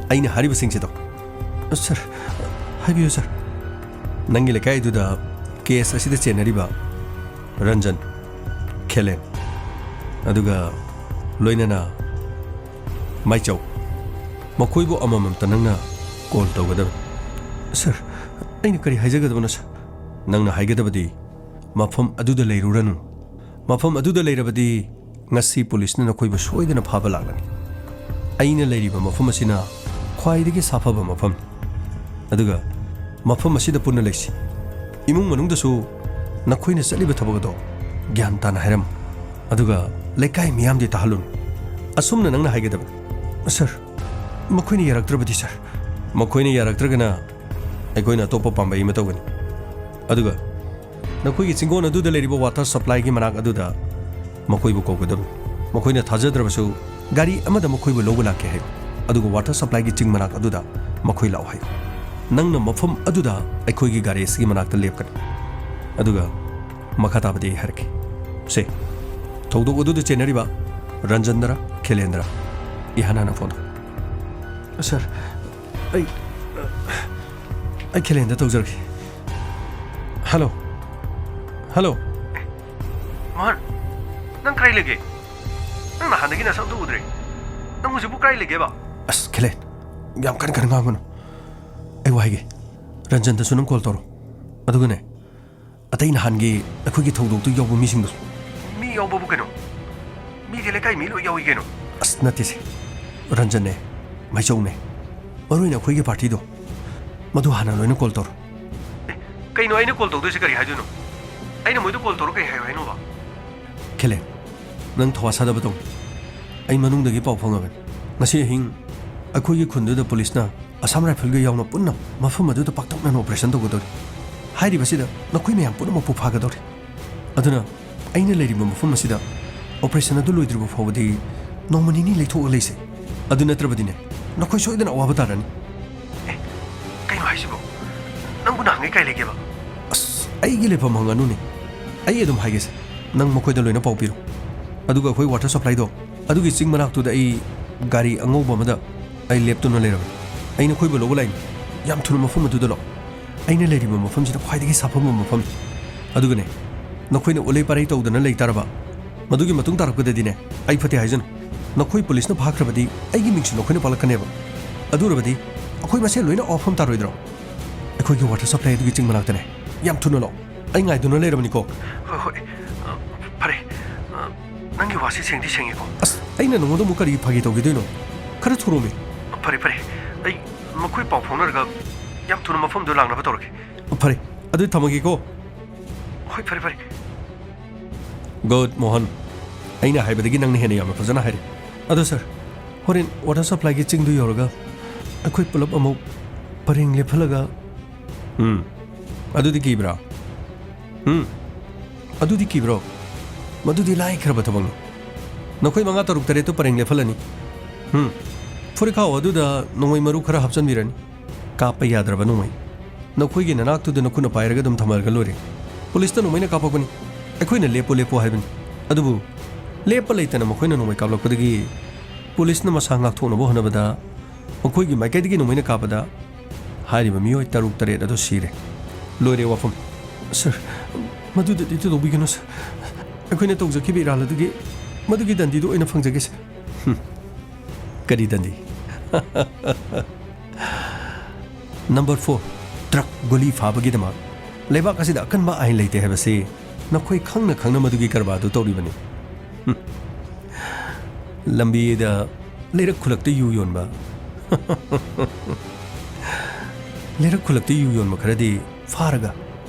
ꯑꯩꯅ ꯍꯥꯏꯔꯤꯕꯁꯤꯡꯁꯤꯗꯣ꯫ ꯁꯥꯔ, ꯍꯥꯏꯕꯤꯌꯨ, ꯁꯥꯔ꯫ ꯅꯪꯒꯤ ꯂꯩꯀꯥꯏꯗꯨꯗ ꯀꯦꯁ ꯑꯁꯤꯗ ꯆꯦꯟꯅꯔꯤꯕ ꯔꯟꯖꯟ, ꯈꯦꯂꯦꯟ, ꯑꯗꯨꯒ ꯂꯣꯏꯅꯅ ꯃꯥꯏꯆꯧ, ꯃꯈꯣꯏꯕꯨ ꯑꯃꯃꯝꯇ ꯅꯪꯅ ꯀꯣꯜ ꯇꯧꯒꯗꯕꯅꯤ꯫ ꯁꯥꯔ, ꯑꯩꯅ ꯀꯔꯤ ꯍꯥꯏꯖꯒꯗꯕꯅꯣ, ꯁꯥꯔ? ꯅꯪꯅ ꯍꯥꯏꯒꯗꯕꯗꯤ, ꯃꯐꯝ ꯑꯗꯨꯗ ꯂꯩꯔꯨꯔꯅꯨ꯫ ꯃꯐꯝ ꯑꯗꯨꯗ ꯂꯩꯔꯕꯗꯤ ꯉꯁꯤ ꯄꯨꯂꯤꯁꯅ ꯅꯈꯣꯏꯕꯨ ꯁꯣꯏꯗꯅ ꯐꯥꯕ ꯂꯥꯛꯂꯅꯤ꯫ ꯑꯩꯅ ꯂꯩꯔꯤꯕ ꯃꯐꯝ ꯑꯁꯤꯅ ꯈ꯭ꯋꯥꯏꯗꯒꯤ ꯁꯥꯐꯕ ꯃꯐꯝꯅꯤ꯫ ꯑꯗꯨꯒ ꯃꯐꯝ ꯑꯁꯤꯗ ꯄꯨꯟꯅ ꯂꯩꯁꯤ꯫ ꯏꯃꯨꯡ ꯃꯅꯨꯡꯗꯁꯨ ꯅꯈꯣꯏꯅ ꯆꯠꯂꯤꯕ ꯊꯕꯛ ꯑꯗꯣ ꯒ꯭ꯌꯥꯟ ꯇꯥꯅ ꯍꯥꯏꯔꯝꯃꯨ꯫ ꯑꯗꯨꯒ ꯂꯩꯀꯥꯏ ꯃꯤꯌꯥꯝꯗꯤ ꯇꯥꯍꯜꯂꯨꯅꯨ꯫ ꯑꯁꯨꯝꯅ ꯅꯪꯅ ꯍꯥꯏꯒꯗꯕꯅꯤ꯫ ꯁꯥꯔ, ꯃꯈꯣꯏꯅ ꯌꯥꯔꯛꯇ꯭ꯔꯕꯗꯤ, ꯁꯥꯔ? ꯃꯈꯣꯏꯅ ꯌꯥꯔꯛꯇ꯭ꯔꯒꯅ ꯑꯩꯈꯣꯏꯅ ꯑꯇꯣꯞꯄ ꯄꯥꯝꯕꯩ ꯑꯃ ꯇꯧꯒꯅꯤ꯫ ꯑꯗꯨꯒ ꯅꯈꯣꯏꯒꯤ ꯆꯤꯡꯒꯣꯟ ꯑꯗꯨꯗ ꯂꯩꯔꯤꯕ ꯋꯥꯇꯔ ꯁꯄ꯭ꯂꯥꯏꯒꯤ ꯃꯅꯥꯛ ꯑꯗꯨꯗ ꯃꯈꯣꯏꯕꯨ ꯀꯧꯒꯗꯕꯅꯤ꯫ ꯃꯈꯣꯏꯅ ꯊꯥꯖꯗ꯭ꯔꯕꯁꯨ ꯒꯥꯔꯤ ꯑꯃꯗ ꯃꯈꯣꯏꯕꯨ ꯂꯧꯕ ꯂꯥꯛꯀꯦ ꯍꯥꯏꯌꯨ꯫ ꯑꯗꯨꯒ ꯋꯥꯇꯔ ꯁꯄ꯭ꯂꯥꯏꯒꯤ ꯆꯤꯡ ꯃꯅꯥꯛ ꯑꯗꯨꯗ ꯃꯈꯣꯏ ꯂꯥꯛꯑꯣ ꯍꯥꯏꯌꯨ꯫ ꯅꯪꯅ ꯃꯐꯝ ꯑꯗꯨꯗ ꯑꯩꯈꯣꯏꯒꯤ ꯒꯥꯔꯤ ꯑꯁꯤꯒꯤ ꯃꯅꯥꯛꯇ ꯂꯦꯞꯀꯅꯤ꯫ ꯑꯗꯨꯒ ꯃꯈꯥ ꯇꯥꯕꯗꯤ ꯑꯩ ꯍꯥꯏꯔꯛꯀꯦ꯫ ꯁꯦ, ꯊꯧꯗꯣꯛ ꯑꯗꯨꯗ ꯆꯦꯟꯅꯔꯤꯕ ꯔꯟꯖꯟꯗꯔ ꯈꯦꯂꯦꯟꯗꯔ? ꯏꯍꯥꯟ ꯍꯥꯟꯅ ꯐꯣꯟ ꯇꯧ꯫ ꯁꯥꯔ, ꯑꯩ, ꯑꯩ ꯈꯦꯂꯦꯟꯗ ꯇꯧꯖꯔꯒꯦ꯫ ꯍꯜꯂꯣ꯫ ꯍꯜꯂꯣ꯫ ꯃꯣꯍꯟ, ꯅꯪ ꯀꯗꯥꯏ ꯂꯩꯒꯦ? ꯅꯪ ꯅꯍꯥꯟꯗꯒꯤ ꯅꯁꯛ ꯑꯝꯇ ꯎꯗ꯭ꯔꯦ꯫ ꯅꯪ ꯍꯧꯖꯤꯛꯄꯨ ꯀꯗꯥꯏ ꯂꯩꯒꯦꯕ? ꯑꯁ, ꯈꯦꯂꯦꯟ, ꯌꯥꯝ ꯀꯟꯅ ꯀꯟꯅ ꯉꯥꯡꯒꯅꯨ꯫ ꯑꯩ ꯋꯥ ꯍꯥꯏꯒꯦ, ꯔꯟꯖꯟꯗꯁꯨ ꯅꯪ ꯀꯣꯜ ꯇꯧꯔꯣ꯫ ꯑꯗꯨꯒꯅꯦ, ꯑꯇꯩ ꯅꯍꯥꯟꯒꯤ ꯑꯩꯈꯣꯏꯒꯤ ꯊꯧꯗꯣꯛꯇꯨ ꯌꯥꯎꯕ ꯃꯤꯁꯤꯡꯗꯨꯁꯨ꯫ ꯃꯤ ꯌꯥꯎꯕꯕꯨ ꯀꯩꯅꯣ? ꯃꯤꯗꯤ ꯂꯩꯀꯥꯏ ꯃꯤ ꯂꯣꯏ ꯌꯥꯎꯏ ꯀꯩꯅꯣ꯫ ꯑꯁ, ꯅꯠꯇꯦꯁꯦ꯫ ꯔꯟꯖꯟꯅꯦ, ꯃꯥꯏꯆꯧꯅꯦ, ꯃꯔꯨ ꯑꯣꯏꯅ ꯑꯩꯈꯣꯏꯒꯤ ꯄꯥꯔꯇꯤꯗꯣ, ꯃꯗꯨ ꯍꯥꯟꯅ ꯂꯣꯏꯅ ꯀꯣꯜ ꯇꯧꯔꯣ꯫ ꯑꯦ, ꯀꯩꯅꯣ ꯑꯩꯅ ꯀꯣꯜ ꯇꯧꯗꯣꯏꯁꯦ ꯀꯔꯤ ꯍꯥꯏꯗꯣꯏꯅꯣ? ꯑꯩꯅ ꯃꯣꯏꯗ ꯀꯣꯜ ꯇꯧꯔ ꯀꯩ ꯍꯥꯏꯌꯨ ꯍꯥꯏꯅꯣꯕ? ꯈꯦꯂꯦꯟ, ꯅꯪ ꯊꯧꯋꯥ ꯁꯥꯗꯕ ꯇꯧꯅꯨ꯫ ꯑꯩ ꯃꯅꯨꯡꯗꯒꯤ ꯄꯥꯎ ꯐꯪꯉꯕꯅꯤ꯫ ꯉꯁꯤ ꯑꯍꯤꯡ ꯑꯩꯈꯣꯏꯒꯤ ꯈꯨꯟꯗꯨꯗ ꯄꯨꯂꯤꯁꯅ ꯑꯁꯥꯝ ꯔꯥꯏꯐꯜꯒ ꯌꯥꯎꯅ ꯄꯨꯟꯅ ꯃꯐꯝ ꯑꯗꯨꯗ ꯄꯥꯛꯇꯛꯅꯅ ꯑꯣꯄꯔꯦꯁꯟ ꯇꯧꯒꯗꯧꯔꯤ꯫ ꯍꯥꯏꯔꯤꯕꯁꯤꯗ ꯅꯈꯣꯏ ꯃꯌꯥꯝ ꯄꯨꯝꯅꯃꯛꯄꯨ ꯐꯥꯒꯗꯧꯔꯤ꯫ ꯑꯗꯨꯅ ꯑꯩꯅ ꯂꯩꯔꯤꯕ ꯃꯐꯝ ꯑꯁꯤꯗ ꯑꯣꯄꯔꯦꯁꯟ ꯑꯗꯨ ꯂꯣꯏꯗ꯭ꯔꯤꯕ ꯐꯥꯎꯕꯗꯤ ꯅꯣꯡꯃ ꯅꯤꯅꯤ ꯂꯩꯊꯣꯛꯑꯒ ꯂꯩꯁꯦ꯫ ꯑꯗꯨ ꯅꯠꯇ꯭ꯔꯕꯗꯤꯅꯦ, ꯅꯈꯣꯏ ꯁꯣꯏꯗꯅ ꯑꯋꯥꯕ ꯇꯥꯔꯅꯤ꯫ ꯑꯦ, ꯀꯩꯅꯣ ꯍꯥꯏꯁꯤꯕꯣ? ꯅꯪꯕꯨ ꯅꯍꯥꯟꯒꯩ ꯀꯥꯏ ꯂꯩꯒꯦꯕ? ꯑꯁ, ꯑꯩꯒꯤ ꯂꯩꯐꯝ ꯍꯪꯒꯅꯨꯅꯦ꯫ ꯑꯩ ꯑꯗꯨꯝ ꯍꯥꯏꯒꯦꯁꯦ꯫ ꯅꯪ ꯃꯈꯣꯏꯗ ꯂꯣꯏꯅ ꯄꯥꯎ ꯄꯤꯔꯣ꯫ ꯑꯗꯨꯒ ꯑꯩꯈꯣꯏ ꯋꯥꯇꯔ ꯁꯄ꯭ꯂꯥꯏꯗꯣ ꯑꯗꯨꯒꯤ ꯆꯤꯡ ꯃꯅꯥꯛꯇꯨꯗ ꯑꯩ ꯒꯥꯔꯤ ꯑꯉꯧꯕ ꯑꯃꯗ ꯑꯩ ꯂꯦꯞꯇꯨꯅ ꯂꯩꯔꯕꯅꯤ꯫ ꯑꯩ ꯅꯈꯣꯏꯕꯨ ꯂꯧꯕ ꯂꯥꯛꯏꯅꯤ꯫ ꯌꯥꯝ ꯊꯨꯅ ꯃꯐꯝ ꯑꯗꯨꯗ ꯂꯥꯛꯑꯣ꯫ ꯑꯩꯅ ꯂꯩꯔꯤꯕ ꯃꯐꯝꯁꯤꯗ ꯈ꯭ꯋꯥꯏꯗꯒꯤ ꯁꯥꯐꯕ ꯃꯐꯝꯅꯤ꯫ ꯑꯗꯨꯒꯅꯦ, ꯅꯈꯣꯏꯅ ꯎꯂꯩ ꯄꯥꯔꯩ ꯇꯧꯗꯅ ꯂꯩ ꯇꯥꯔꯕ, ꯃꯗꯨꯒꯤ ꯃꯇꯨꯡ ꯇꯥꯔꯛꯄꯗꯗꯤꯅꯦ, ꯑꯩ ꯐꯠꯇꯦ ꯍꯥꯏꯖꯅꯨ꯫ ꯅꯈꯣꯏ ꯄꯨꯂꯤꯁꯅ ꯐꯥꯈ꯭ꯔꯕꯗꯤ ꯑꯩꯒꯤ ꯃꯤꯡꯁꯨ ꯅꯈꯣꯏꯅ ꯄꯜꯂꯛꯀꯅꯦꯕ꯫ ꯑꯗꯨ ꯑꯣꯏꯔꯕꯗꯤ ꯑꯩꯈꯣꯏ ꯃꯁꯦꯜ ꯂꯣꯏꯅ ꯑꯋꯥꯐꯝ ꯇꯥꯔꯣꯏꯗ꯭ꯔꯣ? ꯑꯩꯈꯣꯏꯒꯤ ꯋꯥꯇꯔ ꯁꯄ꯭ꯂꯥꯏ ꯑꯗꯨꯒꯤ ꯆꯤꯡ ꯃꯅꯥꯛꯇꯅꯦ꯫ ꯌꯥꯝ ꯊꯨꯅ ꯂꯥꯛꯑꯣ꯫ ꯑꯩ ꯉꯥꯏꯗꯨꯅ ꯂꯩꯔꯕꯅꯤꯀꯣ꯫ ꯍꯣꯏ, ꯍꯣꯏ꯫ ꯑ, ꯐꯔꯦ꯫ ꯑ, ꯅꯪꯒꯤ ꯋꯥꯁꯤ ꯁꯦꯡꯗꯤ ꯁꯦꯡꯉꯤꯀꯣ? ꯑꯁ, ꯑꯩꯅ ꯅꯉꯣꯟꯗ ꯑꯃꯨꯛ ꯀꯔꯤ ꯐꯥꯒꯤ ꯇꯧꯈꯤꯗꯣꯏꯅꯣ? ꯈꯔ ꯊꯨꯔꯣꯃꯤ꯫ ꯐꯔꯦ, ꯐꯔꯦ꯫ ꯑꯩ ꯃꯈꯣꯏ ꯄꯥꯎ ꯐꯥꯎꯅꯔꯒ ꯌꯥꯝ ꯊꯨꯅ ꯃꯐꯝꯗꯨ ꯂꯥꯛꯅꯕ ꯇꯧꯔꯒꯦ꯫ ꯐꯔꯦ, ꯑꯗꯨꯗꯤ ꯊꯝꯃꯒꯦꯀꯣ꯫ ꯍꯣꯏ, ꯐꯔꯦ, ꯐꯔꯦ꯫ ꯒꯨꯗ, ꯃꯣꯍꯟ꯫ ꯑꯩꯅ ꯍꯥꯏꯕꯗꯒꯤ ꯅꯪꯅ ꯍꯦꯟꯅ ꯌꯥꯝꯅ ꯐꯖꯅ ꯍꯥꯏꯔꯦ꯫ ꯑꯗꯣ ꯁꯥꯔ, ꯍꯣꯔꯦꯟ ꯋꯥꯇꯔ ꯁꯄ꯭ꯂꯥꯏꯒꯤ ꯆꯤꯡꯗꯨ ꯌꯧꯔꯒ ꯑꯩꯈꯣꯏ ꯄꯨꯂꯞ ꯑꯃꯨꯛ ꯄꯔꯦꯡ ꯂꯦꯞꯍꯜꯂꯒ꯫ ꯎꯝ, ꯑꯗꯨꯗꯤ ꯀꯤꯕ꯭ꯔꯥ? ꯎꯝ, ꯑꯗꯨꯗꯤ ꯀꯤꯕ꯭ꯔꯣ? ꯃꯗꯨꯗꯤ ꯂꯥꯏꯈ꯭ꯔꯕ ꯊꯕꯛꯅꯤ꯫ ꯅꯈꯣꯏ ꯃꯉꯥ, ꯇꯔꯨꯛ, ꯇꯔꯦꯠꯇꯨ ꯄꯔꯦꯡ ꯂꯦꯞꯍꯜꯂꯅꯤ꯫ ꯎꯝ, ꯐꯨꯔꯤꯠꯈꯥꯎ ꯑꯗꯨꯗ ꯅꯣꯡꯃꯩ ꯃꯔꯨ ꯈꯔ ꯍꯥꯞꯆꯤꯟꯕꯤꯔꯅꯤ꯫ ꯀꯥꯞꯄ ꯌꯥꯗ꯭ꯔꯕ ꯅꯣꯡꯃꯩ꯫ ꯅꯈꯣꯏꯒꯤ ꯅꯅꯥꯛꯇꯨꯗ ꯅꯈꯨꯠꯅ ꯄꯥꯏꯔꯒ ꯑꯗꯨꯝ ꯊꯝꯍꯜꯂꯒ ꯂꯣꯏꯔꯦ꯫ ꯄꯨꯂꯤꯁꯇ ꯅꯣꯡꯃꯩꯅ ꯀꯥꯞꯄꯛꯄꯅꯤ꯫ ꯑꯩꯈꯣꯏꯅ ꯂꯦꯞꯄꯨ, ꯂꯦꯞꯄꯨ ꯍꯥꯏꯕꯅꯤ꯫ ꯑꯗꯨꯕꯨ ꯂꯦꯞꯄ ꯂꯩꯇꯅ ꯃꯈꯣꯏꯅ ꯅꯣꯡꯃꯩ ꯀꯥꯞꯂꯛꯄꯗꯒꯤ ꯄꯨꯂꯤꯁꯅ ꯃꯁꯥ ꯉꯥꯛꯊꯣꯛꯅꯕ ꯍꯣꯠꯅꯕꯗ ꯃꯈꯣꯏꯒꯤ ꯃꯥꯏꯀꯩꯗꯒꯤ ꯅꯣꯡꯃꯩꯅ ꯀꯥꯞꯄꯗ ꯍꯥꯏꯔꯤꯕ ꯃꯤꯑꯣꯏ ꯇꯔꯨꯛ ꯇꯔꯦꯠ ꯑꯗꯨ ꯁꯤꯔꯦ꯫ ꯂꯣꯏꯔꯦ ꯋꯥꯐꯝ꯫ ꯁꯔ, ꯃꯗꯨꯗꯗꯤ ꯇꯧꯕꯤꯒꯅꯨ, ꯁꯔ꯫ ꯑꯩꯈꯣꯏꯅ ꯇꯧꯖꯈꯤꯕ ꯏꯔꯥꯜ ꯑꯗꯨꯒꯤ, ꯃꯗꯨꯒꯤ ꯗꯟꯗꯤꯗꯨ ꯑꯣꯏꯅ ꯐꯪꯖꯒꯦ, ꯁꯔ꯫ ꯍꯨꯝ꯫ ꯀꯔꯤ ꯗꯟꯗꯤ? ꯅꯝꯕꯔ ꯐꯣꯔ, ꯗ꯭ꯔꯒ ꯒꯨꯂꯤ ꯐꯥꯕꯒꯤꯗꯃꯛ ꯂꯩꯕꯥꯛ ꯑꯁꯤꯗ ꯑꯀꯟꯕ ꯑꯥꯏꯟ ꯂꯩꯇꯦ ꯍꯥꯏꯕꯁꯤ ꯅꯈꯣꯏ ꯈꯪꯅ ꯈꯪꯅ ꯃꯗꯨꯒꯤ ꯀꯔꯕꯥꯔꯗꯨ ꯇꯧꯔꯤꯕꯅꯤ꯫ ꯍꯨꯝ꯫ ꯂꯝꯕꯤꯗ ꯂꯩꯔꯛ ꯈꯨꯂꯛꯇ ꯌꯨ ꯌꯣꯟꯕ, ꯂꯩꯔꯛ ꯈꯨꯂꯛꯇ ꯌꯨ ꯌꯣꯟꯕ ꯈꯔꯗꯤ ꯐꯥꯔꯒ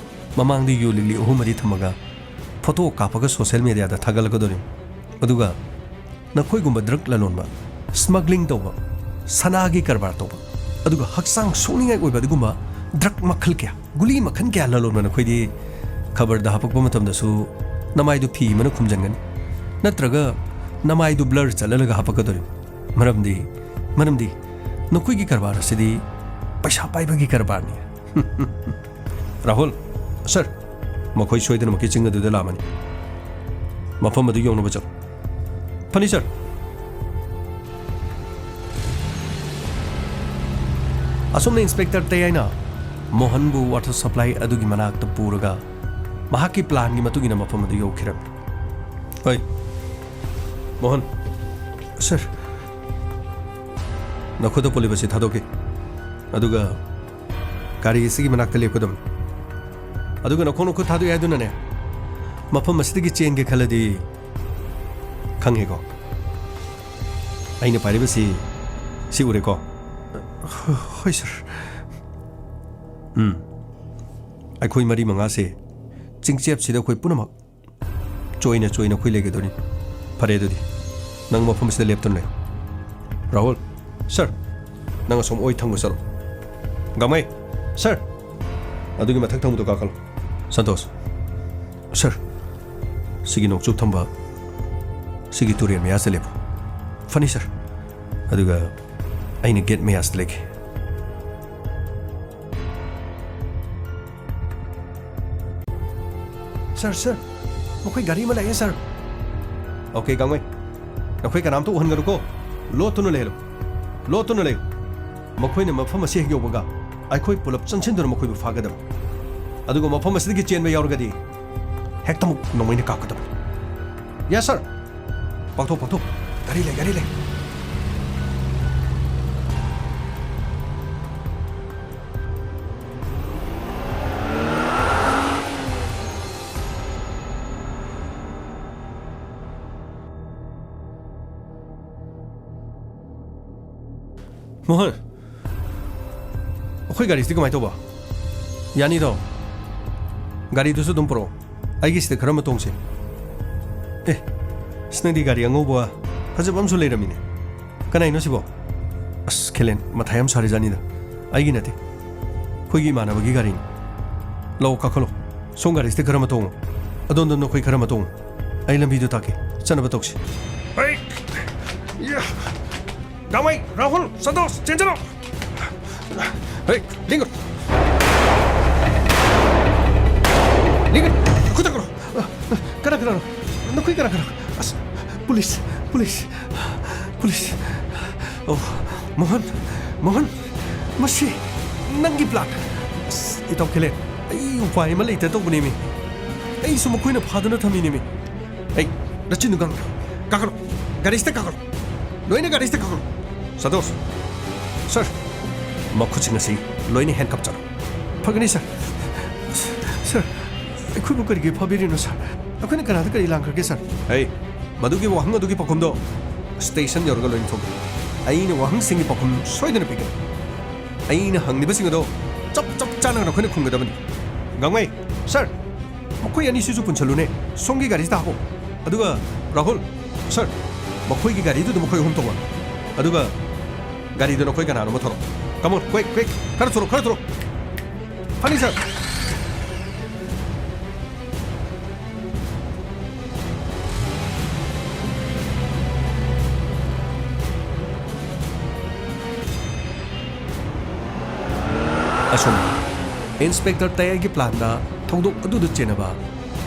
ꯃꯃꯥꯡꯗ ꯌꯨ ꯂꯤꯛꯂꯤ ꯑꯍꯨꯝ ꯃꯔꯤ ꯊꯝꯃꯒ ꯐꯣꯇꯣ ꯀꯥꯞꯄꯒ ꯁꯣꯁꯤꯌꯦꯜ ꯃꯦꯗꯤꯌꯥꯗ ꯊꯥꯒꯠꯂꯛꯀꯗꯧꯔꯤꯕꯅꯤ꯫ ꯑꯗꯨꯒ ꯅꯈꯣꯏꯒꯨꯝꯕ ꯗ꯭ꯔꯒ ꯂꯂꯣꯟꯕ, ꯁ꯭ꯃꯒ꯭ꯂꯤꯡ ꯇꯧꯕ, ꯁꯅꯥꯒꯤ ꯀꯔꯕꯥꯔ ꯇꯧꯕ, ꯑꯗꯨꯒ ꯍꯛꯆꯥꯡ ꯁꯣꯛꯅꯤꯡꯉꯥꯏ ꯑꯣꯏꯕ ꯑꯗꯨꯒꯨꯝꯕ ꯗ꯭ꯔꯒ ꯃꯈꯜ ꯀꯌꯥ, ꯒꯨꯂꯤ ꯃꯈꯜ ꯀꯌꯥ ꯂꯂꯣꯟꯕ ꯅꯈꯣꯏꯗꯤ ꯈꯕꯔꯗ ꯍꯥꯄꯛꯄ ꯃꯇꯝꯗꯁꯨ ꯅꯃꯥꯏꯗꯨ ꯐꯤ ꯑꯃꯅ ꯈꯨꯝꯖꯤꯟꯒꯅꯤ, ꯅꯠꯇ꯭ꯔꯒ ꯅꯃꯥꯏꯗꯨ ꯕ꯭ꯂꯔ ꯆꯠꯍꯜꯂꯒ ꯍꯥꯄꯛꯀꯗꯧꯔꯤꯕꯅꯤ꯫ ꯃꯔꯝꯗꯤ, ꯃꯔꯝꯗꯤ ꯅꯈꯣꯏꯒꯤ ꯀꯔꯕꯥꯔ ꯑꯁꯤꯗꯤ ꯄꯩꯁꯥ ꯄꯥꯏꯕꯒꯤ ꯀꯔꯕꯥꯔꯅꯤ꯫ ꯔꯥꯍꯨꯜ, ꯁꯔ, ꯃꯈꯣꯏ ꯁꯣꯏꯗꯅꯃꯛꯀꯤ ꯆꯤꯡ ꯑꯗꯨꯗ ꯂꯥꯛꯑꯃꯅꯤ꯫ ꯃꯐꯝ ꯑꯗꯨ ꯌꯧꯅꯕ ꯆꯠꯂꯨ꯫ ꯐꯅꯤ, ꯁꯔ꯫ ꯑꯁꯨꯝꯅ ꯏꯟꯁꯄꯦꯛꯇꯔ ꯇꯌꯥꯏꯅ ꯃꯣꯍꯟꯕꯨ ꯋꯥꯇꯔ ꯁꯄ꯭ꯂꯥꯏ ꯑꯗꯨꯒꯤ ꯃꯅꯥꯛꯇ ꯄꯨꯔꯒ ꯃꯍꯥꯛꯀꯤ ꯄ꯭ꯂꯥꯟꯒꯤ ꯃꯇꯨꯡ ꯏꯟꯅ ꯃꯐꯝ ꯑꯗꯨ ꯌꯧꯈꯤꯔꯝꯃꯤ꯫ ꯍꯣꯏ, ꯃꯣꯍꯟ꯫ ꯁꯔ꯫ ꯅꯈꯨꯠꯇ ꯄꯨꯜꯂꯤꯕꯁꯤ ꯊꯥꯗꯣꯛꯈꯤ꯫ ꯑꯗꯨꯒ ꯒꯥꯔꯤ ꯑꯁꯤꯒꯤ ꯃꯅꯥꯛꯇ ꯂꯦꯞꯀꯗꯕꯅꯤ꯫ ꯑꯗꯨꯒ ꯅꯈꯣꯡ ꯅꯈꯨꯠ ꯊꯥꯗꯣꯛꯑꯦ ꯍꯥꯏꯗꯨꯅꯅꯦ, ꯃꯐꯝ ꯑꯁꯤꯗꯒꯤ ꯆꯦꯟꯒꯦ ꯈꯜꯂꯗꯤ, ꯈꯪꯉꯦꯀꯣ? ꯑꯩꯅ ꯄꯥꯏꯔꯤꯕꯁꯤ ꯁꯤ ꯎꯔꯦꯀꯣ? ꯍꯣꯏ, ꯁꯔ꯫ ꯎꯝ꯫ ꯑꯩꯈꯣꯏ ꯃꯔꯤ ꯃꯉꯥꯁꯦ ꯆꯤꯡꯆꯦꯞꯁꯤꯗ ꯑꯩꯈꯣꯏ ꯄꯨꯝꯅꯃꯛ ꯆꯣꯏꯅ ꯆꯣꯏꯅ ꯑꯩꯈꯣꯏ ꯂꯩꯒꯗꯣꯔꯤꯅꯤ꯫ ꯐꯔꯦ ꯑꯗꯨꯗꯤ, ꯅꯪ ꯃꯐꯝꯁꯤꯗ ꯂꯦꯞꯇꯨꯅ ꯂꯩ꯫ ꯔꯥꯍꯨꯜ, ꯁꯔ, ꯅꯪ ꯑꯁꯣꯝ ꯑꯣꯏ ꯊꯪꯕ ꯆꯠꯂꯣ꯫ ꯒꯥꯡꯃꯩ, ꯁꯔ, ꯑꯗꯨꯒꯤ ꯃꯊꯛ ꯊꯪꯕꯗꯣ ꯀꯥꯈꯠꯂꯣ꯫ ꯁꯟꯇꯣꯁ, ꯁꯔ, ꯁꯤꯒꯤ ꯅꯣꯡꯆꯨꯞ ꯊꯪꯕ ꯁꯤꯒꯤ ꯇꯨꯔꯦꯜ ꯃꯌꯥꯁꯤꯗ ꯂꯦꯞꯄꯨ꯫ ꯐꯅꯤ, ꯁꯔ꯫ ꯑꯗꯨꯒ ꯑꯩꯅ ꯒꯦꯠ ꯃꯌꯥꯁꯤꯗ ꯂꯩꯒꯦ꯫ ꯁꯔ, ꯁꯔ, ꯃꯈꯣꯏ ꯒꯥꯔꯤ ꯑꯃ ꯂꯥꯛꯑꯦ, ꯁꯔ꯫ ꯑꯣꯀꯦ, ꯒꯥꯡꯃꯩ, ꯅꯈꯣꯏ ꯀꯅꯥꯝꯇ ꯎꯍꯟꯒꯅꯨꯀꯣ꯫ ꯂꯣꯠꯇꯨꯅ ꯂꯩꯍꯜꯂꯨ꯫ ꯂꯣꯠꯇꯨꯅ ꯂꯩꯌꯨ꯫ ꯃꯈꯣꯏꯅ ꯃꯐꯝ ꯑꯁꯤ ꯍꯦꯛ ꯌꯧꯕꯒ ꯑꯩꯈꯣꯏ ꯄꯨꯂꯞ ꯆꯪꯁꯤꯟꯗꯨꯅ ꯃꯈꯣꯏꯕꯨ ꯐꯥꯒꯗꯕꯅꯤ꯫ ꯑꯗꯨꯒ ꯃꯐꯝ ꯑꯁꯤꯗꯒꯤ ꯆꯦꯟꯕ ꯌꯥꯎꯔꯒꯗꯤ ꯍꯦꯛꯇꯃꯛ ꯅꯣꯡꯃꯩꯅ ꯀꯥꯞꯀꯗꯕꯅꯤ꯫ Yes, sir. ꯄꯥꯛꯊꯣꯛ, ꯄꯥꯛꯊꯣꯛ꯫ ꯒꯥꯔꯤ ꯂꯩ, ꯒꯥꯔꯤ ꯂꯩ꯫ ꯃꯣꯍꯟ, ꯑꯩꯈꯣꯏ ꯒꯥꯔꯤꯁꯤꯗꯤ ꯀꯃꯥꯏꯅ ꯇꯧꯕ? ꯌꯥꯅꯤꯗꯣ? ꯒꯥꯔꯤꯗꯨꯁꯨ ꯑꯗꯨꯝ ꯄꯨꯔꯛꯑꯣ꯫ ꯑꯩꯒꯤꯁꯤꯗ ꯈꯔ ꯑꯃ ꯇꯣꯡꯁꯦ꯫ ꯑꯦ, ꯑꯁ, ꯅꯪꯗꯤ ꯒꯥꯔꯤ ꯑꯉꯧꯕ ꯐꯖꯕ ꯑꯃꯁꯨ ꯂꯩꯔꯝꯃꯤꯅꯦ꯫ ꯀꯅꯥꯏꯅꯣ ꯁꯤꯕꯣ? ꯑꯁ, ꯈꯦꯂꯦꯟ, ꯃꯊꯥ ꯌꯥꯝ ꯁꯥꯔꯤꯖꯥꯠꯅꯤꯗ꯫ ꯑꯩꯒꯤ ꯅꯠꯇꯦ, ꯑꯩꯈꯣꯏꯒꯤ ꯏꯃꯥꯟꯅꯕꯒꯤ ꯒꯥꯔꯤꯅꯤ꯫ ꯂꯥꯛꯑꯣ, ꯀꯥꯈꯠꯂꯣ꯫ ꯁꯣꯝ ꯒꯥꯔꯤꯁꯤꯗ ꯈꯔ ꯑꯃ ꯇꯣꯡꯉꯣ꯫ ꯑꯗꯣꯝꯗ ꯅꯈꯣꯏ ꯈꯔ ꯑꯃ ꯇꯣꯡꯉꯣ꯫ ꯑꯩ ꯂꯝꯕꯤꯗꯣ ꯇꯥꯛꯀꯦ꯫ ꯆꯠꯅꯕ ꯇꯧꯁꯤ꯫ ꯍꯩ! ꯌꯥ! ꯒꯥꯡꯃꯩ, ꯔꯥꯍꯨꯜ, ꯁꯟꯇꯣꯁ, ꯆꯦꯟꯁꯤꯜꯂꯣ! ꯍꯩ, ꯂꯦꯡꯒꯅꯨ! ꯂꯦꯡꯒꯅꯨ! ꯈꯨꯠ ꯊꯛꯀꯅꯨ! ꯀꯅꯥ ꯀꯅꯥꯅꯣ? ꯅꯈꯣꯏ ꯀꯅꯥ ꯀꯅꯥ? ꯑꯁ, ꯄꯨꯂꯤꯁ, ꯄꯨꯂꯤꯁ, ꯄꯨꯂꯤꯁ! ꯑꯣ, ꯃꯣꯍꯟ, ꯃꯣꯍꯟ, ꯃꯁꯤ ꯅꯪꯒꯤ plan꯫ ꯑꯁ, ꯏꯇꯥꯎ ꯈꯦꯂꯦꯟ, ꯑꯩ ꯎꯄꯥꯏ ꯑꯃ ꯂꯩꯇ ꯇꯧꯕꯅꯦꯃꯤ꯫ ꯑꯩꯁꯨ ꯃꯈꯣꯏꯅ ꯐꯥꯗꯨꯅ ꯊꯝꯃꯤꯅꯦꯃꯤ꯫ ꯑꯩ, ꯅꯆꯤꯟꯗꯨ ꯉꯥꯡꯒꯅꯨ꯫ ꯀꯥꯈꯠꯂꯣ꯫ ꯒꯥꯔꯤꯁꯤꯗ ꯀꯥꯈꯠꯂꯣ꯫ ꯂꯣꯏꯅ ꯒꯥꯔꯤꯁꯤꯗ ꯀꯥꯈꯠꯂꯣ꯫ ꯁꯟꯇꯣꯁ꯫ Sir꯫ ꯃꯈꯨꯠꯁꯤꯡ ꯑꯁꯤ ꯂꯣꯏꯅ handcuff ꯆꯠꯂꯣ꯫ ꯐꯒꯅꯤ, sir꯫ Sir, ꯑꯩꯈꯣꯏꯕꯨ ꯀꯔꯤꯒꯤ ꯐꯥꯕꯤꯔꯤꯅꯣ, sir? ꯑꯩꯈꯣꯏꯅ ꯀꯅꯥꯗ ꯀꯔꯤ ꯂꯥꯟꯈ꯭ꯔꯒꯦ, sir? ꯍꯩ, ꯃꯗꯨꯒꯤ ꯋꯥꯍꯪ ꯑꯗꯨꯒꯤ ꯄꯥꯎꯈꯨꯝꯗꯣ station ꯌꯧꯔꯒ ꯂꯣꯏꯅ ꯊꯣꯛꯂꯦ꯫ ꯑꯩꯅ ꯋꯥꯍꯪꯁꯤꯡꯒꯤ ꯄꯥꯎꯈꯨꯝ ꯁꯣꯏꯗꯅ ꯄꯤꯒꯅꯤ꯫ ꯑꯩꯅ ꯍꯪꯂꯤꯕꯁꯤꯡ ꯑꯗꯣ ꯆꯞ ꯆꯞ ꯆꯥꯅ ꯅꯈꯣꯏꯅ ꯈꯨꯝꯒꯗꯕꯅꯤ꯫ ꯒꯥꯡꯃꯩ, sir, ꯃꯈꯣꯏ ꯑꯅꯤꯁꯤꯁꯨ ꯄꯨꯟꯁꯜꯂꯨꯅꯦ꯫ ꯁꯣꯝꯒꯤ ꯒꯥꯔꯤꯁꯤꯗ ꯍꯥꯞꯄꯣ꯫ ꯑꯗꯨꯒ ꯔꯥꯍꯨꯜ, sir, ꯃꯈꯣꯏꯒꯤ ꯒꯥꯔꯤꯗꯨꯗ ꯃꯈꯣꯏ ꯑꯍꯨꯝ ꯇꯣꯡꯉꯣ꯫ ꯑꯗꯨꯒ ꯒꯥꯔꯤꯗꯣ ꯅꯈꯣꯏ ꯀꯅꯥꯅꯣꯝꯃ ꯊꯧꯔꯣ꯫ Come on, quick, quick, ꯈꯔ ꯊꯨꯔꯣ, ꯈꯔ ꯊꯨꯔꯣ꯫ ꯐꯅꯤ, sir꯫ ꯑꯁꯨꯝꯅ Inspector ꯇꯌꯥꯏꯒꯤ planꯗ ꯊꯧꯗꯣꯛ ꯑꯗꯨꯗ ꯆꯦꯟꯅꯕ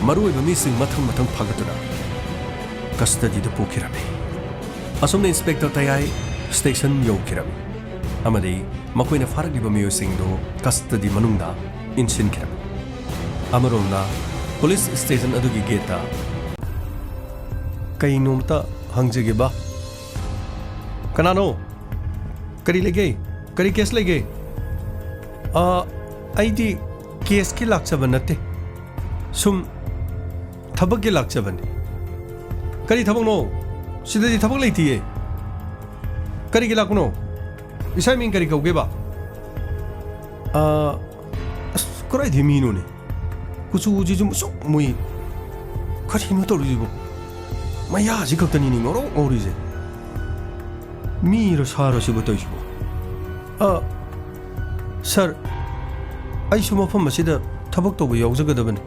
ꯃꯔꯨꯑꯣꯏꯕ ꯃꯤꯁꯤꯡ ꯃꯊꯪ ꯃꯊꯪ ꯐꯥꯒꯠꯇꯨꯅ custodyꯗ ꯄꯨꯈꯤꯔꯝꯃꯤ꯫ ꯑꯁꯨꯝꯅ Inspector ꯇꯌꯥꯏ station ꯌꯧꯈꯤꯔꯝꯃꯤ ꯑꯃꯗꯤ ꯃꯈꯣꯏꯅ ꯐꯥꯔꯛꯂꯤꯕ ꯃꯤꯑꯣꯏꯁꯤꯡꯗꯨ custody ꯃꯅꯨꯡꯗ ꯏꯟꯁꯤꯟꯈꯤꯔꯝꯃꯤ꯫ ꯑꯃꯔꯣꯝꯅ ꯄꯨꯂꯤꯁ ꯁ꯭ꯇꯦꯁꯟ ꯑꯗꯨꯒꯤ ꯒꯦꯠꯇ꯫ "ꯀꯩꯅꯣꯝꯇ ꯍꯪꯖꯒꯦꯕ"꯫ "ꯀꯅꯥꯅꯣ? ꯀꯔꯤ ꯂꯩꯒꯦ? ꯀꯔꯤ ꯀꯦꯁ ꯂꯩꯒꯦ?" "ꯑ, ꯑꯩꯗꯤ ꯀꯦꯁꯀꯤ ꯂꯥꯛꯆꯕ ꯅꯠꯇꯦ, ꯁꯨꯝ ꯊꯕꯛꯀꯤ ꯂꯥꯛꯆꯕꯅꯤ"꯫ "ꯀꯔꯤ ꯊꯕꯛꯅꯣ? ꯁꯤꯗꯗꯤ ꯊꯕꯛ ꯂꯩꯇꯤꯌꯦ"꯫ "ꯀꯔꯤꯒꯤ ꯂꯥꯛꯄꯅꯣ? ꯏꯁꯥ ꯃꯤꯡ ꯀꯔꯤ ꯀꯧꯒꯦꯕ?" "ꯑ, ꯑꯁ, ꯀꯗꯥꯏꯗꯩ ꯃꯤꯅꯣꯅꯦ? ꯀꯨꯆꯨꯁꯤꯁꯨ ꯃꯨꯁꯨꯛ ꯃꯨꯏ꯫ ꯀꯔꯤꯅꯣ ꯇꯧꯔꯤꯁꯤꯕꯣ? ꯃꯌꯥꯁꯤ ꯈꯛꯇꯅꯤꯅꯦ ꯉꯧꯔꯣꯛ ꯉꯧꯔꯤꯁꯦ꯫ ꯃꯤꯔꯣ ꯁꯥꯔꯣ ꯁꯤꯕꯨ ꯇꯧꯔꯤꯁꯤꯕꯣ?" "ꯑ, ꯁꯥꯔ, ꯑꯩꯁꯨ ꯃꯐꯝ ꯑꯁꯤꯗ ꯊꯕꯛ ꯇꯧꯕ ꯌꯥꯎꯖꯒꯗꯕꯅꯤ"꯫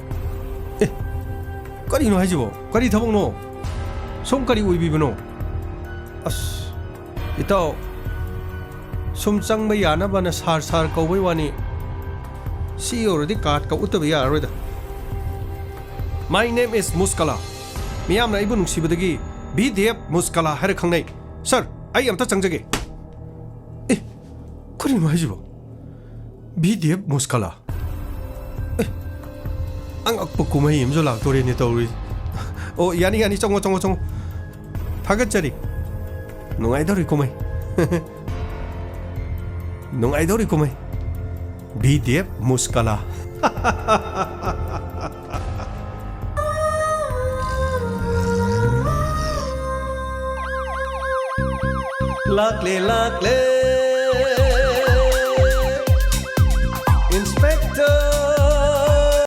"ꯑꯦ, ꯀꯔꯤꯅꯣ ꯍꯥꯏꯁꯤꯕꯣ? ꯀꯔꯤ ꯊꯕꯛꯅꯣ? ꯁꯣꯝ ꯀꯔꯤ ꯑꯣꯏꯕꯤꯕꯅꯣ?" "ꯑꯁ, ꯏꯇꯥꯎ, ꯁꯨꯝ ꯆꯪꯕ ꯌꯥꯅꯕꯅ ꯁꯥꯔ, ꯁꯥꯔ ꯀꯧꯕꯩ ꯋꯥꯅꯤ꯫ ꯁꯤ ꯌꯧꯔꯗꯤ ꯀꯥꯔꯠꯀ ꯎꯠꯇꯕ ꯌꯥꯔꯔꯣꯏꯗ"꯫ "My name is ꯃꯨꯁꯀꯂꯥ꯫ ꯃꯤꯌꯥꯝꯅ ꯑꯩꯕꯨ ꯅꯨꯡꯁꯤꯕꯗꯒꯤ ꯚꯤ ꯗꯤ ꯑꯦꯐ ꯃꯨꯁꯀꯂꯥ ꯍꯥꯏꯔ ꯈꯪꯅꯩ꯫ ꯁꯥꯔ, ꯑꯩ ꯑꯝꯇ ꯆꯪꯖꯒꯦ"꯫ "ꯑꯦ, ꯀꯔꯤꯅꯣ ꯍꯥꯏꯁꯤꯕꯣ? V D F ꯃꯨꯁꯀꯂꯥ? ꯑꯦ, ꯑꯉꯛꯄ ꯀꯨꯝꯍꯩ ꯑꯃꯁꯨ ꯂꯥꯛꯇꯣꯔꯦꯅꯦ ꯇꯧꯔꯤꯁꯦ꯫ ꯑꯣ, ꯌꯥꯅꯤ, ꯌꯥꯅꯤ, ꯆꯪꯉꯣ, ꯆꯪꯉꯣ, ꯆꯪꯉꯣ꯫ ꯊꯥꯒꯠꯆꯔꯤ꯫ ꯅꯨꯡꯉꯥꯏꯗꯧꯔꯤ ꯀꯨꯝꯍꯩ꯫ ꯅꯨꯡꯉꯥꯏꯗꯧꯔꯤ ꯀꯨꯝꯍꯩ꯫ ꯚꯤ ꯗꯤ ꯑꯦꯐ ꯃꯨꯁꯀꯂꯥ"꯫ ꯂꯥꯛꯂꯦ, ꯂꯥꯛꯂꯦ, ꯏꯟꯁꯄꯦꯛꯇꯔ꯫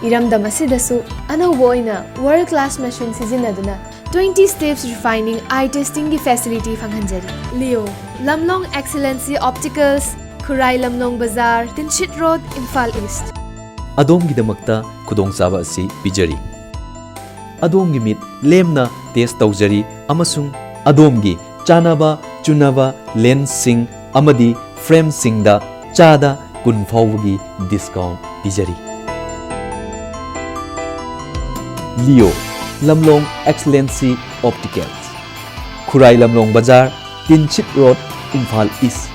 ꯏꯔꯝꯗꯝ ꯑꯁꯤꯗꯁꯨ ꯑꯅꯧꯕ ꯑꯣꯏꯅ world class machine ꯁꯤꯖꯤꯟꯅꯗꯨꯅ twenty steps refining eye testing ꯒꯤ facility ꯐꯪꯍꯟꯖꯔꯤ꯫ ꯂꯤꯑꯣ, ꯂꯝꯂꯣꯡ Excellency Opticals, ꯈꯨꯔꯥꯏ ꯂꯝꯂꯣꯡ ꯕꯖꯥꯔ, ꯇꯤꯟꯁꯤꯠ ꯔꯣꯗ, ꯏꯝꯐꯥꯜ ꯏꯁ꯭ꯠ꯫ ꯑꯗꯣꯝꯒꯤꯗꯃꯛꯇ ꯈꯨꯗꯣꯡꯆꯥꯕ ꯑꯁꯤ ꯄꯤꯖꯔꯤ꯫ ꯑꯗꯣꯝꯒꯤ ꯃꯤꯠ ꯂꯦꯝꯅ ꯇꯦꯁ ꯇꯧꯖꯔꯤ ꯑꯃꯁꯨꯡ ꯑꯗꯣꯝꯒꯤ ꯆꯥꯅꯕ ꯆꯨꯅꯕ ꯂꯦꯟꯁꯁꯤꯡ ꯑꯃꯗꯤ ꯐ꯭ꯔꯦꯝꯁꯤꯡꯗ ꯆꯥꯗ ꯀꯨꯟ ꯐꯥꯎꯕꯒꯤ ꯗꯤꯁꯀꯥꯎꯟ ꯄꯤꯖꯔꯤ꯫ ꯂꯤꯑꯣ, ꯂꯝꯂꯣꯡ Excellency Opticals, ꯈꯨꯔꯥꯏ ꯂꯝꯂꯣꯡ ꯕꯖꯥꯔ, ꯇꯤꯟꯁꯤꯠ ꯔꯣꯗ, ꯏꯝꯐꯥꯜ ꯏꯁ꯭ꯠ꯫